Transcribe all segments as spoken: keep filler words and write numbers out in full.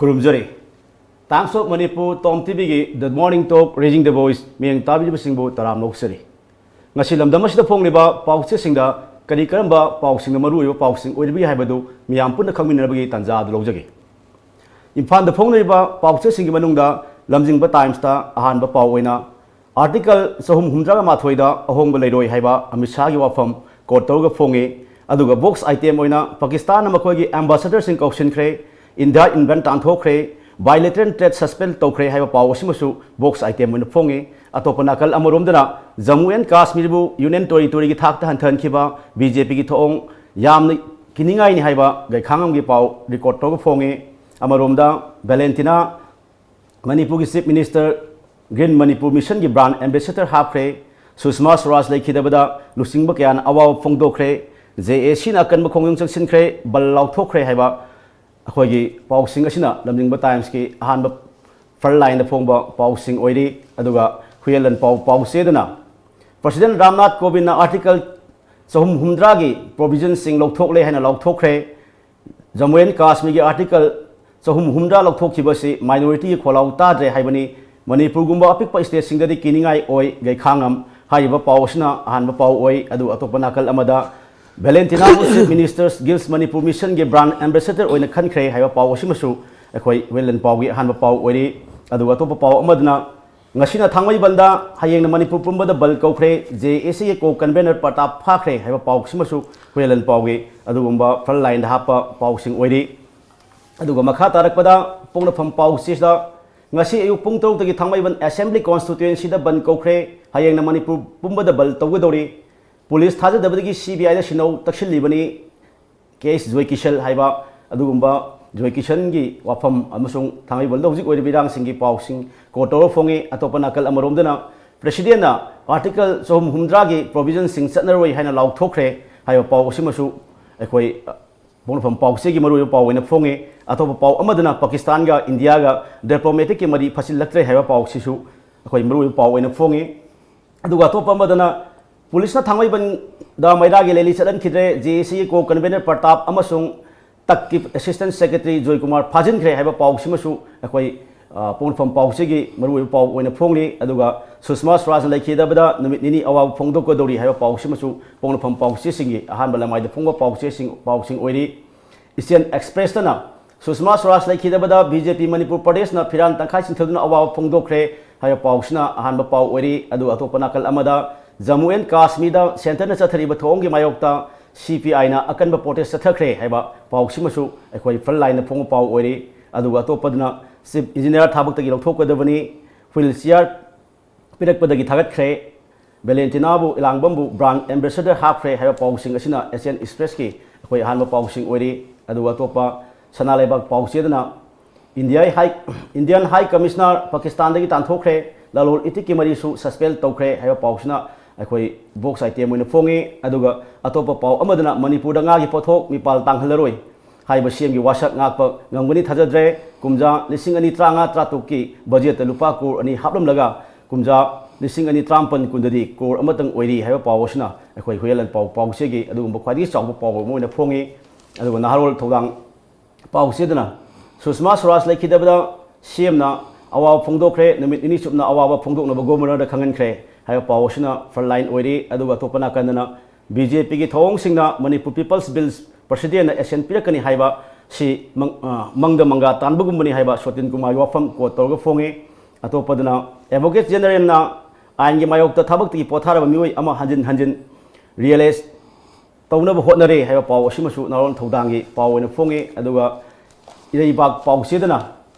ꯈꯨꯔꯨꯝꯖꯔꯤ꯫ Times of Manipur, Tom ꯇꯤꯚꯤꯒꯤ The Morning Talk, Raising the Voice ꯃꯤꯠꯌꯦꯡ ꯇꯥꯕꯤꯔꯤꯕꯁꯤꯡꯕꯨ ꯇꯔꯥꯝꯅ ꯑꯣꯛꯆꯔꯤ꯫ ꯉꯁꯤ ꯂꯝꯗꯝ ꯑꯁꯤꯗ ꯐꯣꯡꯂꯤꯕ ꯄꯥꯎꯆꯦꯁꯤꯡꯗ ꯀꯔꯤ ꯀꯔꯝꯕ ꯄꯥꯎꯁꯤꯡꯅ ꯃꯔꯨꯑꯣꯏꯕ ꯄꯥꯎꯁꯤꯡ ꯑꯣꯏꯔꯤꯕꯒꯦ ꯍꯥꯏꯕꯗꯨ ꯃꯤꯌꯥꯝ ꯄꯨꯟꯅ ꯈꯪꯃꯤꯟꯅꯅꯕꯒꯤ ꯇꯥꯟꯖꯥ ꯑꯗꯨ ꯂꯧꯖꯒꯦ꯫ ꯏꯝꯐꯥꯜꯗ ꯐꯣꯡꯅꯔꯤꯕ ꯄꯥꯎꯆꯦꯁꯤꯡꯒꯤ ꯃꯅꯨꯡꯗ ꯂꯝꯖꯤꯡꯕ ꯇꯥꯏꯝꯁꯇ ꯑꯍꯥꯟꯕ ꯄꯥꯎ ꯑꯣꯏꯅ Article ꯆꯍꯨꯝ ꯍꯨꯝꯗ꯭ꯔꯥꯒ ꯃꯥꯊꯣꯏꯗ ꯑꯍꯣꯡꯕ ꯂꯩꯔꯣꯏ ꯍꯥꯏꯕ ꯑꯃꯤꯠ ꯁꯥꯍꯒꯤ ꯋꯥꯐꯝ ꯀꯣꯠ ꯇꯧꯔꯒ ꯐꯣꯡꯉꯤ꯫ ꯑꯗꯨꯒ box item ꯑꯣꯏꯅ ꯄꯥꯀꯤꯁꯇꯥꯟꯅ ꯃꯈꯣꯏꯒꯤ ambassadorꯁꯤꯡ ꯀꯧꯁꯤꯟꯈ꯭ꯔꯦ, India invent ꯇꯥꯟꯊꯣꯛꯈ꯭ꯔꯦ, bilateral trade suspend ꯇꯧꯈ꯭ꯔꯦ ꯍꯥꯏꯕ ꯄꯥꯎ ꯑꯁꯤꯃꯁꯨ box item ꯑꯣꯏꯅ ꯐꯣꯡꯉꯤ꯫ ꯑꯇꯣꯞꯄ ꯅꯥꯀꯜ ꯑꯃꯔꯣꯝꯗꯅ ꯖꯃꯨ ꯑꯦꯟ ꯀꯥꯁꯃꯤꯔꯕꯨ ꯌꯨꯅꯤꯌꯟ ꯇꯦꯔꯤꯇꯣꯔꯤꯒꯤ ꯊꯥꯛꯇ ꯍꯟꯊꯍꯟꯈꯤꯕ ꯕꯤꯖꯦꯄꯤꯒꯤ ꯊꯧꯑꯣꯡ ꯌꯥꯝꯅ ꯀꯤꯅꯤꯡꯉꯥꯏꯅꯤ ꯍꯥꯏꯕ ꯒꯩꯈꯥꯡꯉꯝꯒꯤ ꯄꯥꯎ ꯔꯤꯀꯣꯔꯠ ꯇꯧꯔꯒ ꯐꯣꯡꯉꯤ꯫ ꯑꯃꯔꯣꯝꯗ ꯚꯦꯂꯦꯟꯇꯤꯅꯥ ꯃꯅꯤꯄꯨꯔꯒꯤ Chief Minister, Green Manipur Missionꯒꯤ brand ambassador ꯍꯥꯞꯈ꯭ꯔꯦ꯫ ꯁꯨꯁꯃꯥ ꯁ꯭ꯋꯔꯥꯖ ꯂꯩꯈꯤꯗꯕꯗ ꯂꯨꯆꯤꯡꯕ ꯀꯌꯥꯅ ꯑꯋꯥꯕ ꯐꯣꯡꯗꯣꯛꯈ꯭ꯔꯦ꯫ ꯖꯦ ꯑꯦ ꯁꯤꯅ ꯑꯀꯟꯕ ꯈꯣꯡꯖꯪ ꯆꯪꯁꯤꯟꯈ꯭ꯔꯦ, ꯕꯜ ꯂꯥꯎꯊꯣꯛꯈ꯭ꯔꯦ ꯍꯥꯏꯕ ꯑꯩꯈꯣꯏꯒꯤ ꯄꯥꯎꯁꯤꯡ ꯑꯁꯤꯅ ꯂꯝꯖꯤꯡꯕ ꯇꯥꯏꯝꯁꯀꯤ ꯑꯍꯥꯟꯕ front lineꯗ ꯐꯣꯡꯕ ꯄꯥꯎꯁꯤꯡ ꯑꯣꯏꯔꯤ꯫ ꯑꯗꯨꯒ ꯍꯨꯏꯌꯦꯟꯂꯟ ꯄꯥꯎ ꯄꯥꯎꯆꯦꯗꯅ President ꯔꯥꯝꯅꯥꯊ ꯀꯣꯕꯤꯟꯗꯅ Article ꯆꯍꯨꯝ ꯍꯨꯝꯗ꯭ꯔꯥꯒꯤ provisionꯁꯤꯡ ꯂꯧꯊꯣꯛꯂꯦ ꯍꯥꯏꯅ ꯂꯥꯎꯊꯣꯛꯈ꯭ꯔꯦ꯫ ꯖꯃꯨ ꯑꯦꯟ ꯀꯥꯁꯃꯤꯔꯒꯤ Article ꯆꯍꯨꯝ ꯍꯨꯝꯗ꯭ꯔꯥ ꯂꯧꯊꯣꯛꯈꯤꯕ ꯑꯁꯤ minorityꯒꯤ ꯈꯣꯜꯂꯥꯎ ꯇꯥꯗ꯭ꯔꯦ ꯍꯥꯏꯕꯅꯤ꯫ ꯃꯅꯤꯄꯨꯔꯒꯨꯝꯕ ꯑꯄꯤꯛꯄ stateꯁꯤꯡꯗꯗꯤ ꯀꯤꯅꯤꯡꯉꯥꯏ ꯑꯣꯏ, ꯒꯩꯈꯥꯡꯉꯝ꯫ ꯍꯥꯏꯔꯤꯕ ꯄꯥꯎ ꯑꯁꯤꯅ ꯑꯍꯥꯟꯕ ꯄꯥꯎ ꯑꯣꯏ꯫ ꯑꯗꯨ ꯑꯇꯣꯞꯄ ꯅꯥꯀꯜ ꯑꯃꯗ ꯚꯦꯂꯦꯟꯇꯤꯅꯥꯕꯨ Chief Minister Gifts Manipur Missionꯒꯤ brand ambassador ꯑꯣꯏꯅ ꯈꯟꯈ꯭ꯔꯦ ꯍꯥꯏꯕ ꯄꯥꯎ ꯑꯁꯤꯃꯁꯨ ꯑꯩꯈꯣꯏ ꯍꯨꯏꯌꯦꯟꯂꯟ ꯄꯥꯎꯒꯤ ꯑꯍꯥꯟꯕ ꯄꯥꯎ ꯑꯣꯏꯔꯤ꯫ ꯑꯗꯨꯒ ꯑꯇꯣꯞꯄ ꯄꯥꯎ ꯑꯃꯗꯅ ꯉꯁꯤꯅ ꯊꯥꯡꯃꯩꯕꯟꯗ, ꯍꯌꯦꯡꯅ ꯃꯅꯤꯄꯨꯔ ꯄꯨꯝꯕꯗ ꯕꯜ ꯀꯧꯈ꯭ꯔꯦ, ꯖꯦ ꯑꯦ ꯁꯤꯒꯤ co-convener ꯄ꯭ꯔꯇꯥꯞ ꯐꯥꯈ꯭ꯔꯦ ꯍꯥꯏꯕ ꯄꯥꯎ ꯑꯁꯤꯃꯁꯨ ꯍꯨꯏꯌꯦꯟꯂꯟ ꯄꯥꯎꯒꯤ ꯑꯗꯨꯒꯨꯝꯕ front lineꯗ ꯍꯥꯞꯄ ꯄꯥꯎꯁꯤꯡ ꯑꯣꯏꯔꯤ꯫ ꯑꯗꯨꯒ ꯃꯈꯥ ꯇꯥꯔꯛꯄꯗ ꯄꯣꯛꯅꯐꯝ ꯄꯥꯎꯆꯦꯁꯤꯗ ꯉꯁꯤ ꯑꯌꯨꯛ ꯄꯨꯡ ꯇꯔꯨꯛꯇꯒꯤ ꯊꯥꯡꯃꯩꯕꯟ Assembly Constituencyꯗ ꯕꯟ ꯀꯧꯈ꯭ꯔꯦ, ꯍꯌꯦꯡꯅ ꯃꯅꯤꯄꯨꯔ ꯄꯨꯝꯕꯗ ꯕꯜ ꯇꯧꯒꯗꯧꯔꯤ꯫ ꯄꯨꯂꯤꯁ ꯊꯥꯖꯗꯕꯗꯒꯤ ꯁꯤ ꯕꯤ ꯑꯥꯏꯗ ꯁꯤꯟꯅꯧ ꯇꯛꯁꯤꯜꯂꯤꯕꯅꯤ꯫ ꯀꯦ ꯑꯦꯁ ꯖꯣꯏꯀꯤꯁꯟ ꯍꯥꯏꯕ ꯑꯗꯨꯒꯨꯝꯕ ꯖꯣꯏꯀꯤꯁꯟꯒꯤ ꯋꯥꯐꯝ ꯑꯃꯁꯨꯡ ꯊꯥꯡꯃꯩꯕꯟꯗ ꯍꯧꯖꯤꯛ ꯑꯣꯏꯔꯤꯕ ꯏꯔꯥꯡꯁꯤꯡꯒꯤ ꯄꯥꯎꯁꯤꯡ ꯀꯣꯠ ꯇꯧꯔꯒ ꯐꯣꯡꯉꯤ꯫ ꯑꯇꯣꯞꯄ ꯅꯥꯀꯜ ꯑꯃꯔꯣꯝꯗꯅ Presidentꯅ Article ꯆꯍꯨꯝ ꯍꯨꯝꯗ꯭ꯔꯥꯒꯤ provisionꯁꯤꯡ ꯆꯠꯅꯔꯣꯏ ꯍꯥꯏꯅ ꯂꯥꯎꯊꯣꯛꯈ꯭ꯔꯦ ꯍꯥꯏꯕ ꯄꯥꯎ ꯑꯁꯤꯃꯁꯨ ꯑꯩꯈꯣꯏ ꯄꯣꯛꯅꯐꯝ ꯄꯥꯎꯆꯦꯒꯤ ꯃꯔꯨꯑꯣꯏꯕ ꯄꯥꯎ ꯑꯣꯏꯅ ꯐꯣꯡꯉꯤ꯫ ꯑꯇꯣꯞꯄ ꯄꯥꯎ ꯑꯃꯗꯅ ꯄꯥꯀꯤꯁꯇꯥꯟꯒ ꯏꯟꯗꯤꯌꯥꯒ diplomaticꯀꯤ ꯃꯔꯤ ꯐꯠꯆꯤꯜꯂꯛꯇ꯭ꯔꯦ ꯍꯥꯏꯕ ꯄꯥꯎꯁꯤꯁꯨ ꯑꯩꯈꯣꯏ ꯃꯔꯨꯑꯣꯏꯕ ꯄꯥꯎ ꯑꯣꯏꯅ ꯐꯣꯡꯉꯤ꯫ ꯑꯗꯨꯒ ꯑꯇꯣꯞꯄ ꯑꯃꯗꯅ ꯄꯨꯂꯤꯁꯅ ꯊꯥꯡꯃꯩꯕꯟꯗ ꯃꯩꯔꯥꯒꯤ rally ꯆꯠꯍꯟꯈꯤꯗ꯭ꯔꯦ, ꯖꯦ ꯑꯦ ꯁꯤꯒꯤ co-convener ꯄ꯭ꯔꯇꯥꯞ ꯑꯃꯁꯨꯡ ꯇꯛꯀꯤ ꯑꯦꯁꯤꯁꯇꯦꯟ ꯁꯦꯀ꯭ꯔꯦꯇꯔꯤ ꯖꯣꯏꯀꯨꯃꯥꯔ ꯐꯥꯖꯤꯟꯈ꯭ꯔꯦ ꯍꯥꯏꯕ ꯄꯥꯎꯁꯤꯃꯁꯨ ꯑꯩꯈꯣꯏ, ꯑ, ꯄꯣꯛꯅꯐꯝ ꯄꯥꯎꯆꯦꯒꯤ ꯃꯔꯨꯑꯣꯏꯕ ꯄꯥꯎ ꯑꯣꯏꯅ ꯐꯣꯡꯂꯤ꯫ ꯑꯗꯨꯒ ꯁꯨꯁꯃꯥ ꯁ꯭ꯋꯔꯥꯖꯅ ꯂꯩꯈꯤꯗꯕꯗ ꯅꯨꯃꯤꯠ ꯅꯤꯅꯤ ꯑꯋꯥꯕ ꯐꯣꯡꯗꯣꯛꯀꯗꯧꯔꯤ ꯍꯥꯏꯕ ꯄꯥꯎꯁꯤꯃꯁꯨ ꯄꯣꯛꯅꯐꯝ ꯄꯥꯎꯆꯦꯁꯤꯡꯒꯤ ꯑꯍꯥꯟꯕ ꯂꯃꯥꯏꯗ ꯐꯣꯡꯕ ꯄꯥꯎꯆꯦꯁꯤꯡ, ꯄꯥꯎꯁꯤꯡ ꯑꯣꯏꯔꯤ꯫ ꯏꯆꯦꯜ ꯑꯦꯛꯁꯄ꯭ꯔꯦꯁꯇꯅ ꯁꯨꯁꯃꯥ ꯁ꯭ꯋꯔꯥꯖ ꯂꯩꯈꯤꯗꯕꯗ ꯕꯤ ꯖꯦ ꯄꯤ ꯃꯅꯤꯄꯨꯔ ꯄ꯭ꯔꯗꯦꯁꯅ ꯐꯤꯔꯥꯟ ꯇꯪꯈꯥꯏ ꯁꯤꯟꯊꯗꯨꯅ ꯑꯋꯥꯕ ꯐꯣꯡꯗꯣꯛꯈ꯭ꯔꯦ ꯍꯥꯏꯕ ꯄꯥꯎꯁꯤꯅ ꯑꯍꯥꯟꯕ ꯄꯥꯎ ꯑꯣꯏꯔꯤ꯫ ꯑꯗꯨꯒ ꯑꯇꯣꯞꯄ ꯅꯥꯀꯜ ꯑꯃꯗ ꯖꯃꯨ ꯑꯦꯟ ꯀꯥꯁꯃꯤꯔꯗ ꯁꯦꯟꯇꯔꯅ ꯆꯠꯊꯔꯤꯕ ꯊꯧꯑꯣꯡꯒꯤ ꯃꯥꯌꯣꯛꯇ ꯁꯤ ꯄꯤ ꯑꯥꯏꯅ ꯑꯀꯟꯕ ꯄ꯭ꯔꯣꯇꯦꯁ ꯆꯠꯊꯈ꯭ꯔꯦ ꯍꯥꯏꯕ ꯄꯥꯎꯁꯤꯃꯁꯨ ꯑꯩꯈꯣꯏ ꯐ꯭ꯔꯟ ꯂꯥꯏꯟꯗ ꯐꯣꯡꯕ ꯄꯥꯎ ꯑꯣꯏꯔꯤ꯫ ꯑꯗꯨꯒ ꯑꯇꯣꯞꯄꯗꯅ ꯆꯤꯐ ꯏꯟꯖꯤꯅꯤꯌꯥꯔ ꯊꯕꯛꯇꯒꯤ ꯂꯧꯊꯣꯛꯀꯗꯕꯅꯤ, ꯍ꯭ꯋꯤꯜ ꯆꯤꯌꯥꯔ ꯄꯤꯔꯛꯄꯗꯒꯤ ꯊꯥꯒꯠꯈ꯭ꯔꯦ, ꯚꯦꯂꯦꯟꯇꯤꯅꯥꯕꯨ ꯏꯂꯥꯡꯕꯝꯕꯨ ꯕ꯭ꯔꯥꯟ ꯑꯦꯝꯕꯦꯁꯦꯗꯔ ꯍꯥꯞꯈ꯭ꯔꯦ ꯍꯥꯏꯕ ꯄꯥꯎꯁꯤꯡ ꯑꯁꯤꯅ ꯑꯦꯁꯤꯌꯥꯟ ꯑꯦꯛꯁꯄ꯭ꯔꯦꯁꯀꯤ ꯑꯩꯈꯣꯏ ꯑꯍꯥꯟꯕ ꯄꯥꯎꯁꯤꯡ ꯑꯣꯏꯔꯤ꯫ ꯑꯗꯨꯒ ꯑꯇꯣꯞꯄ ꯁꯅꯥ ꯂꯩꯕꯥꯛ ꯄꯥꯎꯆꯦꯗꯅ ꯏꯟꯗꯤꯌꯥ ꯍꯥꯏ, ꯏꯟꯗꯤꯌꯥꯟ ꯍꯥꯏ ꯀꯃꯤꯁꯅꯔ ꯄꯥꯀꯤꯁꯇꯥꯟꯗꯒꯤ ꯇꯥꯟꯊꯣꯛꯈ꯭ꯔꯦ, ꯂꯂꯣꯟ ꯏꯇꯤꯛꯀꯤ ꯃꯔꯤꯁꯨ ꯁꯁꯄꯦꯟ ꯇꯧꯈ꯭ꯔꯦ ꯍꯥꯏꯕ ꯄꯥꯎꯁꯤꯅ ꯑꯩꯈꯣꯏ ꯕꯣꯛꯁ ꯑꯥꯏꯇꯦꯝ ꯑꯣꯏꯅ ꯐꯣꯡꯉꯤ꯫ ꯑꯗꯨꯒ ꯑꯇꯣꯞꯄ ꯄꯥꯎ ꯑꯃꯗꯅ ꯃꯅꯤꯄꯨꯔꯗ ꯉꯥꯒꯤ ꯄꯣꯠꯊꯣꯛ ꯃꯤꯄꯥꯜ ꯇꯥꯡꯍꯜꯂꯔꯣꯏ ꯍꯥꯏꯕ ꯁꯤ ꯑꯦꯝꯒꯤ ꯋꯥꯁꯛ ꯉꯥꯛꯄ ꯉꯝꯒꯅꯤ ꯊꯥꯖꯗ꯭ꯔꯦ꯫ ꯀꯨꯝꯖꯥ ꯂꯤꯁꯤꯡ ꯑꯅꯤ ꯇꯔꯥꯃꯉꯥ ꯇꯔꯥꯇꯔꯨꯛꯀꯤ ꯕꯖꯦꯠꯇ ꯂꯨꯄꯥ ꯀ꯭ꯔꯣꯔ ꯑꯅꯤ ꯍꯥꯞꯂꯝꯂꯒ ꯀꯨꯝꯖꯥ ꯂꯤꯁꯤꯡ ꯑꯅꯤ ꯇꯔꯥꯃꯥꯄꯟ ꯀꯨꯟꯗꯗꯤ ꯀ꯭ꯔꯣꯔ ꯑꯃꯇꯪ ꯑꯣꯏꯔꯤ ꯍꯥꯏꯕ ꯄꯥꯎ ꯑꯁꯤꯅ ꯑꯩꯈꯣꯏ ꯍꯨꯏꯌꯦꯟꯂꯣꯟ ꯄꯥꯎ ꯄꯥꯎꯆꯦꯒꯤ ꯑꯗꯨꯒꯨꯝꯕ ꯈ꯭ꯋꯥꯏꯗꯒꯤ ꯆꯥꯎꯕ ꯄꯥꯎ ꯑꯃ ꯑꯣꯏꯅ ꯐꯣꯡꯉꯤ꯫ ꯑꯗꯨꯒ ꯅꯍꯥꯔꯣꯜ ꯊꯧꯗꯥꯡ ꯄꯥꯎꯆꯦꯗꯅ ꯁꯨꯁꯃꯥ ꯁ꯭ꯋꯔꯥꯖ ꯂꯩꯈꯤꯗꯕꯗ ꯁꯤ ꯑꯦꯝꯅ ꯑꯋꯥꯕ ꯐꯣꯡꯗꯣꯛꯈ꯭ꯔꯦ, ꯅꯨꯃꯤꯠ ꯅꯤꯅꯤ ꯆꯨꯞꯅ ꯑꯋꯥꯕ ꯐꯣꯡꯗꯣꯛꯅꯕ ꯒꯣꯕꯔꯅꯔꯗ ꯈꯪꯍꯟꯈ꯭ꯔꯦ ꯍꯥꯏꯕ ꯄꯥꯎ ꯑꯁꯤꯅ ꯐ꯭ꯔꯟ ꯂꯥꯏꯟ ꯑꯣꯏꯔꯤ꯫ ꯑꯗꯨꯒ ꯑꯇꯣꯞꯄ ꯅꯥꯀꯟꯗꯅ ꯕꯤ ꯖꯦ ꯄꯤꯒꯤ ꯊꯧꯑꯣꯡꯁꯤꯡꯅ ꯃꯅꯤꯄꯨꯔ ꯄꯤꯄꯜꯁ ꯕꯤꯜ ꯄ꯭ꯔꯁꯤꯗꯦꯟꯅ ꯑꯦꯁꯦꯟ ꯄꯤꯔꯛꯀꯅꯤ ꯍꯥꯏꯕ ꯁꯤ ꯃꯪ-, ꯑ, ꯃꯪꯗ ꯃꯪꯒꯥ ꯇꯥꯟꯕꯒꯨꯝꯕꯅꯤ ꯍꯥꯏꯕ ꯁꯣꯇꯤꯟ ꯀꯨꯃꯥꯔꯒꯤ ꯋꯥꯐꯝ ꯀꯣꯠ ꯇꯧꯔꯒ ꯐꯣꯡꯉꯤ꯫ ꯑꯇꯣꯞꯄꯗꯅ ꯑꯦꯗꯚꯣꯀꯦꯠ ꯖꯦꯅꯔꯦꯜꯅ ꯑꯥꯏꯟꯒꯤ ꯃꯥꯌꯣꯛꯇ ꯊꯕꯛꯇꯒꯤ ꯄꯣꯊꯥꯔꯕ ꯃꯤꯑꯣꯏ ꯑꯃ ꯍꯟꯖꯤꯟ ꯍꯟꯖꯤꯟ ꯔꯤꯑꯦꯂꯥꯏꯁ ꯇꯧꯅꯕ ꯍꯣꯠꯅꯔꯦ ꯍꯥꯏꯕ ꯄꯥꯎ ꯑꯁꯤꯃꯁꯨ ꯅꯍꯥꯔꯣꯜ ꯊꯧꯗꯥꯡꯒꯤ ꯄꯥꯎ ꯑꯣꯏꯅ ꯐꯣꯡꯉꯤ꯫ ꯑꯗꯨꯒ ꯏꯔꯩꯕꯥꯛ ꯄꯥꯎꯆꯦꯗꯅ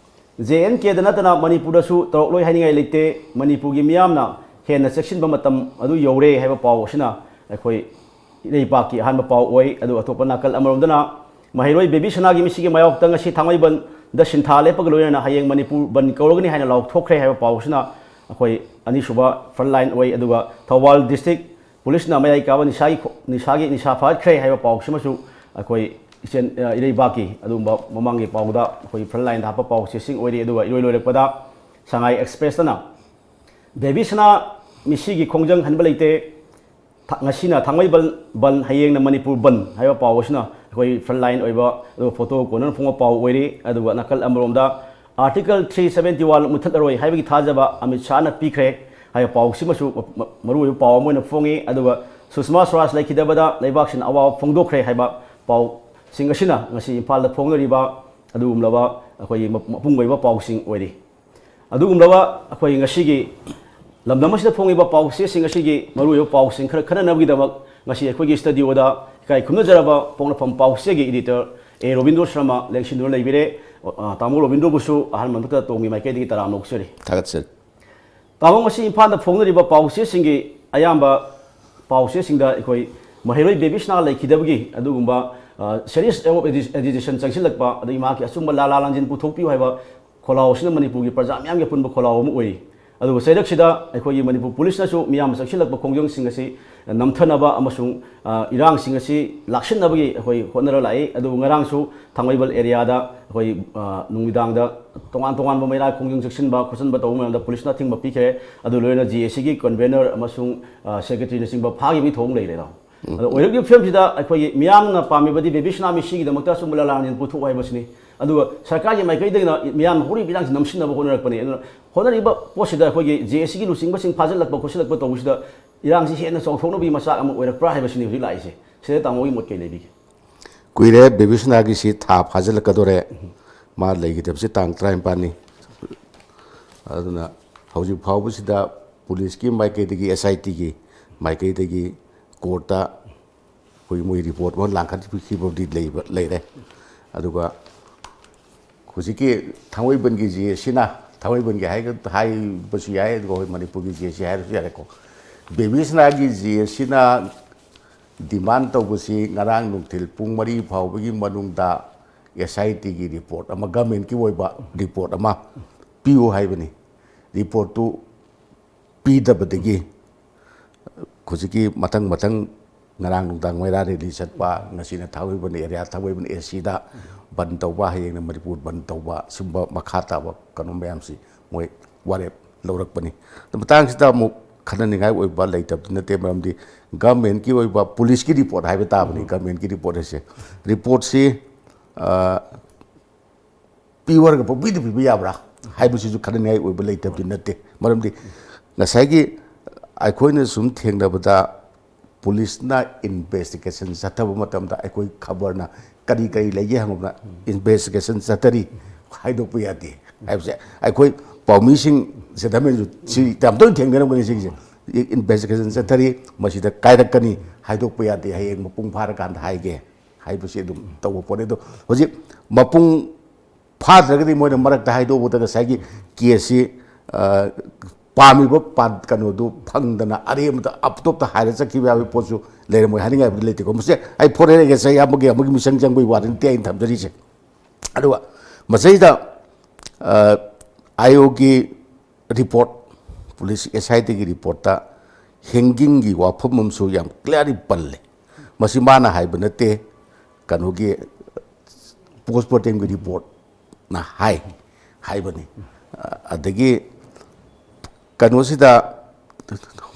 ꯖꯦ ꯑꯦꯟ ꯀꯦꯗ ꯅꯠꯇꯅ ꯃꯅꯤꯄꯨꯔꯗꯁꯨ ꯇꯧꯔꯛꯂꯣꯏ ꯍꯥꯏꯅꯤꯡꯉꯥꯏ ꯂꯩꯇꯦ, ꯃꯅꯤꯄꯨꯔꯒꯤ ꯃꯤꯌꯥꯝꯅ ꯍꯦꯟꯅ ꯆꯦꯛꯁꯤꯟꯕ ꯃꯇꯝ ꯑꯗꯨ ꯌꯧꯔꯦ ꯍꯥꯏꯕ ꯄꯥꯎ ꯑꯁꯤꯅ ꯑꯩꯈꯣꯏ ꯏꯔꯩꯕꯥꯛꯀꯤ ꯑꯍꯥꯟꯕ ꯄꯥꯎ ꯑꯣꯏ꯫ ꯑꯗꯨꯒ ꯑꯇꯣꯞꯄ ꯅꯥꯀꯜ ꯑꯃꯔꯣꯝꯗꯅ ꯃꯍꯩꯔꯣꯏ ꯕꯦꯕꯤ ꯁꯅꯥꯒꯤ ꯃꯤꯁꯤꯒꯤ ꯃꯥꯌꯣꯛꯇ ꯉꯁꯤ ꯊꯥꯡꯃꯩꯕꯟꯗ ꯁꯤꯟꯊꯥ ꯂꯦꯞꯄꯒ ꯂꯣꯏꯅꯅ ꯍꯌꯦꯡ ꯃꯅꯤꯄꯨꯔ ꯕꯟ ꯀꯧꯔꯒꯅꯤ ꯍꯥꯏꯅ ꯂꯥꯎꯊꯣꯛꯈ꯭ꯔꯦ ꯍꯥꯏꯕ ꯄꯥꯎ ꯑꯁꯤꯅ ꯑꯩꯈꯣꯏ ꯑꯅꯤꯁꯨꯕ ꯐ꯭ꯔꯟ ꯂꯥꯏꯟ ꯑꯣꯏ꯫ ꯑꯗꯨꯒ ꯊꯧꯕꯥꯜ ꯗꯤꯁꯇ꯭ꯔꯤꯛ ꯄꯨꯂꯤꯁꯅ ꯃꯌꯥꯏ ꯀꯥꯕ ꯅꯤꯁꯥꯒꯤ ꯈꯣ-, ꯅꯤꯁꯥꯒꯤ, ꯅꯤꯁꯥ ꯐꯥꯒꯠꯈ꯭ꯔꯦ ꯍꯥꯏꯕ ꯄꯥꯎꯁꯤꯃꯁꯨ ꯑꯩꯈꯣꯏ ꯏꯆꯦꯜ, ꯑ, ꯏꯔꯩꯕꯥꯛꯀꯤ ꯑꯗꯨꯒꯨꯝꯕ ꯃꯃꯥꯡꯒꯤ ꯄꯥꯎꯗ ꯑꯩꯈꯣꯏ ꯐ꯭ꯔꯟ ꯂꯥꯏꯟꯗ ꯍꯥꯞꯄ ꯄꯥꯎꯆꯦꯁꯤꯡ ꯑꯣꯏꯔꯤ꯫ ꯑꯗꯨꯒ ꯏꯔꯣꯏ ꯂꯣꯏꯔꯛꯄꯗ ꯁꯉꯥꯏ ꯑꯦꯛꯁꯄ꯭ꯔꯦꯁꯇꯅ ꯕꯦꯕꯤ ꯁꯅꯥ ꯃꯤꯁꯤꯒꯤ ꯈꯣꯡꯖꯪ ꯍꯟꯕ ꯂꯩꯇꯦ, ꯊ-, ꯉꯁꯤꯅ ꯊꯥꯡꯃꯩꯕꯟ ꯕꯟ, ꯍꯌꯦꯡꯅ ꯃꯅꯤꯄꯨꯔ ꯕꯟ ꯍꯥꯏꯕ ꯄꯥꯎ ꯑꯁꯤꯅ ꯑꯩꯈꯣꯏ front line ꯑꯣꯏꯕ, ꯑꯗꯨꯒ photo corner ꯐꯣꯡꯕ ꯄꯥꯎ ꯑꯣꯏꯔꯤ꯫ ꯑꯗꯨꯒ ꯅꯥꯀꯜ ꯑꯃꯔꯣꯝꯗ Article three seventy one ꯃꯨꯠꯊꯠꯂꯔꯣꯏ ꯍꯥꯏꯕꯒꯤ ꯊꯥꯖꯕ ꯑꯃꯤꯠ ꯁꯥꯍꯅ ꯄꯤꯈ꯭ꯔꯦ ꯍꯥꯏꯕ ꯄꯥꯎꯁꯤꯃꯁꯨ ꯃ-, ꯃ-, ꯃꯔꯨꯑꯣꯏꯕ ꯄꯥꯎ ꯑꯃ ꯑꯣꯏꯅ ꯐꯣꯡꯉꯤ꯫ ꯑꯗꯨꯒ ꯁꯨꯁꯃꯥ ꯁ꯭ꯋꯔꯥꯖ ꯂꯩꯈꯤꯗꯕꯗ ꯂꯩꯕꯥꯛꯁꯤꯅ ꯑꯋꯥꯕ ꯐꯣꯡꯗꯣꯛꯈ꯭ꯔꯦ ꯍꯥꯏꯕ ꯄꯥꯎꯁꯤꯡ ꯑꯁꯤꯅ ꯉꯁꯤ ꯏꯝꯐꯥꯜꯗ ꯐꯣꯡꯅꯔꯤꯕ ꯑꯗꯨꯒꯨꯝꯂꯕ ꯑꯩꯈꯣꯏꯒꯤ ꯃ-, ꯃꯄꯨꯡ ꯑꯣꯏꯕ ꯄꯥꯎꯁꯤꯡ ꯑꯣꯏꯔꯤ꯫ ꯑꯗꯨꯒꯨꯝꯂꯕ ꯑꯩꯈꯣꯏ ꯉꯁꯤꯒꯤ ꯂꯝꯗꯝ ꯑꯁꯤꯗ ꯐꯣꯡꯉꯤꯕ ꯄꯥꯎꯆꯦꯁꯤꯡ ꯑꯁꯤꯒꯤ ꯃꯔꯨꯑꯣꯏꯕ ꯄꯥꯎꯁꯤꯡ ꯈꯔ ꯈꯟꯅꯅꯕꯒꯤꯗꯃꯛ ꯉꯁꯤ ꯑꯩꯈꯣꯏꯒꯤ studioꯗ ꯏꯀꯥꯏ ꯈꯨꯝꯅꯖꯔꯕ ꯄꯣꯛꯅꯐꯝ ꯄꯥꯎꯆꯦꯒꯤ editor ꯑꯦ ꯔꯣꯕꯤꯟꯗ꯭ꯔꯣ ꯁꯔꯃ ꯂꯦꯡꯁꯤꯟꯗꯨꯅ ꯂꯩꯕꯤꯔꯦ꯫ ꯑ, ꯇꯥꯃꯣ ꯔꯣꯕꯤꯟꯗ꯭ꯔꯣꯕꯨꯁꯨ ꯑꯍꯥꯟꯕ ꯃꯊꯛꯇ ꯇꯣꯡꯒꯤ ꯃꯥꯏꯀꯩꯗꯒꯤ ꯇꯔꯥꯝꯅ ꯑꯣꯛꯆꯔꯤ꯫ ꯊꯥꯒꯠꯆꯔꯤ꯫ ꯇꯥꯃꯣ, ꯉꯁꯤ ꯏꯝꯐꯥꯜꯗ ꯐꯣꯡꯅꯔꯤꯕ ꯄꯥꯎꯆꯦꯁꯤꯡꯒꯤ ꯑꯌꯥꯝꯕ ꯄꯥꯎꯆꯦꯁꯤꯡꯗ ꯑꯩꯈꯣꯏ ꯃꯍꯩꯔꯣꯏ ꯕꯦꯕꯤꯁꯅꯥ ꯂꯩꯈꯤꯗꯕꯒꯤ ꯑꯗꯨꯒꯨꯝꯕ, ꯑ, serious of agi-, agitation ꯆꯪꯁꯤꯜꯂꯛꯄ, ꯑꯗꯒꯤ ꯃꯍꯥꯛꯀꯤ ꯑꯆꯨꯝꯕ ꯂꯥꯂꯥ ꯂꯥꯟꯖꯤꯟ ꯄꯨꯊꯣꯛꯄꯤꯌꯨ ꯍꯥꯏꯕ ꯈꯣꯜꯂꯥꯎ ꯑꯁꯤꯅ ꯃꯅꯤꯄꯨꯔꯒꯤ ꯄ꯭ꯔꯖꯥ ꯃꯤꯌꯥꯝꯒꯤ ꯑꯄꯨꯟꯕ ꯈꯣꯜꯂꯥꯎ ꯑꯃ ꯑꯣꯏꯔꯤ꯫ ꯑꯗꯨꯒ ꯆꯩꯔꯛꯁꯤꯗ ꯑꯩꯈꯣꯏꯒꯤ ꯃꯅꯤꯄꯨꯔ ꯄꯨꯂꯤꯁꯅꯁꯨ ꯃꯤꯌꯥꯝꯅ ꯆꯪꯁꯤꯜꯂꯛꯄ ꯈꯣꯡꯖꯪꯁꯤꯡ ꯑꯁꯤ ꯅꯝꯊꯅꯕ ꯑꯃꯁꯨꯡ, ꯑ, ꯏꯔꯥꯡꯁꯤꯡ ꯑꯁꯤ ꯂꯥꯛꯁꯤꯟꯅꯕꯒꯤ ꯑꯩꯈꯣꯏ ꯍꯣꯠꯅꯔ ꯂꯥꯛꯏ꯫ ꯑꯗꯨꯕꯨ ꯉꯔꯥꯡꯁꯨ ꯊꯥꯡꯃꯩꯕꯟ areaꯗ ꯑꯩꯈꯣꯏ, ꯑ, ꯅꯨꯃꯤꯗꯥꯡꯗ ꯇꯣꯉꯥꯟ ꯇꯣꯉꯥꯟꯕ ꯃꯩꯔꯥ ꯈꯣꯡꯖꯪ ꯆꯦꯛꯁꯤꯟꯕ ꯈꯣꯠꯆꯤꯟꯕ ꯇꯧꯕ ꯃꯌꯥꯝꯗ ꯄꯨꯂꯤꯁꯅ ꯑꯊꯤꯡꯕ ꯄꯤꯈ꯭ꯔꯦ꯫ ꯑꯗꯨ ꯂꯣꯏꯅ GACꯒꯤ convener ꯑꯃꯁꯨꯡ, ꯑ, secretaryꯅꯆꯤꯡꯕ ꯐꯥꯈꯤꯕꯒꯤ ꯊꯧꯑꯣꯡ ꯂꯩꯔꯦ, ꯏꯅꯥꯎ꯫ ꯑꯗꯣ ꯑꯣꯏꯔꯛꯂꯤꯕ ꯐꯤꯕꯝꯁꯤꯗ ꯑꯩꯈꯣꯏꯒꯤ ꯃꯤꯌꯥꯝꯅ ꯄꯥꯝꯃꯤꯕꯗꯤ ꯕꯦꯕꯤꯁꯅꯥ ꯃꯤꯁꯤꯒꯤꯗꯃꯛꯇ ꯑꯆꯨꯝꯕ ꯂꯥꯂꯥꯡꯖꯤꯟ ꯄꯨꯊꯣꯛꯎ ꯍꯥꯏꯕꯁꯤꯅꯤ꯫ ꯑꯗꯨꯒ ꯁꯔꯀꯥꯔꯒꯤ ꯃꯥꯏꯀꯩꯗꯒꯤꯅ ꯃꯤꯌꯥꯝꯅ ꯍꯧꯔꯤꯕ ꯏꯔꯥꯡꯁꯤ ꯅꯝꯁꯤꯟꯅꯕ ꯍꯣꯠꯅꯔꯛꯄꯅꯤ꯫ ꯑꯗꯨꯅ ꯍꯣꯠꯅꯔꯤꯕ ꯄꯣꯠꯁꯤꯗ ꯑꯩꯈꯣꯏꯒꯤ GACꯒꯤ ꯂꯨꯆꯤꯡꯕꯁꯤꯡ ꯐꯥꯖꯤꯜꯂꯛꯄ ꯈꯣꯠꯆꯤꯜꯂꯛꯄ ꯇꯧꯕꯁꯤꯗ ꯏꯔꯥꯡꯁꯤ ꯍꯦꯟꯅ ꯆꯥꯎꯊꯣꯛꯅꯕꯒꯤ ꯃꯆꯥꯛ ꯑꯃ ꯑꯣꯏꯔꯛꯄ꯭ꯔꯥ ꯍꯥꯏꯕꯁꯤꯅꯤ ꯍꯧꯖꯤꯛ ꯂꯥꯛꯏꯁꯦ꯫ ꯁꯤꯗ ꯇꯥꯃꯣꯒꯤ ꯃꯣꯠ ꯀꯩ ꯂꯩꯕꯤꯒꯦ? ꯀꯨꯏꯔꯦ, ꯕꯦꯕꯤꯁꯅꯥꯒꯤꯁꯤ ꯊꯥ ꯐꯥꯖꯤꯜꯂꯛꯀꯗꯣꯔꯦ꯫ ꯃꯥ ꯂꯩꯈꯤꯗꯕꯁꯤ ꯇꯥꯡ ꯇꯔꯥꯅꯤꯄꯥꯜꯅꯤ꯫ ꯑꯗꯨꯅ ꯍꯧꯖꯤꯛ ꯐꯥꯎꯕꯁꯤꯗ ꯄꯨꯂꯤꯁꯀꯤ ꯃꯥꯏꯀꯩꯗꯒꯤ, SITꯒꯤ ꯃꯥꯏꯀꯩꯗꯒꯤ courtꯇ ꯑꯩꯈꯣꯏ ꯃꯣꯏ report ꯑꯃ ꯂꯥꯡꯈꯠꯄꯤꯈꯤꯕꯕꯨꯗꯤ ꯂꯩꯕ, ꯂꯩꯔꯦ꯫ ꯑꯗꯨꯒ ꯍꯧꯖꯤꯛꯀꯤ ꯊꯥꯡꯃꯩꯕꯟꯒꯤ GACꯅ, ꯊꯥꯡꯃꯩꯕꯟꯒꯤ ꯍꯥꯏꯒ-, ꯍꯥꯏꯕꯁꯨ ꯌꯥꯏ, ꯑꯗꯨꯒ ꯑꯩꯈꯣꯏ ꯃꯅꯤꯄꯨꯔꯒꯤ GAC ꯍꯥꯏꯔꯁꯨ ꯌꯥꯔꯦꯀꯣ, ꯕꯦꯕꯤꯁꯅꯥꯒꯤ GACꯅ demand ꯇꯧꯕꯁꯤ ꯉꯔꯥꯡ ꯅꯨꯡꯊꯤꯜ ꯄꯨꯡ ꯃꯔꯤ ꯐꯥꯎꯕꯒꯤ ꯃꯅꯨꯡꯗ SITꯒꯤ report ꯑꯃ, governmentꯀꯤ ꯑꯣꯏꯕ report ꯑꯃ ꯄꯤꯌꯨ ꯍꯥꯏꯕꯅꯤ꯫ Reportꯇꯨ ꯄꯤꯗꯕꯗꯒꯤ ꯍꯧꯖꯤꯛꯀꯤ ꯃꯊꯪ ꯃꯊꯪ ꯉꯔꯥꯡ ꯅꯨꯡꯗꯥꯡ ꯃꯩꯔꯥ rally ꯆꯠꯄ, ꯉꯁꯤꯅ ꯊꯥꯡꯃꯩꯕꯟ area, ꯊꯥꯡꯃꯩꯕꯟ ACꯗ ꯕꯟ ꯇꯧꯕ, ꯍꯌꯦꯡꯅ ꯃꯅꯤꯄꯨꯔ ꯕꯟ ꯇꯧꯕ, ꯁꯤꯒꯨꯝꯕ ꯃꯈꯥ ꯇꯥꯕ ꯀꯩꯅꯣ ꯃꯌꯥꯝꯁꯤ ꯃꯣꯏ ꯋꯥꯔꯦꯞ ꯂꯧꯔꯛꯄꯅꯤ꯫ ꯑꯗꯨ ꯃꯇꯥꯡꯁꯤꯗ ꯑꯃꯨꯛ ꯈꯟꯅꯅꯤꯡꯉꯥꯏ ꯑꯣꯏꯕ ꯂꯩꯇꯕꯗꯤ ꯅꯠꯇꯦ꯫ ꯃꯔꯝꯗꯤ ꯒꯃꯦꯟꯀꯤ ꯑꯣꯏꯕ ꯄꯨꯂꯤꯁꯀꯤ ꯔꯤꯄꯣꯔꯠ ꯍꯥꯏꯕ ꯇꯥꯕꯅꯤ꯫ ꯒꯃꯦꯟꯀꯤ ꯔꯤꯄꯣꯔꯠ ꯍꯥꯏꯁꯦ, ꯔꯤꯄꯣꯔꯠꯁꯤ, ꯑ, ꯄꯤꯌꯨ ꯍꯥꯏꯔꯒ ꯄꯪꯄꯤꯗ ꯄꯤꯕ ꯌꯥꯕ꯭ꯔꯥ ꯍꯥꯏꯕꯁꯤꯁꯨ ꯈꯟꯅꯅꯤꯡꯉꯥꯏ ꯑꯣꯏꯕ ꯂꯩꯇꯕꯗꯤ ꯅꯠꯇꯦ꯫ ꯃꯔꯝꯗꯤ ꯉꯁꯥꯏꯒꯤ ꯑꯩꯈꯣꯏꯅ ꯁꯨꯝ ꯊꯦꯡꯅꯕꯗ, ꯄꯨꯂꯤꯁꯅ ꯏꯟꯚꯦꯁꯇꯤꯒꯦꯁꯟ ꯆꯠꯊꯕ ꯃꯇꯝꯗ ꯑꯩꯈꯣꯏ ꯈꯕꯔꯅ ꯀꯔꯤ ꯀꯔꯤ ꯂꯩꯒꯦ ꯍꯪꯕꯗ, "ꯏꯟꯚꯦꯁꯇꯤꯒꯦꯁꯟ ꯆꯠꯊꯔꯤ, ꯍꯥꯏꯗꯣꯛꯄ ꯌꯥꯗꯦ" ꯍꯥꯏꯕꯁꯦ ꯑꯩꯈꯣꯏ ꯄꯥꯎꯃꯤꯁꯤꯡ, ꯁꯤꯗ ꯁꯤ ꯌꯥꯝ ꯇꯣꯏꯅ ꯊꯦꯡꯅꯔꯝꯒꯅꯤ꯫ ꯁꯤꯒꯤꯁꯦ, "ꯏꯟꯚꯦꯁꯇꯤꯒꯦꯁꯟ ꯆꯠꯊꯔꯤ, ꯃꯁꯤꯗ ꯀꯥꯏꯔꯛꯀꯅꯤ, ꯍꯥꯏꯗꯣꯛꯄ ꯌꯥꯗꯦ, ꯍꯌꯦꯡ ꯃꯄꯨꯡ ꯐꯥꯔꯀꯥꯟꯗ ꯍꯥꯏꯒꯦ" ꯍꯥꯏꯕꯁꯤ ꯑꯗꯨꯝ ꯇꯧꯕ ꯄꯣꯠꯅꯤ꯫ ꯑꯗꯣ ꯍꯧꯖꯤꯛ ꯃꯄꯨꯡ ꯐꯥꯗ꯭ꯔꯒꯗꯤ ꯃꯣꯏꯅ ꯃꯔꯛꯇ ꯍꯥꯏꯗꯣꯛꯎꯕꯗ ꯉꯁꯥꯏꯒꯤ ꯀꯦꯁꯁꯤ, ꯑ, ꯄꯥꯝꯃꯤꯕ ꯄꯥꯟ-, ꯀꯩꯅꯣꯗꯨ ꯐꯪꯗꯅ ꯑꯔꯦꯝꯕꯗ ꯑꯇꯣꯞꯄ ꯍꯥꯏꯔ ꯆꯠꯈꯤꯕ ꯌꯥꯕꯒꯤ ꯄꯣꯠꯁꯨ ꯂꯩꯔꯝꯃꯣꯏ ꯍꯥꯏꯅꯤꯡꯉꯥꯏꯕꯨꯗꯤ ꯂꯩꯇꯦꯀꯣ꯫ ꯃꯁꯤ ꯑꯩ ꯐꯣꯔꯦꯟ ꯑꯦꯒꯦꯟꯁ ꯑꯃꯒꯤ, ꯑꯃꯒꯤ ꯃꯤꯆꯪ ꯆꯪꯕꯒꯤ ꯋꯥꯔꯤ ꯅꯠꯇꯦ ꯑꯩꯅ ꯊꯝꯖꯔꯤꯁꯦ꯫ ꯑꯗꯨꯒ ꯃꯁꯤꯗ, ꯑ, ꯑꯥꯏ ꯑꯣꯒꯤ ꯔꯤꯄꯣꯔꯠ, ꯄꯨꯂꯤꯁ ꯑꯦꯁ ꯑꯥꯏ ꯇꯤꯒꯤ ꯔꯤꯄꯣꯔꯠꯇ ꯍꯦꯡꯒꯤꯡꯒꯤ ꯋꯥꯐꯝ ꯑꯃꯁꯨ ꯌꯥꯝ ꯀ꯭ꯂꯤꯌꯥꯔꯂꯤ ꯄꯜꯂꯦ꯫ ꯃꯁꯤ ꯃꯥꯅ ꯍꯥꯏꯕ ꯅꯠꯇꯦ, ꯀꯩꯅꯣꯒꯤ ꯄꯣꯁꯃꯣꯔꯇꯦꯝꯒꯤ ꯔꯤꯄꯣꯔꯠꯅ ꯍꯥꯏ, ꯍꯥꯏꯕꯅꯤ꯫ ꯑꯗꯒꯤ ꯀꯩꯅꯣꯁꯤꯗ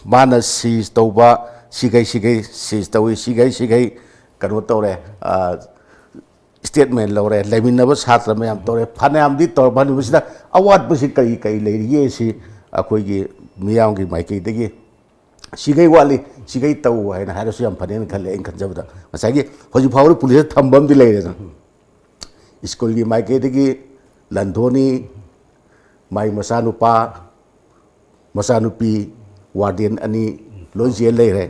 ꯃꯥꯅ ꯁꯤꯖ ꯇꯧꯕ, ꯁꯤꯈꯩ ꯁꯤꯈꯩ ꯁꯤꯖ ꯇꯧꯏ, ꯁꯤꯈꯩ ꯁꯤꯈꯩ ꯀꯩꯅꯣ ꯇꯧꯔꯦ, ꯁ꯭ꯇꯦꯠꯃꯦꯟ ꯂꯧꯔꯦ, ꯂꯩꯃꯤꯟꯅꯕ ꯁꯥꯇ꯭ꯔ ꯃꯌꯥꯝ ꯇꯧꯔꯦ, ꯐꯅꯌꯥꯝꯗꯤ ꯇꯧꯔꯕ꯫ ꯃꯁꯤꯗ ꯑꯋꯥꯠꯄꯁꯤ ꯀꯔꯤ ꯀꯔꯤ ꯂꯩꯔꯤꯒꯦ ꯁꯤ ꯑꯩꯈꯣꯏꯒꯤ ꯃꯤꯌꯥꯝꯒꯤ ꯃꯥꯏꯀꯩꯗꯒꯤ ꯁꯤꯈꯩ ꯋꯥꯠꯂꯤ, ꯁꯤꯈꯩ ꯇꯧ ꯍꯥꯏꯅ ꯍꯥꯏꯔꯁꯨ ꯌꯥꯝ ꯐꯅꯦꯅ ꯈꯜꯂꯦ꯫ ꯑꯩꯅ ꯈꯟꯖꯕꯗ ꯉꯁꯥꯏꯒꯤ ꯍꯧꯖꯤꯛ ꯐꯥꯎꯕꯗ ꯄꯨꯂꯤꯁꯇ ꯊꯝꯕ ꯑꯃꯗꯤ ꯂꯩꯔꯦꯗꯅ, ꯁ꯭ꯀꯨꯜꯒꯤ ꯃꯥꯏꯀꯩꯗꯒꯤ ꯂꯟꯊꯣꯅꯤ, ꯃꯥꯏ ꯃꯆꯥꯅꯨꯄꯥ, ꯃꯆꯥꯅꯨꯄꯤ, ꯋꯥꯔꯗꯦꯟ ꯑꯅꯤ ꯂꯣꯏ ꯖꯦꯜ ꯂꯩꯔꯦ꯫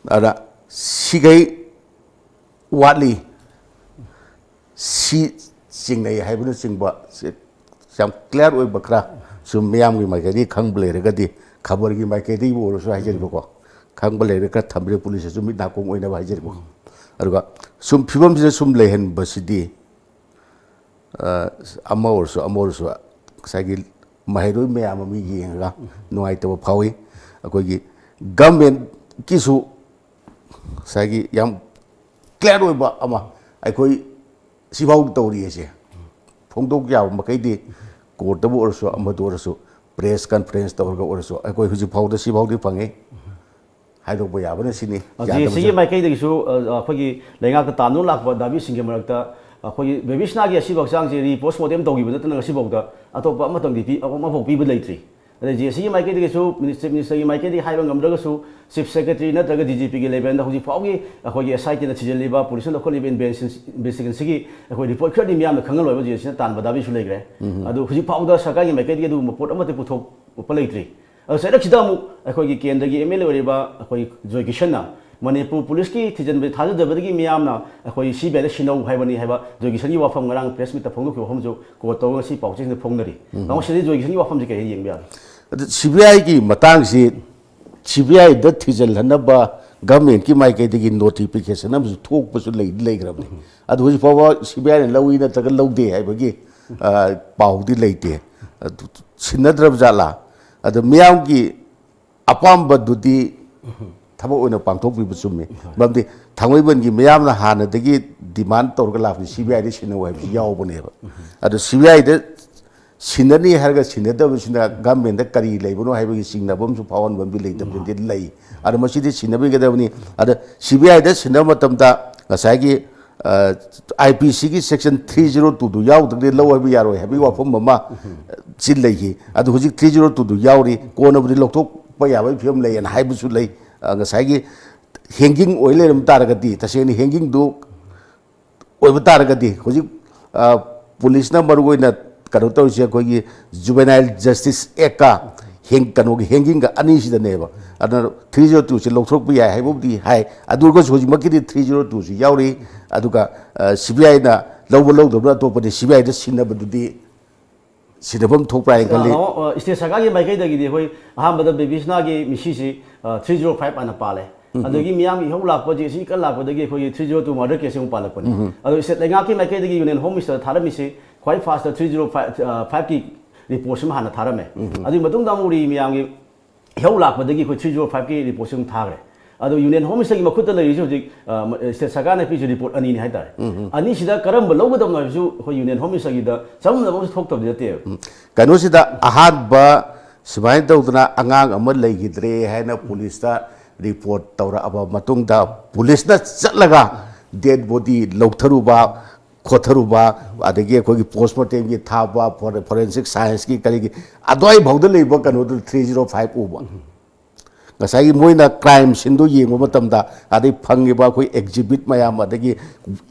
ꯑꯗ ꯁꯤꯈꯩ ꯋꯥꯠꯂꯤ, ꯁꯤ ꯆꯤꯡꯅꯩ ꯍꯥꯏꯕꯅꯆꯤꯡꯕ ꯁꯤ ꯌꯥꯝ ꯀ꯭ꯂꯤꯌꯥꯔ ꯑꯣꯏꯕ ꯈꯔ ꯁꯨꯝ ꯃꯤꯌꯥꯝꯒꯤ ꯃꯥꯏꯀꯩꯗꯒꯤ ꯈꯪꯕ ꯂꯩꯔꯒꯗꯤ, ꯈꯕꯔꯒꯤ ꯃꯥꯏꯀꯩꯗꯒꯤꯕꯨ ꯑꯣꯏꯔꯁꯨ ꯍꯥꯏꯖꯔꯤꯕꯀꯣ, ꯈꯪꯕ ꯂꯩꯔꯒ ꯈꯔ ꯊꯝꯕꯤꯔꯦ ꯄꯨꯂꯤꯁꯇꯁꯨ ꯃꯤꯠ ꯅꯥꯀꯣꯡ ꯑꯣꯏꯅꯕ ꯍꯥꯏꯖꯔꯤꯕꯀꯣ꯫ ꯑꯗꯨꯒ ꯁꯨꯝ ꯐꯤꯕꯝꯁꯤꯗ ꯁꯨꯝ ꯂꯩꯍꯟꯕꯁꯤꯗꯤ, ꯑ, ꯑꯃ ꯑꯣꯏꯔꯁꯨ ꯑꯃ ꯑꯣꯏꯔꯁꯨ ꯉꯁꯥꯏꯒꯤ ꯃꯍꯩꯔꯣꯏ ꯃꯌꯥꯝ ꯑꯃ ꯌꯦꯡꯉꯒ ꯅꯨꯡꯉꯥꯏꯇꯕ ꯐꯥꯎꯏ꯫ ꯑꯩꯈꯣꯏꯒꯤ ꯒꯃꯦꯟꯀꯤꯁꯨ ꯉꯁꯥꯏꯒꯤ ꯌꯥꯝ ꯀ꯭ꯂꯤꯌꯥꯔ ꯑꯣꯏꯕ ꯑꯃ, ꯑꯩꯈꯣꯏ ꯁꯤꯐꯥꯎ ꯇꯧꯔꯤꯑꯁꯦ ꯐꯣꯡꯗꯣꯛ ꯌꯥꯕ ꯃꯈꯩꯗꯤ ꯀꯣꯔꯠꯇꯕꯨ ꯑꯣꯏꯔꯁꯨ ꯑꯃꯗ ꯑꯣꯏꯔꯁꯨ ꯄ꯭ꯔꯦꯁ ꯀꯟꯐꯔꯦꯟꯁ ꯇꯧꯔꯒ ꯑꯣꯏꯔꯁꯨ ꯑꯩꯈꯣꯏ ꯍꯧꯖꯤꯛ ꯐꯥꯎꯗ ꯁꯤꯐꯥꯎꯗꯤ ꯐꯪꯉꯤ꯫ ꯍꯥꯏꯗꯣꯛꯄ ꯌꯥꯕꯅ ꯁꯤꯅꯤ꯫ ꯖꯤ ꯑꯦ ꯁꯤꯒꯤ ꯃꯥꯏꯀꯩꯗꯒꯤꯁꯨ ꯑ, ꯑꯩꯈꯣꯏꯒꯤ ꯂꯩꯉꯥꯛꯇ ꯇꯥꯟꯗꯨꯅ ꯂꯥꯛꯄ ꯗꯥꯕꯤꯁꯤꯡꯒꯤ ꯃꯔꯛꯇ ꯑꯩꯈꯣꯏꯒꯤ ꯕꯦꯕꯤꯁꯅꯥꯒꯤ ꯑꯁꯤꯕ ꯍꯛꯆꯥꯡꯁꯦ ꯔꯤ ꯄꯣꯁ ꯃꯣꯔꯇꯦꯝ ꯇꯧꯈꯤꯕ ꯅꯠꯇꯅ ꯉꯁꯤꯐꯥꯎꯗ ꯑꯇꯣꯞꯄ ꯑꯃꯇꯪꯗꯤ ꯄꯤ-, ꯑꯃꯐꯥꯎ ꯄꯤꯕ ꯂꯩꯇ꯭ꯔꯤ꯫ ꯑꯗꯩ ꯖꯤ ꯑꯦ ꯁꯤꯒꯤ ꯃꯥꯏꯀꯩꯗꯒꯤꯁꯨ ꯃꯤꯅꯤꯁ-, ꯆꯤꯐ ꯃꯤꯅꯤꯁꯇꯔꯒꯤ ꯃꯥꯏꯀꯩꯗꯒꯤ ꯍꯥꯏꯕ ꯉꯝꯗ꯭ꯔꯒꯁꯨ ꯆꯤꯐ ꯁꯦꯀ꯭ꯔꯦꯇꯔꯤ ꯅꯠꯇ꯭ꯔꯒ ꯗꯤ ꯖꯤ ꯄꯤꯒꯤ ꯂꯦꯚꯦꯜꯗ ꯍꯧꯖꯤꯛ ꯐꯥꯎꯒꯤ ꯑꯩꯈꯣꯏꯒꯤ ꯑꯦꯁ ꯑꯥꯏ ꯇꯤꯅ ꯊꯤꯖꯤꯜꯂꯤꯕ, ꯄꯨꯂꯤꯁꯅ ꯂꯧꯈꯠꯂꯤꯕ ꯏꯟꯚꯦꯁꯇꯤꯒꯦꯁꯟꯁꯤꯒꯤ ꯑꯩꯈꯣꯏ ꯔꯤꯄꯣꯔꯠ ꯈꯔꯗꯤ ꯃꯤꯌꯥꯝꯅ ꯈꯪꯍꯜꯂꯣꯏꯕ ꯖꯤ ꯑꯦ ꯁꯤꯅ ꯇꯥꯟꯕ ꯗꯥꯕꯤꯁꯨ ꯂꯩꯈ꯭ꯔꯦ꯫ ꯑꯗꯨ ꯍꯧꯖꯤꯛ ꯐꯥꯎꯗ ꯁꯔꯀꯥꯔꯒꯤ ꯃꯥꯏꯀꯩꯗꯒꯤ ꯑꯗꯨꯒꯨꯝꯕ ꯄꯣꯠ ꯑꯃꯠꯇ ꯄꯨꯊꯣꯛꯄ ꯂꯩꯇ꯭ꯔꯤ꯫ ꯑꯗꯣ ꯆꯩꯔꯛꯁꯤꯗ ꯑꯃꯨꯛ ꯑꯩꯈꯣꯏꯒꯤ ꯀꯦꯟꯗ꯭ꯔꯒꯤ ꯑꯦꯝ ꯑꯦꯜ ꯑꯦ ꯑꯣꯏꯔꯤꯕ ꯑꯩꯈꯣꯏ ꯖꯣꯏ ꯀꯤꯁꯟꯅ ꯃꯅꯤꯄꯨꯔ ꯄꯨꯂꯤꯁꯀꯤ ꯊꯤꯖꯤꯟꯕꯗ ꯊꯥꯖꯗꯕꯗꯒꯤ ꯃꯤꯌꯥꯝꯅ ꯑꯩꯈꯣꯏ ꯁꯤ ꯕꯤ ꯑꯥꯏꯗ ꯁꯤꯟꯅꯧ ꯍꯥꯏꯕꯅꯤ ꯍꯥꯏꯕ ꯖꯣꯏ ꯀꯤꯁꯟꯒꯤ ꯋꯥꯐꯝ ꯉꯔꯥꯡ ꯄ꯭ꯔꯦꯁ ꯃꯤꯠꯇ ꯐꯣꯡꯗꯣꯛꯈꯤꯕ ꯋꯥꯐꯝꯁꯨ ꯀꯣꯠ ꯇꯧꯔꯒ ꯉꯁꯤ ꯄꯥꯎꯆꯦꯁꯤꯡꯗ ꯐꯣꯡꯅꯔꯤ꯫ ꯇꯥꯃꯣ ꯁꯤꯗꯩ ꯖꯣꯏ ꯀꯤꯁꯟꯒꯤ ꯋꯥꯐꯝꯁꯤ ꯀꯔꯤ ꯌꯦꯡꯕ ꯌꯥꯕ? ꯑꯗꯨ ꯁꯤ ꯕꯤ ꯑꯥꯏꯒꯤ ꯃꯇꯥꯡꯁꯤ ꯁꯤ ꯕꯤ ꯑꯥꯏꯗ ꯊꯤꯖꯤꯜꯍꯟꯅꯕ ꯒꯚꯔꯟꯃꯦꯟꯠꯀꯤ ꯃꯥꯏꯀꯩꯗꯒꯤ ꯅꯣꯇꯤꯐꯤꯀꯦꯁꯟ ꯑꯃꯁꯨ ꯊꯣꯛꯄꯁꯨ ꯂꯩꯗꯤ ꯂꯩꯈ꯭ꯔꯕꯅꯤ꯫ ꯑꯗꯨ ꯍꯧꯖꯤꯛ ꯐꯥꯎꯕ ꯁꯤ ꯕꯤ ꯑꯥꯏꯅ ꯂꯧꯏ ꯅꯠꯇ꯭ꯔꯒ ꯂꯧꯗꯦ ꯍꯥꯏꯕꯒꯤ ꯑ, ꯄꯥꯎꯗꯤ ꯂꯩꯇꯦ꯫ ꯑꯗꯨ ꯁꯤꯟꯅꯗ꯭ꯔꯕ ꯖꯥꯠꯂꯥ? ꯑꯗꯣ ꯃꯤꯌꯥꯝꯒꯤ ꯑꯄꯥꯝꯕꯗꯨꯗꯤ ꯊꯕꯛ ꯑꯣꯏꯅ ꯄꯥꯡꯊꯣꯛꯄꯤꯕ ꯆꯨꯝꯃꯤ꯫ ꯃꯔꯝꯗꯤ ꯊꯥꯡꯃꯩꯕꯟꯒꯤ ꯃꯤꯌꯥꯝꯅ ꯍꯥꯟꯅꯗꯒꯤ ꯗꯤꯃꯥꯟ ꯇꯧꯔꯒ ꯂꯥꯛꯄꯁꯤ ꯁꯤ ꯕꯤ ꯑꯥꯏꯗ ꯁꯤꯟꯅꯧ ꯍꯥꯏꯕꯁꯤ ꯌꯥꯎꯕꯅꯦꯕ꯫ ꯑꯗꯣ ꯁꯤ ꯕꯤ ꯑꯥꯏꯗ ꯁꯤꯟꯅꯅꯤ ꯍꯥꯏꯔꯒ ꯁꯤꯟꯅꯗꯕꯁꯤꯅ ꯒꯚꯔꯟꯃꯦꯟꯠꯇ ꯀꯔꯤ ꯂꯩꯕꯅꯣ ꯍꯥꯏꯕꯒꯤ ꯆꯤꯡꯅꯕ ꯑꯃꯁꯨ ꯐꯥꯎꯍꯟꯕ ꯑꯃꯗꯤ ꯂꯩꯇꯕꯗꯤ ꯂꯩ꯫ ꯑꯗꯣ ꯃꯁꯤꯗꯤ ꯁꯤꯟꯅꯕꯤꯒꯗꯕꯅꯤ꯫ ꯑꯗ ꯁꯤ ꯕꯤ ꯑꯥꯏꯗ ꯁꯤꯟꯅꯕ ꯃꯇꯝꯗ ꯉꯁꯥꯏꯒꯤ ꯑꯥꯏ ꯄꯤ ꯁꯤꯒꯤ ꯁꯦꯛꯁꯟ ꯊ꯭ꯔꯤ ꯖꯤꯔꯣ ꯇꯨꯗꯨ ꯌꯥꯎꯗ꯭ꯔꯗꯤ ꯂꯧ ꯍꯥꯏꯕ ꯌꯥꯔꯣꯏ ꯍꯥꯏꯕꯒꯤ ꯋꯥꯐꯝ ꯑꯃ ꯁꯤ ꯂꯩꯈꯤ꯫ ꯑꯗꯨ ꯍꯧꯖꯤꯛ ꯊ꯭ꯔꯤ ꯖꯤꯔꯣ ꯇꯨꯗꯨ ꯌꯥꯎꯔꯤ, ꯀꯣꯟꯅꯕꯨꯗꯤ ꯂꯧꯊꯣꯛꯄ ꯌꯥꯕꯒꯤ ꯐꯤꯕꯝ ꯂꯩꯌꯦꯅ ꯍꯥꯏꯕꯁꯨ ꯂꯩ꯫ ꯑ, ꯉꯁꯥꯏꯒꯤ ꯍꯦꯡꯒꯤꯡ ꯑꯣꯏ ꯂꯩꯔꯝ ꯇꯥꯔꯒꯗꯤ, ꯇꯁꯦꯡꯅ ꯍꯦꯡꯒꯤꯡꯗꯨ ꯑꯣꯏꯕ ꯇꯥꯔꯒꯗꯤ, ꯍꯧꯖꯤꯛ ꯑ, ꯄꯨꯂꯤꯁꯅ ꯃꯔꯨꯑꯣꯏꯅ ꯀꯩꯅꯣ ꯇꯧꯔꯤꯁꯦ ꯑꯩꯈꯣꯏꯒꯤ ꯖꯨꯕꯦꯅꯥꯏꯜ ꯖꯁꯇꯤꯁ ꯑꯦꯛꯀ ꯍꯦꯡ-, ꯀꯩꯅꯣꯒꯤ ꯍꯦꯡꯒꯤꯡꯒ ꯑꯅꯤꯁꯤꯗꯅꯦꯕ꯫ ꯑꯗꯨꯅ ꯊ꯭ꯔꯤ ꯖꯤꯔꯣ ꯇꯨꯁꯦ ꯂꯧꯊꯣꯛꯄ ꯌꯥꯏ ꯍꯥꯏꯕꯕꯨꯗꯤ ꯍꯥꯏ, ꯑꯗꯨ ꯑꯣꯏꯔꯒꯁꯨ ꯍꯧꯖꯤꯛꯃꯛꯀꯤꯗꯤ ꯊ꯭ꯔꯤ ꯖꯤꯔꯣ ꯇꯨꯁꯤ ꯌꯥꯎꯔꯤ꯫ ꯑꯗꯨꯒ ꯁꯤ ꯕꯤ ꯑꯥꯏꯅ ꯂꯧꯕ ꯂꯧꯗꯕꯅ ꯑꯇꯣꯞꯄꯗꯤ, ꯁꯤ ꯕꯤ ꯑꯥꯏꯗ ꯁꯤꯟꯅꯕꯗꯨꯗꯤ ꯁꯤꯟꯅꯐꯝ ꯊꯣꯛꯄ꯭ꯔꯥ ꯍꯥꯏꯅ ꯈꯜꯂꯤ꯫ ꯏꯁꯇꯦꯠ ꯁꯔꯀꯥꯔꯒꯤ ꯃꯥꯏꯀꯩꯗꯒꯤꯗꯤ ꯑꯩꯈꯣꯏ ꯑꯍꯥꯟꯕꯗ ꯕꯦꯕꯤꯁꯅꯥꯒꯤ ꯃꯤꯁꯤꯁꯤ ꯊ꯭ꯔꯤ ꯖꯤꯔꯣ ꯐꯥꯏꯚ ꯍꯥꯏꯅ ꯄꯥꯜꯂꯦ꯫ ꯑꯗꯒꯤ ꯃꯤꯌꯥꯝꯒꯤ ꯏꯍꯧ ꯂꯥꯛꯄꯁꯦ ꯁꯤ ꯀꯟꯅ ꯂꯥꯛꯄꯗꯒꯤ ꯑꯩꯈꯣꯏꯒꯤ ꯊ꯭ꯔꯤ ꯖꯤꯔꯣ ꯇꯨ ꯃꯔꯗꯔ ꯀꯦꯁꯁꯤ ꯑꯃꯨꯛ ꯄꯥꯜꯂꯛꯄꯅꯤ꯫ ꯑꯗꯣ ꯏꯁꯇꯦꯠ ꯂꯩꯉꯥꯛꯀꯤ ꯃꯥꯏꯀꯩꯗꯒꯤ ꯌꯨꯅꯤꯌꯟ ꯍꯣꯝ ꯃꯤꯅꯤꯁꯇꯔꯗ ꯊꯥꯔꯝꯃꯤꯁꯤ ꯈ꯭ꯋꯥꯏ ꯐꯥꯔꯁꯇ ꯊ꯭ꯔꯤ ꯖꯤꯔꯣ ꯐꯥꯏꯚ ꯐꯥꯏꯚꯀꯤ ꯔꯤꯄꯣꯔꯠꯁꯤꯃ ꯍꯥꯟꯅ ꯊꯥꯔꯝꯃꯦ꯫ ꯑꯗꯨꯒꯤ ꯃꯇꯨꯡꯗ ꯑꯃꯨꯛ ꯔꯤ ꯃꯌꯥꯝꯒꯤ ꯏꯍꯧ ꯂꯥꯛꯄꯗꯒꯤ ꯑꯩꯈꯣꯏ ꯊ꯭ꯔꯤ ꯖꯤꯔꯣ ꯐꯥꯏꯚꯀꯤ ꯔꯤꯄꯣꯔꯠꯁꯤ ꯑꯃꯨꯛ ꯊꯥꯈ꯭ꯔꯦ꯫ ꯑꯗꯣ ꯌꯨꯅꯤꯌꯟ ꯍꯣꯝ ꯃꯤꯅꯤꯁꯇꯔꯒꯤ ꯃꯈꯨꯠꯇ ꯂꯩꯔꯤꯁꯦ ꯍꯧꯖꯤꯛ, ꯑ, ꯃ-, ꯁ꯭ꯇꯦꯠ ꯁꯔꯀꯥꯔꯅ ꯄꯤꯔꯤꯁꯦ ꯔꯤꯄꯣꯔꯠ ꯑꯅꯤꯅꯤ ꯍꯥꯏꯇꯥꯔꯦ꯫ ꯑꯅꯤꯁꯤꯗ ꯀꯔꯝꯕ ꯂꯧꯒꯗꯕꯅꯣ ꯍꯥꯏꯕꯁꯨ ꯑꯩꯈꯣꯏ ꯌꯨꯅꯤꯌꯟ ꯍꯣꯝ ꯃꯤꯅꯤꯁꯇꯔꯒꯤꯗ ꯆꯃꯝꯅꯕ ꯑꯃꯁꯨ ꯊꯣꯛꯇꯕꯗꯤ ꯅꯠꯇꯦꯕ꯫ ꯀꯩꯅꯣꯁꯤꯗ ꯑꯍꯥꯟꯕ ꯁꯨꯃꯥꯏꯅ ꯇꯧꯗꯅ ꯑꯉꯥꯡ ꯑꯃ ꯂꯩꯈꯤꯗ꯭ꯔꯦ ꯍꯥꯏꯅ ꯄꯨꯂꯤꯁꯇ ꯔꯤꯄꯣꯔꯠ ꯇꯧꯔꯛꯑꯕ ꯃꯇꯨꯡꯗ, ꯄꯨꯂꯤꯁꯅ ꯆꯠꯂꯒ ꯗꯦꯗ ꯕꯣꯗꯤ ꯂꯧꯊꯔꯨꯕ, ꯈꯣꯠꯊꯔꯨꯕ, ꯑꯗꯒꯤ ꯑꯩꯈꯣꯏꯒꯤ ꯄꯣꯁꯃꯣꯔꯇꯦꯝꯒꯤ ꯊꯥꯕ, ꯐꯣꯔꯦꯟꯁꯤꯛ ꯁꯥꯏꯟꯁꯀꯤ ꯀꯔꯤꯒꯤ, ꯑꯗꯨꯋꯥꯏꯐꯥꯎꯗ ꯂꯩꯕ ꯀꯩꯅꯣꯗꯨ ꯊ꯭ꯔꯤ ꯖꯤꯔꯣ ꯐꯥꯏꯚ ꯎꯕ꯫ ꯉꯁꯥꯏꯒꯤ ꯃꯣꯏꯅ ꯀ꯭ꯔꯥꯏꯝ ꯁꯤꯟꯗꯨ ꯌꯦꯡꯕ ꯃꯇꯝꯗ, ꯑꯗꯩ ꯐꯪꯉꯤꯕ ꯑꯩꯈꯣꯏ ꯑꯦꯛꯖꯤꯕꯤꯠ ꯃꯌꯥꯝ, ꯑꯗꯒꯤ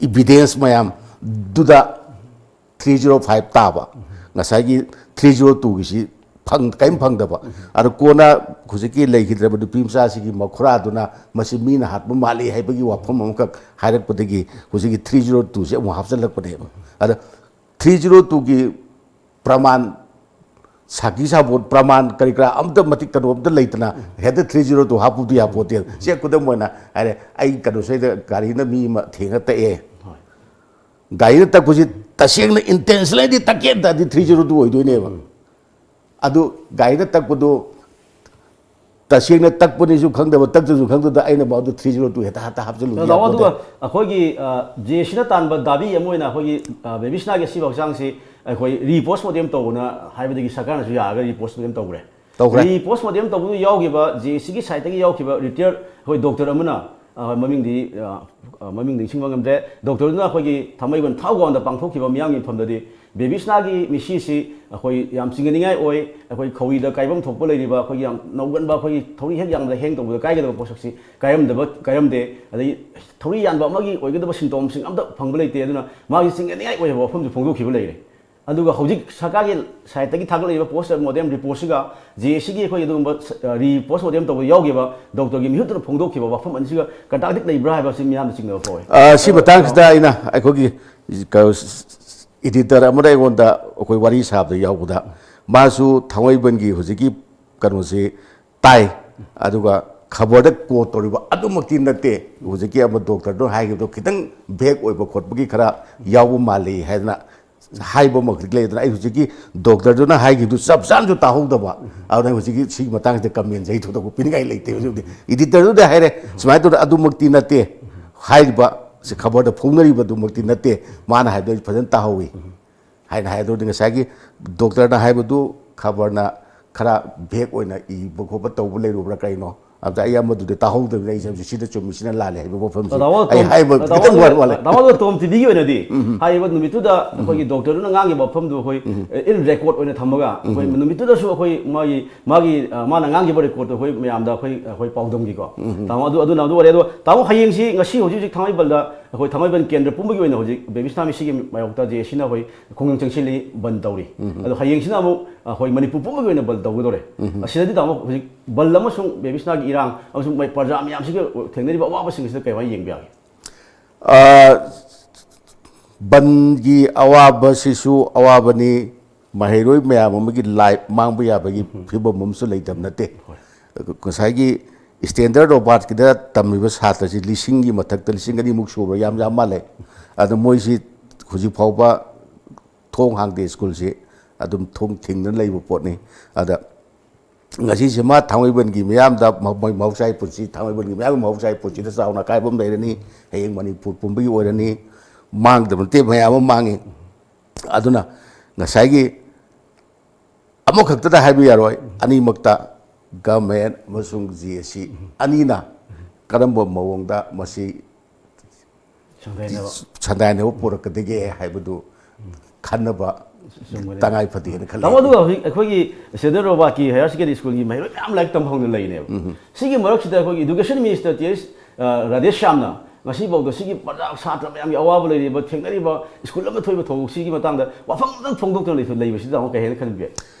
ꯏꯕꯤꯗꯦꯟꯁ ꯃꯌꯥꯝꯗꯨꯗ ꯊ꯭ꯔꯤ ꯖꯤꯔꯣ ꯐꯥꯏꯚ ꯇꯥꯕ, ꯉꯁꯥꯏꯒꯤ ꯊ꯭ꯔꯤ ꯖꯤꯔꯣ ꯇꯨꯒꯤꯁꯤ ꯐꯪ-, ꯀꯔꯤꯝ ꯐꯪꯗꯕ꯫ ꯑꯗꯣ ꯀꯣꯟꯅ ꯍꯧꯖꯤꯛꯀꯤ ꯂꯩꯈꯤꯗ꯭ꯔꯕ ꯅꯨꯄꯤ ꯃꯆꯥꯁꯤꯒꯤ ꯃꯈꯨꯔꯥꯗꯨꯅ ꯃꯁꯤ ꯃꯤꯅ ꯍꯥꯠꯄ ꯃꯥꯜꯂꯤ ꯍꯥꯏꯕꯒꯤ ꯋꯥꯐꯝ ꯑꯃꯈꯛ ꯍꯥꯏꯔꯛꯄꯗꯒꯤ ꯍꯧꯖꯤꯛꯀꯤ ꯊ꯭ꯔꯤ ꯖꯤꯔꯣ ꯇꯨꯁꯦ ꯑꯃꯨꯛ ꯍꯥꯞꯆꯤꯜꯂꯛꯄꯅꯦꯕ꯫ ꯑꯗ ꯊ꯭ꯔꯤ ꯖꯤꯔꯣ ꯇꯨꯒꯤ ꯄ꯭ꯔꯃꯥꯟ, ꯁꯥꯈꯤ ꯁꯥꯕꯣꯠ, ꯄ꯭ꯔꯃꯥꯟ ꯀꯔꯤ ꯀꯔꯥ ꯑꯝꯇ ꯃꯇꯤꯛ ꯀꯩꯅꯣ ꯑꯝꯇ ꯂꯩꯇꯅ ꯍꯦꯛꯇ ꯊ꯭ꯔꯤ ꯖꯤꯔꯣ ꯇꯨ ꯍꯥꯞꯄꯨꯗꯤ ꯌꯥꯄꯣꯠꯇꯦ꯫ ꯁꯦ ꯈꯨꯗꯝ ꯑꯣꯏꯅ ꯍꯥꯏꯔꯦ, ꯑꯩ ꯀꯩꯅꯣ ꯁ꯭ꯋꯥꯏꯗ ꯒꯥꯔꯤꯅ ꯃꯤ ꯑꯃ ꯊꯦꯡꯅ ꯇꯛꯑꯦ꯫ ꯒꯥꯔꯤꯅ ꯇꯛꯄꯁꯤ ꯇꯁꯦꯡꯅ ꯏꯟꯇꯦꯟꯁꯅꯦꯜꯗꯤ ꯇꯛꯀꯦ ꯇꯥꯔꯗꯤ ꯊ꯭ꯔꯤ ꯖꯤꯔꯣ ꯇꯨ ꯑꯣꯏꯗꯣꯏꯅꯦꯕ꯫ ꯑꯗꯨ ꯒꯥꯔꯤꯅ ꯇꯛꯄꯗꯨ ꯇꯁꯦꯡꯅ ꯇꯛꯄꯅꯤꯁꯨ ꯈꯪꯗꯕ, ꯇꯛꯇꯁꯨ ꯈꯪꯗꯕꯗ ꯑꯩꯅ ꯃꯗꯨ ꯊ꯭ꯔꯤ ꯖꯤꯔꯣ ꯇꯨ ꯍꯦꯛꯇ ꯍꯦꯛꯇ ꯍꯥꯞꯆꯤꯜꯂꯨꯗꯤ ꯇꯥꯃꯣ, ꯑꯗꯨꯒ ꯌꯥꯄꯣꯠꯇꯦ꯫ ꯑꯩꯈꯣꯏꯒꯤ, ꯑ, ꯖꯦ ꯑꯦ ꯁꯤꯅ ꯇꯥꯟꯕ ꯗꯥꯕꯤ ꯑꯃ ꯑꯣꯏꯅ ꯑꯩꯈꯣꯏꯒꯤ, ꯑ, ꯕꯦꯕꯤꯁꯅꯥꯒꯤ ꯑꯁꯤꯕ ꯍꯛꯆꯥꯡꯁꯤ ꯑꯩꯈꯣꯏ ꯔꯤꯄꯣꯁꯃꯣꯔꯇꯦꯝ ꯇꯧꯕꯅ ꯍꯥꯏꯕꯗꯒꯤ ꯁꯔꯀꯥꯔꯅꯁꯨ ꯌꯥꯔꯒ ꯔꯤꯄꯣꯁꯃꯣꯔꯇꯦꯝ ꯇꯧꯈ꯭ꯔꯦ꯫ ꯇꯧꯈ꯭ꯔꯦ꯫ ꯔꯤꯄꯣꯁꯃꯣꯔꯇꯦꯝ ꯇꯧꯕꯗꯨ ꯌꯥꯎꯈꯤꯕ, ꯖꯦ ꯑꯦ ꯁꯤꯒꯤ ꯁꯥꯏꯠꯇꯒꯤ ꯌꯥꯎꯈꯤꯕ ꯔꯤꯇꯥꯌꯔ ꯑꯩꯈꯣꯏ ꯗꯣꯛꯇꯔ ꯑꯃꯅ, ꯑ, ꯃꯃꯤꯡꯗꯤ, ꯑ, ꯑ, ꯃꯃꯤꯡꯗꯤ ꯅꯤꯡꯁꯤꯡꯕ ꯉꯝꯗ꯭ꯔꯦ, ꯗꯣꯛꯇꯔꯗꯨꯅ ꯑꯩꯈꯣꯏꯒꯤ ꯊꯥꯡꯃꯩꯕꯟ ꯊꯥꯎ ꯒ꯭ꯔꯥꯎꯟꯗ ꯄꯥꯡꯊꯣꯛꯈꯤꯕ ꯃꯤꯌꯥꯝꯒꯤ ꯃꯐꯝꯗꯗꯤ ꯕꯦꯕꯤꯁꯅꯥꯒꯤ ꯃꯤꯁꯤꯁꯤ ꯑꯩꯈꯣꯏ ꯌꯥꯝ ꯆꯤꯡꯅꯅꯤꯡꯉꯥꯏ ꯑꯣꯏ꯫ ꯑꯩꯈꯣꯏ ꯈꯧꯔꯤꯗ ꯀꯥꯏꯐꯝ ꯊꯣꯛꯄ ꯂꯩꯔꯤꯕ ꯑꯩꯈꯣꯏꯒꯤ ꯌꯥꯝ ꯅꯧꯒꯟꯕ, ꯑꯩꯈꯣꯏꯒꯤ ꯊꯧꯔꯤ ꯍꯦꯛ ꯌꯥꯟꯕꯗ ꯍꯦꯡ ꯇꯧꯕꯗ ꯀꯥꯏꯒꯗꯕ ꯄꯣꯠꯁꯛꯁꯤ ꯀꯥꯏꯔꯝꯗꯕ, ꯀꯥꯏꯔꯝꯗꯦ꯫ ꯑꯗꯩ ꯊꯧꯔꯤ ꯌꯥꯟꯕ ꯑꯃꯒꯤ ꯑꯣꯏꯒꯗꯕ ꯁꯤꯝꯇꯣꯝꯁꯤꯡ ꯑꯝꯇ ꯐꯪꯕ ꯂꯩꯇꯦ꯫ ꯑꯗꯨꯅ ꯃꯥꯒꯤ ꯆꯤꯡꯅꯅꯤꯡꯉꯥꯏ ꯑꯣꯏꯕ ꯋꯥꯐꯝꯁꯤ ꯐꯣꯡꯗꯣꯛꯈꯤꯕ ꯂꯩꯔꯦ꯫ ꯑꯗꯨꯒ ꯍꯧꯖꯤꯛ ꯁꯔꯀꯥꯔꯒꯤ ꯁꯥꯏꯠꯇꯒꯤ ꯊꯥꯒꯠꯂꯛꯏꯕ ꯄꯣꯁꯃꯣꯔꯇꯦꯝ ꯔꯤꯄꯣꯔꯠꯁꯤꯒ ꯖꯦ ꯑꯦ ꯁꯤꯒꯤ ꯑꯩꯈꯣꯏ ꯑꯗꯨꯒꯨꯝꯕ ꯁ-, ꯑ, ꯔꯤꯄꯣꯁꯃꯣꯔꯇꯦꯝ ꯇꯧꯕ ꯌꯥꯎꯈꯤꯕ ꯗꯣꯛꯇꯔꯒꯤ ꯃꯤꯍꯨꯠꯇꯨꯅ ꯐꯣꯡꯗꯣꯛꯈꯤꯕ ꯋꯥꯐꯝ ꯑꯅꯤꯁꯤꯒ ꯀꯟꯇ꯭ꯔꯥꯗꯤꯛ ꯂꯩꯕ꯭ꯔꯥ ꯍꯥꯏꯕꯁꯤ ꯃꯤꯌꯥꯝꯅ ꯆꯤꯡꯅꯕ ꯐꯥꯎꯏ꯫ ꯑ, ꯁꯤ ꯃꯇꯥꯡꯁꯤꯗ ꯑꯩꯅ ꯑꯩꯈꯣꯏꯒꯤ ꯀ-, ꯏꯗꯤꯇꯔ ꯑꯃꯗ ꯑꯩꯉꯣꯟꯗ ꯑꯩꯈꯣꯏ ꯋꯥꯔꯤ ꯁꯥꯕꯗ ꯌꯥꯎꯕꯗ, ꯃꯥꯁꯨ ꯊꯥꯡꯃꯩꯕꯟꯒꯤ ꯍꯧꯖꯤꯛꯀꯤ ꯀꯩꯅꯣꯁꯤ ꯇꯥꯏ, ꯑꯗꯨꯒ ꯈꯕꯔꯗ ꯀꯣꯠ ꯇꯧꯔꯤꯕ ꯑꯗꯨꯃꯛꯇꯤ ꯅꯠꯇꯦ꯫ ꯍꯧꯖꯤꯛꯀꯤ ꯑꯃ ꯗꯣꯛꯇꯔꯗꯨꯅ ꯍꯥꯏꯈꯤꯕꯗꯣ ꯈꯤꯇꯪ ꯚꯦꯒ ꯑꯣꯏꯕ ꯈꯣꯠꯄꯒꯤ ꯈꯔ ꯌꯥꯎꯕ ꯃꯥꯜꯂꯤ ꯍꯥꯏꯗꯅ ꯍꯥꯏꯕꯃꯛꯇꯤ ꯂꯩꯗꯅ, ꯑꯩ ꯍꯧꯖꯤꯛꯀꯤ ꯗꯣꯛꯇꯔꯗꯨꯅ ꯍꯥꯏꯈꯤꯕꯗꯨ ꯆꯞ ꯆꯥꯅꯁꯨ ꯇꯥꯍꯧꯗꯕ꯫ ꯑꯗꯨꯅ ꯑꯩ ꯍꯧꯖꯤꯛꯀꯤ ꯁꯤꯒꯤ ꯃꯇꯥꯡꯁꯤꯗ ꯀꯃꯦꯟꯁꯦ ꯑꯩ ꯊꯣꯏꯗꯣꯛꯄ ꯄꯤꯅꯤꯡꯉꯥꯏ ꯂꯩꯇꯦ꯫ ꯍꯧꯖꯤꯛ ꯍꯧꯖꯤꯛ ꯏꯗꯤꯇꯔꯗꯨꯗ ꯍꯥꯏꯔꯦ, ꯁꯨꯃꯥꯏꯅ ꯇꯧꯗꯅ ꯑꯗꯨꯃꯛꯇꯤ ꯅꯠꯇꯦ, ꯍꯥꯏꯔꯤꯕ ꯁꯤ ꯈꯕꯔꯗ ꯐꯣꯡꯅꯔꯤꯕꯗꯨꯃꯛꯇꯤ ꯅꯠꯇꯦ, ꯃꯥꯅ ꯍꯥꯏꯕꯗꯣ ꯑꯩ ꯐꯖꯅ ꯇꯥꯍꯧꯋꯤ ꯍꯥꯏꯅ ꯍꯥꯏ꯫ ꯑꯗꯨꯗꯤ ꯉꯁꯥꯏꯒꯤ ꯗꯣꯛꯇꯔꯅ ꯍꯥꯏꯕꯗꯨ ꯈꯕꯔꯅ ꯈꯔ ꯚꯦꯒ ꯑꯣꯏꯅ ꯏꯕ ꯈꯣꯠꯄ ꯇꯧꯕ ꯂꯩꯔꯨꯕ꯭ꯔꯥ ꯀꯩꯅꯣ? ꯑꯗ ꯑꯩ ꯑꯃꯗꯨꯗꯤ ꯇꯥꯍꯧꯗꯕꯅꯤꯅ ꯑꯩꯁꯦ ꯍꯧꯖꯤꯛ ꯁꯤꯗ ꯆꯨꯝꯃꯤ, ꯁꯤꯅ ꯂꯥꯜꯂꯦ ꯍꯥꯏꯕ ꯋꯥꯐꯝꯁꯦ ꯇꯥꯃꯣ ꯑꯩ ꯇꯣꯝ-, ꯍꯥꯏꯕ ꯇꯥꯃꯣ ꯈꯤꯇꯪ ꯇꯣꯝ-, ꯋꯥꯠ-, ꯋꯥꯠꯂꯦ꯫ ꯇꯥꯃꯣ ꯇꯣꯝ ꯇꯤꯚꯤꯒꯤ ꯑꯣꯏꯅꯗꯤ ꯍꯥꯏꯔꯤꯕ ꯅꯨꯃꯤꯠꯇꯨꯗ ꯑꯩꯈꯣꯏꯒꯤ ꯗꯣꯛꯇꯔꯗꯨꯅ ꯉꯥꯡꯈꯤꯕ ꯋꯥꯐꯝꯗꯨ ꯑꯩꯈꯣꯏ, ꯑꯦ, ꯏꯟ ꯔꯦꯀꯣꯔꯗ ꯑꯣꯏꯅ ꯊꯝꯃꯒ ꯑꯩꯈꯣꯏ ꯅꯨꯃꯤꯠꯇꯨꯗꯁꯨ ꯑꯩꯈꯣꯏ ꯃꯥꯒꯤ, ꯑ, ꯃꯥꯅ ꯉꯥꯡꯈꯤꯕ ꯔꯦꯀꯣꯔꯗꯇꯨ ꯑꯩꯈꯣꯏ ꯃꯌꯥꯝꯗ ꯑꯩꯈꯣꯏ, ꯑꯩꯈꯣꯏ ꯄꯥꯎꯗꯝꯒꯤꯀꯣ꯫ ꯇꯥꯃꯣ ꯑꯗꯨ, ꯑꯗꯨꯅ ꯑꯗꯨ ꯑꯣꯏꯔꯦ꯫ ꯑꯗꯣ ꯇꯥꯃꯣ ꯍꯌꯦꯡꯁꯤ ꯉꯁꯤ ꯍꯧꯖꯤꯛ ꯍꯧꯖꯤꯛ ꯊꯥꯡꯃꯩꯕꯟꯗ ꯑꯩꯈꯣꯏ ꯊꯥꯡꯃꯩꯕꯟ ꯀꯦꯟꯗ꯭ꯔ ꯄꯨꯝꯕꯒꯤ ꯑꯣꯏꯅ ꯍꯧꯖꯤꯛ ꯕꯦꯕꯤꯁꯅꯥ ꯃꯤꯁꯤꯒꯤ ꯃꯥꯌꯣꯛꯇ ꯖꯦ ꯑꯦ ꯁꯤꯅ ꯑꯩꯈꯣꯏ ꯈꯣꯡꯖꯪ ꯆꯪꯁꯤꯜꯂꯤ, ꯕꯟ ꯇꯧꯔꯤ꯫ ꯑꯗꯣ ꯍꯌꯦꯡꯁꯤꯅ ꯑꯃꯨꯛ ꯑꯩꯈꯣꯏ ꯃꯅꯤꯄꯨꯔ ꯄꯨꯝꯕꯒꯤ ꯑꯣꯏꯅ ꯕꯟ ꯇꯧꯒꯗꯧꯔꯦ꯫ ꯑꯁꯤꯗꯗꯤ ꯇꯥꯃꯣ ꯍꯧꯖꯤꯛ ꯕꯟ ꯑꯃꯁꯨꯡ ꯕꯦꯕꯤꯁꯅꯥꯒꯤ ꯏꯔꯥꯡ ꯑꯃꯁꯨꯡ ꯃꯣꯏ ꯄ꯭ꯔꯖꯥ ꯃꯌꯥꯝꯁꯤꯒ ꯊꯦꯡꯅꯔꯤꯕ ꯑꯋꯥꯕꯁꯤꯡ ꯑꯁꯤꯗ ꯀꯩꯃꯥꯏꯅ ꯌꯦꯡꯕ ꯌꯥꯒꯦ? ꯑ, ꯕꯟꯒꯤ ꯑꯋꯥꯕꯁꯤꯁꯨ ꯑꯋꯥꯕꯅꯤ, ꯃꯍꯩꯔꯣꯏ ꯃꯌꯥꯝ ꯑꯃꯒꯤ ꯂꯥꯏꯐ ꯃꯥꯡꯕ ꯌꯥꯕꯒꯤ ꯐꯤꯕꯝ ꯑꯃꯁꯨ ꯂꯩꯇꯕ ꯅꯠꯇꯦ꯫ ꯉꯁꯥꯏꯒꯤ ꯁ꯭ꯇꯦꯟꯗꯔꯠ ꯔꯣꯕꯥꯔꯠꯀꯤꯗ ꯇꯝꯂꯤꯕ ꯁꯥꯇ꯭ꯔꯁꯤ ꯂꯤꯁꯤꯡꯒꯤ ꯃꯊꯛꯇ, ꯂꯤꯁꯤꯡ ꯑꯅꯤꯃꯨꯛ ꯁꯨꯕ, ꯌꯥꯝ, ꯌꯥꯝ ꯃꯥꯜꯂꯦ꯫ ꯑꯗꯣ ꯃꯣꯏꯁꯤ ꯍꯧꯖꯤꯛ ꯐꯥꯎꯕ ꯊꯣꯡ ꯍꯥꯡꯗꯦ, ꯁ꯭ꯀꯨꯜꯁꯤ ꯑꯗꯨꯝ ꯊꯣꯡ ꯊꯤꯡꯗꯨꯅ ꯂꯩꯕ ꯄꯣꯠꯅꯤ꯫ ꯑꯗ ꯉꯁꯤꯁꯤ ꯃꯥ ꯊꯥꯡꯃꯩꯕꯟꯒꯤ ꯃꯤꯌꯥꯝꯗ ꯃ-, ꯃꯣꯏ ꯃꯍꯧꯁꯥꯒꯤ ꯄꯨꯟꯁꯤ, ꯊꯥꯡꯃꯩꯕꯟꯒꯤ ꯃꯤꯌꯥꯝꯒꯤ ꯃꯍꯧꯁꯥꯒꯤ ꯄꯨꯟꯁꯤꯗ ꯆꯥꯎꯅ ꯑꯀꯥꯏꯕ ꯑꯃ ꯂꯩꯔꯅꯤ꯫ ꯍꯌꯦꯡ ꯃꯅꯤꯄꯨꯔ ꯄꯨꯝꯕꯒꯤ ꯑꯣꯏꯔꯅꯤ꯫ ꯃꯥꯡꯗꯕ ꯅꯠꯇꯦ, ꯃꯌꯥꯝ ꯑꯃ ꯃꯥꯡꯉꯤ꯫ ꯑꯗꯨꯅ ꯉꯁꯥꯏꯒꯤ ꯑꯃꯈꯛꯇꯗ ꯍꯥꯏꯕ ꯌꯥꯔꯣꯏ, ꯑꯅꯤꯃꯛꯇ, ꯒꯃꯦꯟ ꯑꯃꯁꯨꯡ ꯖꯤ ꯑꯦ ꯁꯤ ꯑꯅꯤꯅ ꯀꯔꯝꯕ ꯃꯑꯣꯡꯗ ꯃꯁꯤ ꯁꯪꯗꯥꯏꯅꯕ꯫ ꯁꯪꯗꯥꯏꯅꯕ ꯄꯨꯔꯛꯀꯗꯒꯦ ꯍꯥꯏꯕꯗꯨ ꯈꯟꯅꯕ ꯆꯨꯝꯕꯅꯦ꯫ ꯇꯉꯥꯏ ꯐꯗꯦꯅ ꯈꯜꯂꯤ꯫ ꯇꯥꯃꯣ, ꯑꯗꯨꯒ ꯍꯧꯖꯤꯛ ꯑꯩꯈꯣꯏꯒꯤ ꯁꯦꯟꯇ꯭ꯔꯦꯜ ꯔꯣꯕꯥꯔꯠꯀꯤ ꯍꯥꯌꯔ ꯁꯦꯀꯦꯟꯗꯔꯤ ꯁ꯭ꯀꯨꯜꯒꯤ ꯃꯍꯩꯔꯣꯏ ꯃꯌꯥꯝ ꯂꯥꯏꯔꯤꯛ ꯇꯝꯕ ꯍꯧꯅ ꯂꯩꯔꯤꯅꯦꯕ꯫ ꯁꯤꯒꯤ ꯃꯔꯛꯁꯤꯗ ꯑꯩꯈꯣꯏꯒꯤ ꯏꯗꯨꯀꯦꯁꯟ ꯃꯤꯅꯤꯁꯇꯔ ꯇꯤ ꯑꯦꯁ, ꯑ, ꯔꯥꯙꯦꯁ꯭ꯌꯥꯝꯅ ꯉꯁꯤꯐꯥꯎꯗ ꯁꯤꯒꯤ ꯄ꯭ꯔꯖꯥ ꯁꯥꯇ꯭ꯔ ꯃꯌꯥꯝꯒꯤ ꯑꯋꯥꯕ ꯂꯩꯔꯤꯕ, ꯊꯦꯡꯅꯔꯤꯕ ꯁ꯭ꯀꯨꯜ ꯑꯃ ꯊꯣꯛꯏꯕ ꯊꯧꯗꯣꯛꯁꯤꯒꯤ ꯃꯇꯥꯡꯗ ꯋꯥꯐꯝ ꯑꯃꯇꯪ ꯐꯣꯡꯗꯣꯛꯇꯅ ꯂꯩꯊꯣ-, ꯂꯩꯕꯁꯤꯗ ꯇꯥꯃꯣ ꯀꯩ ꯍꯥꯏꯅ ꯈꯟꯕꯤꯒꯦ?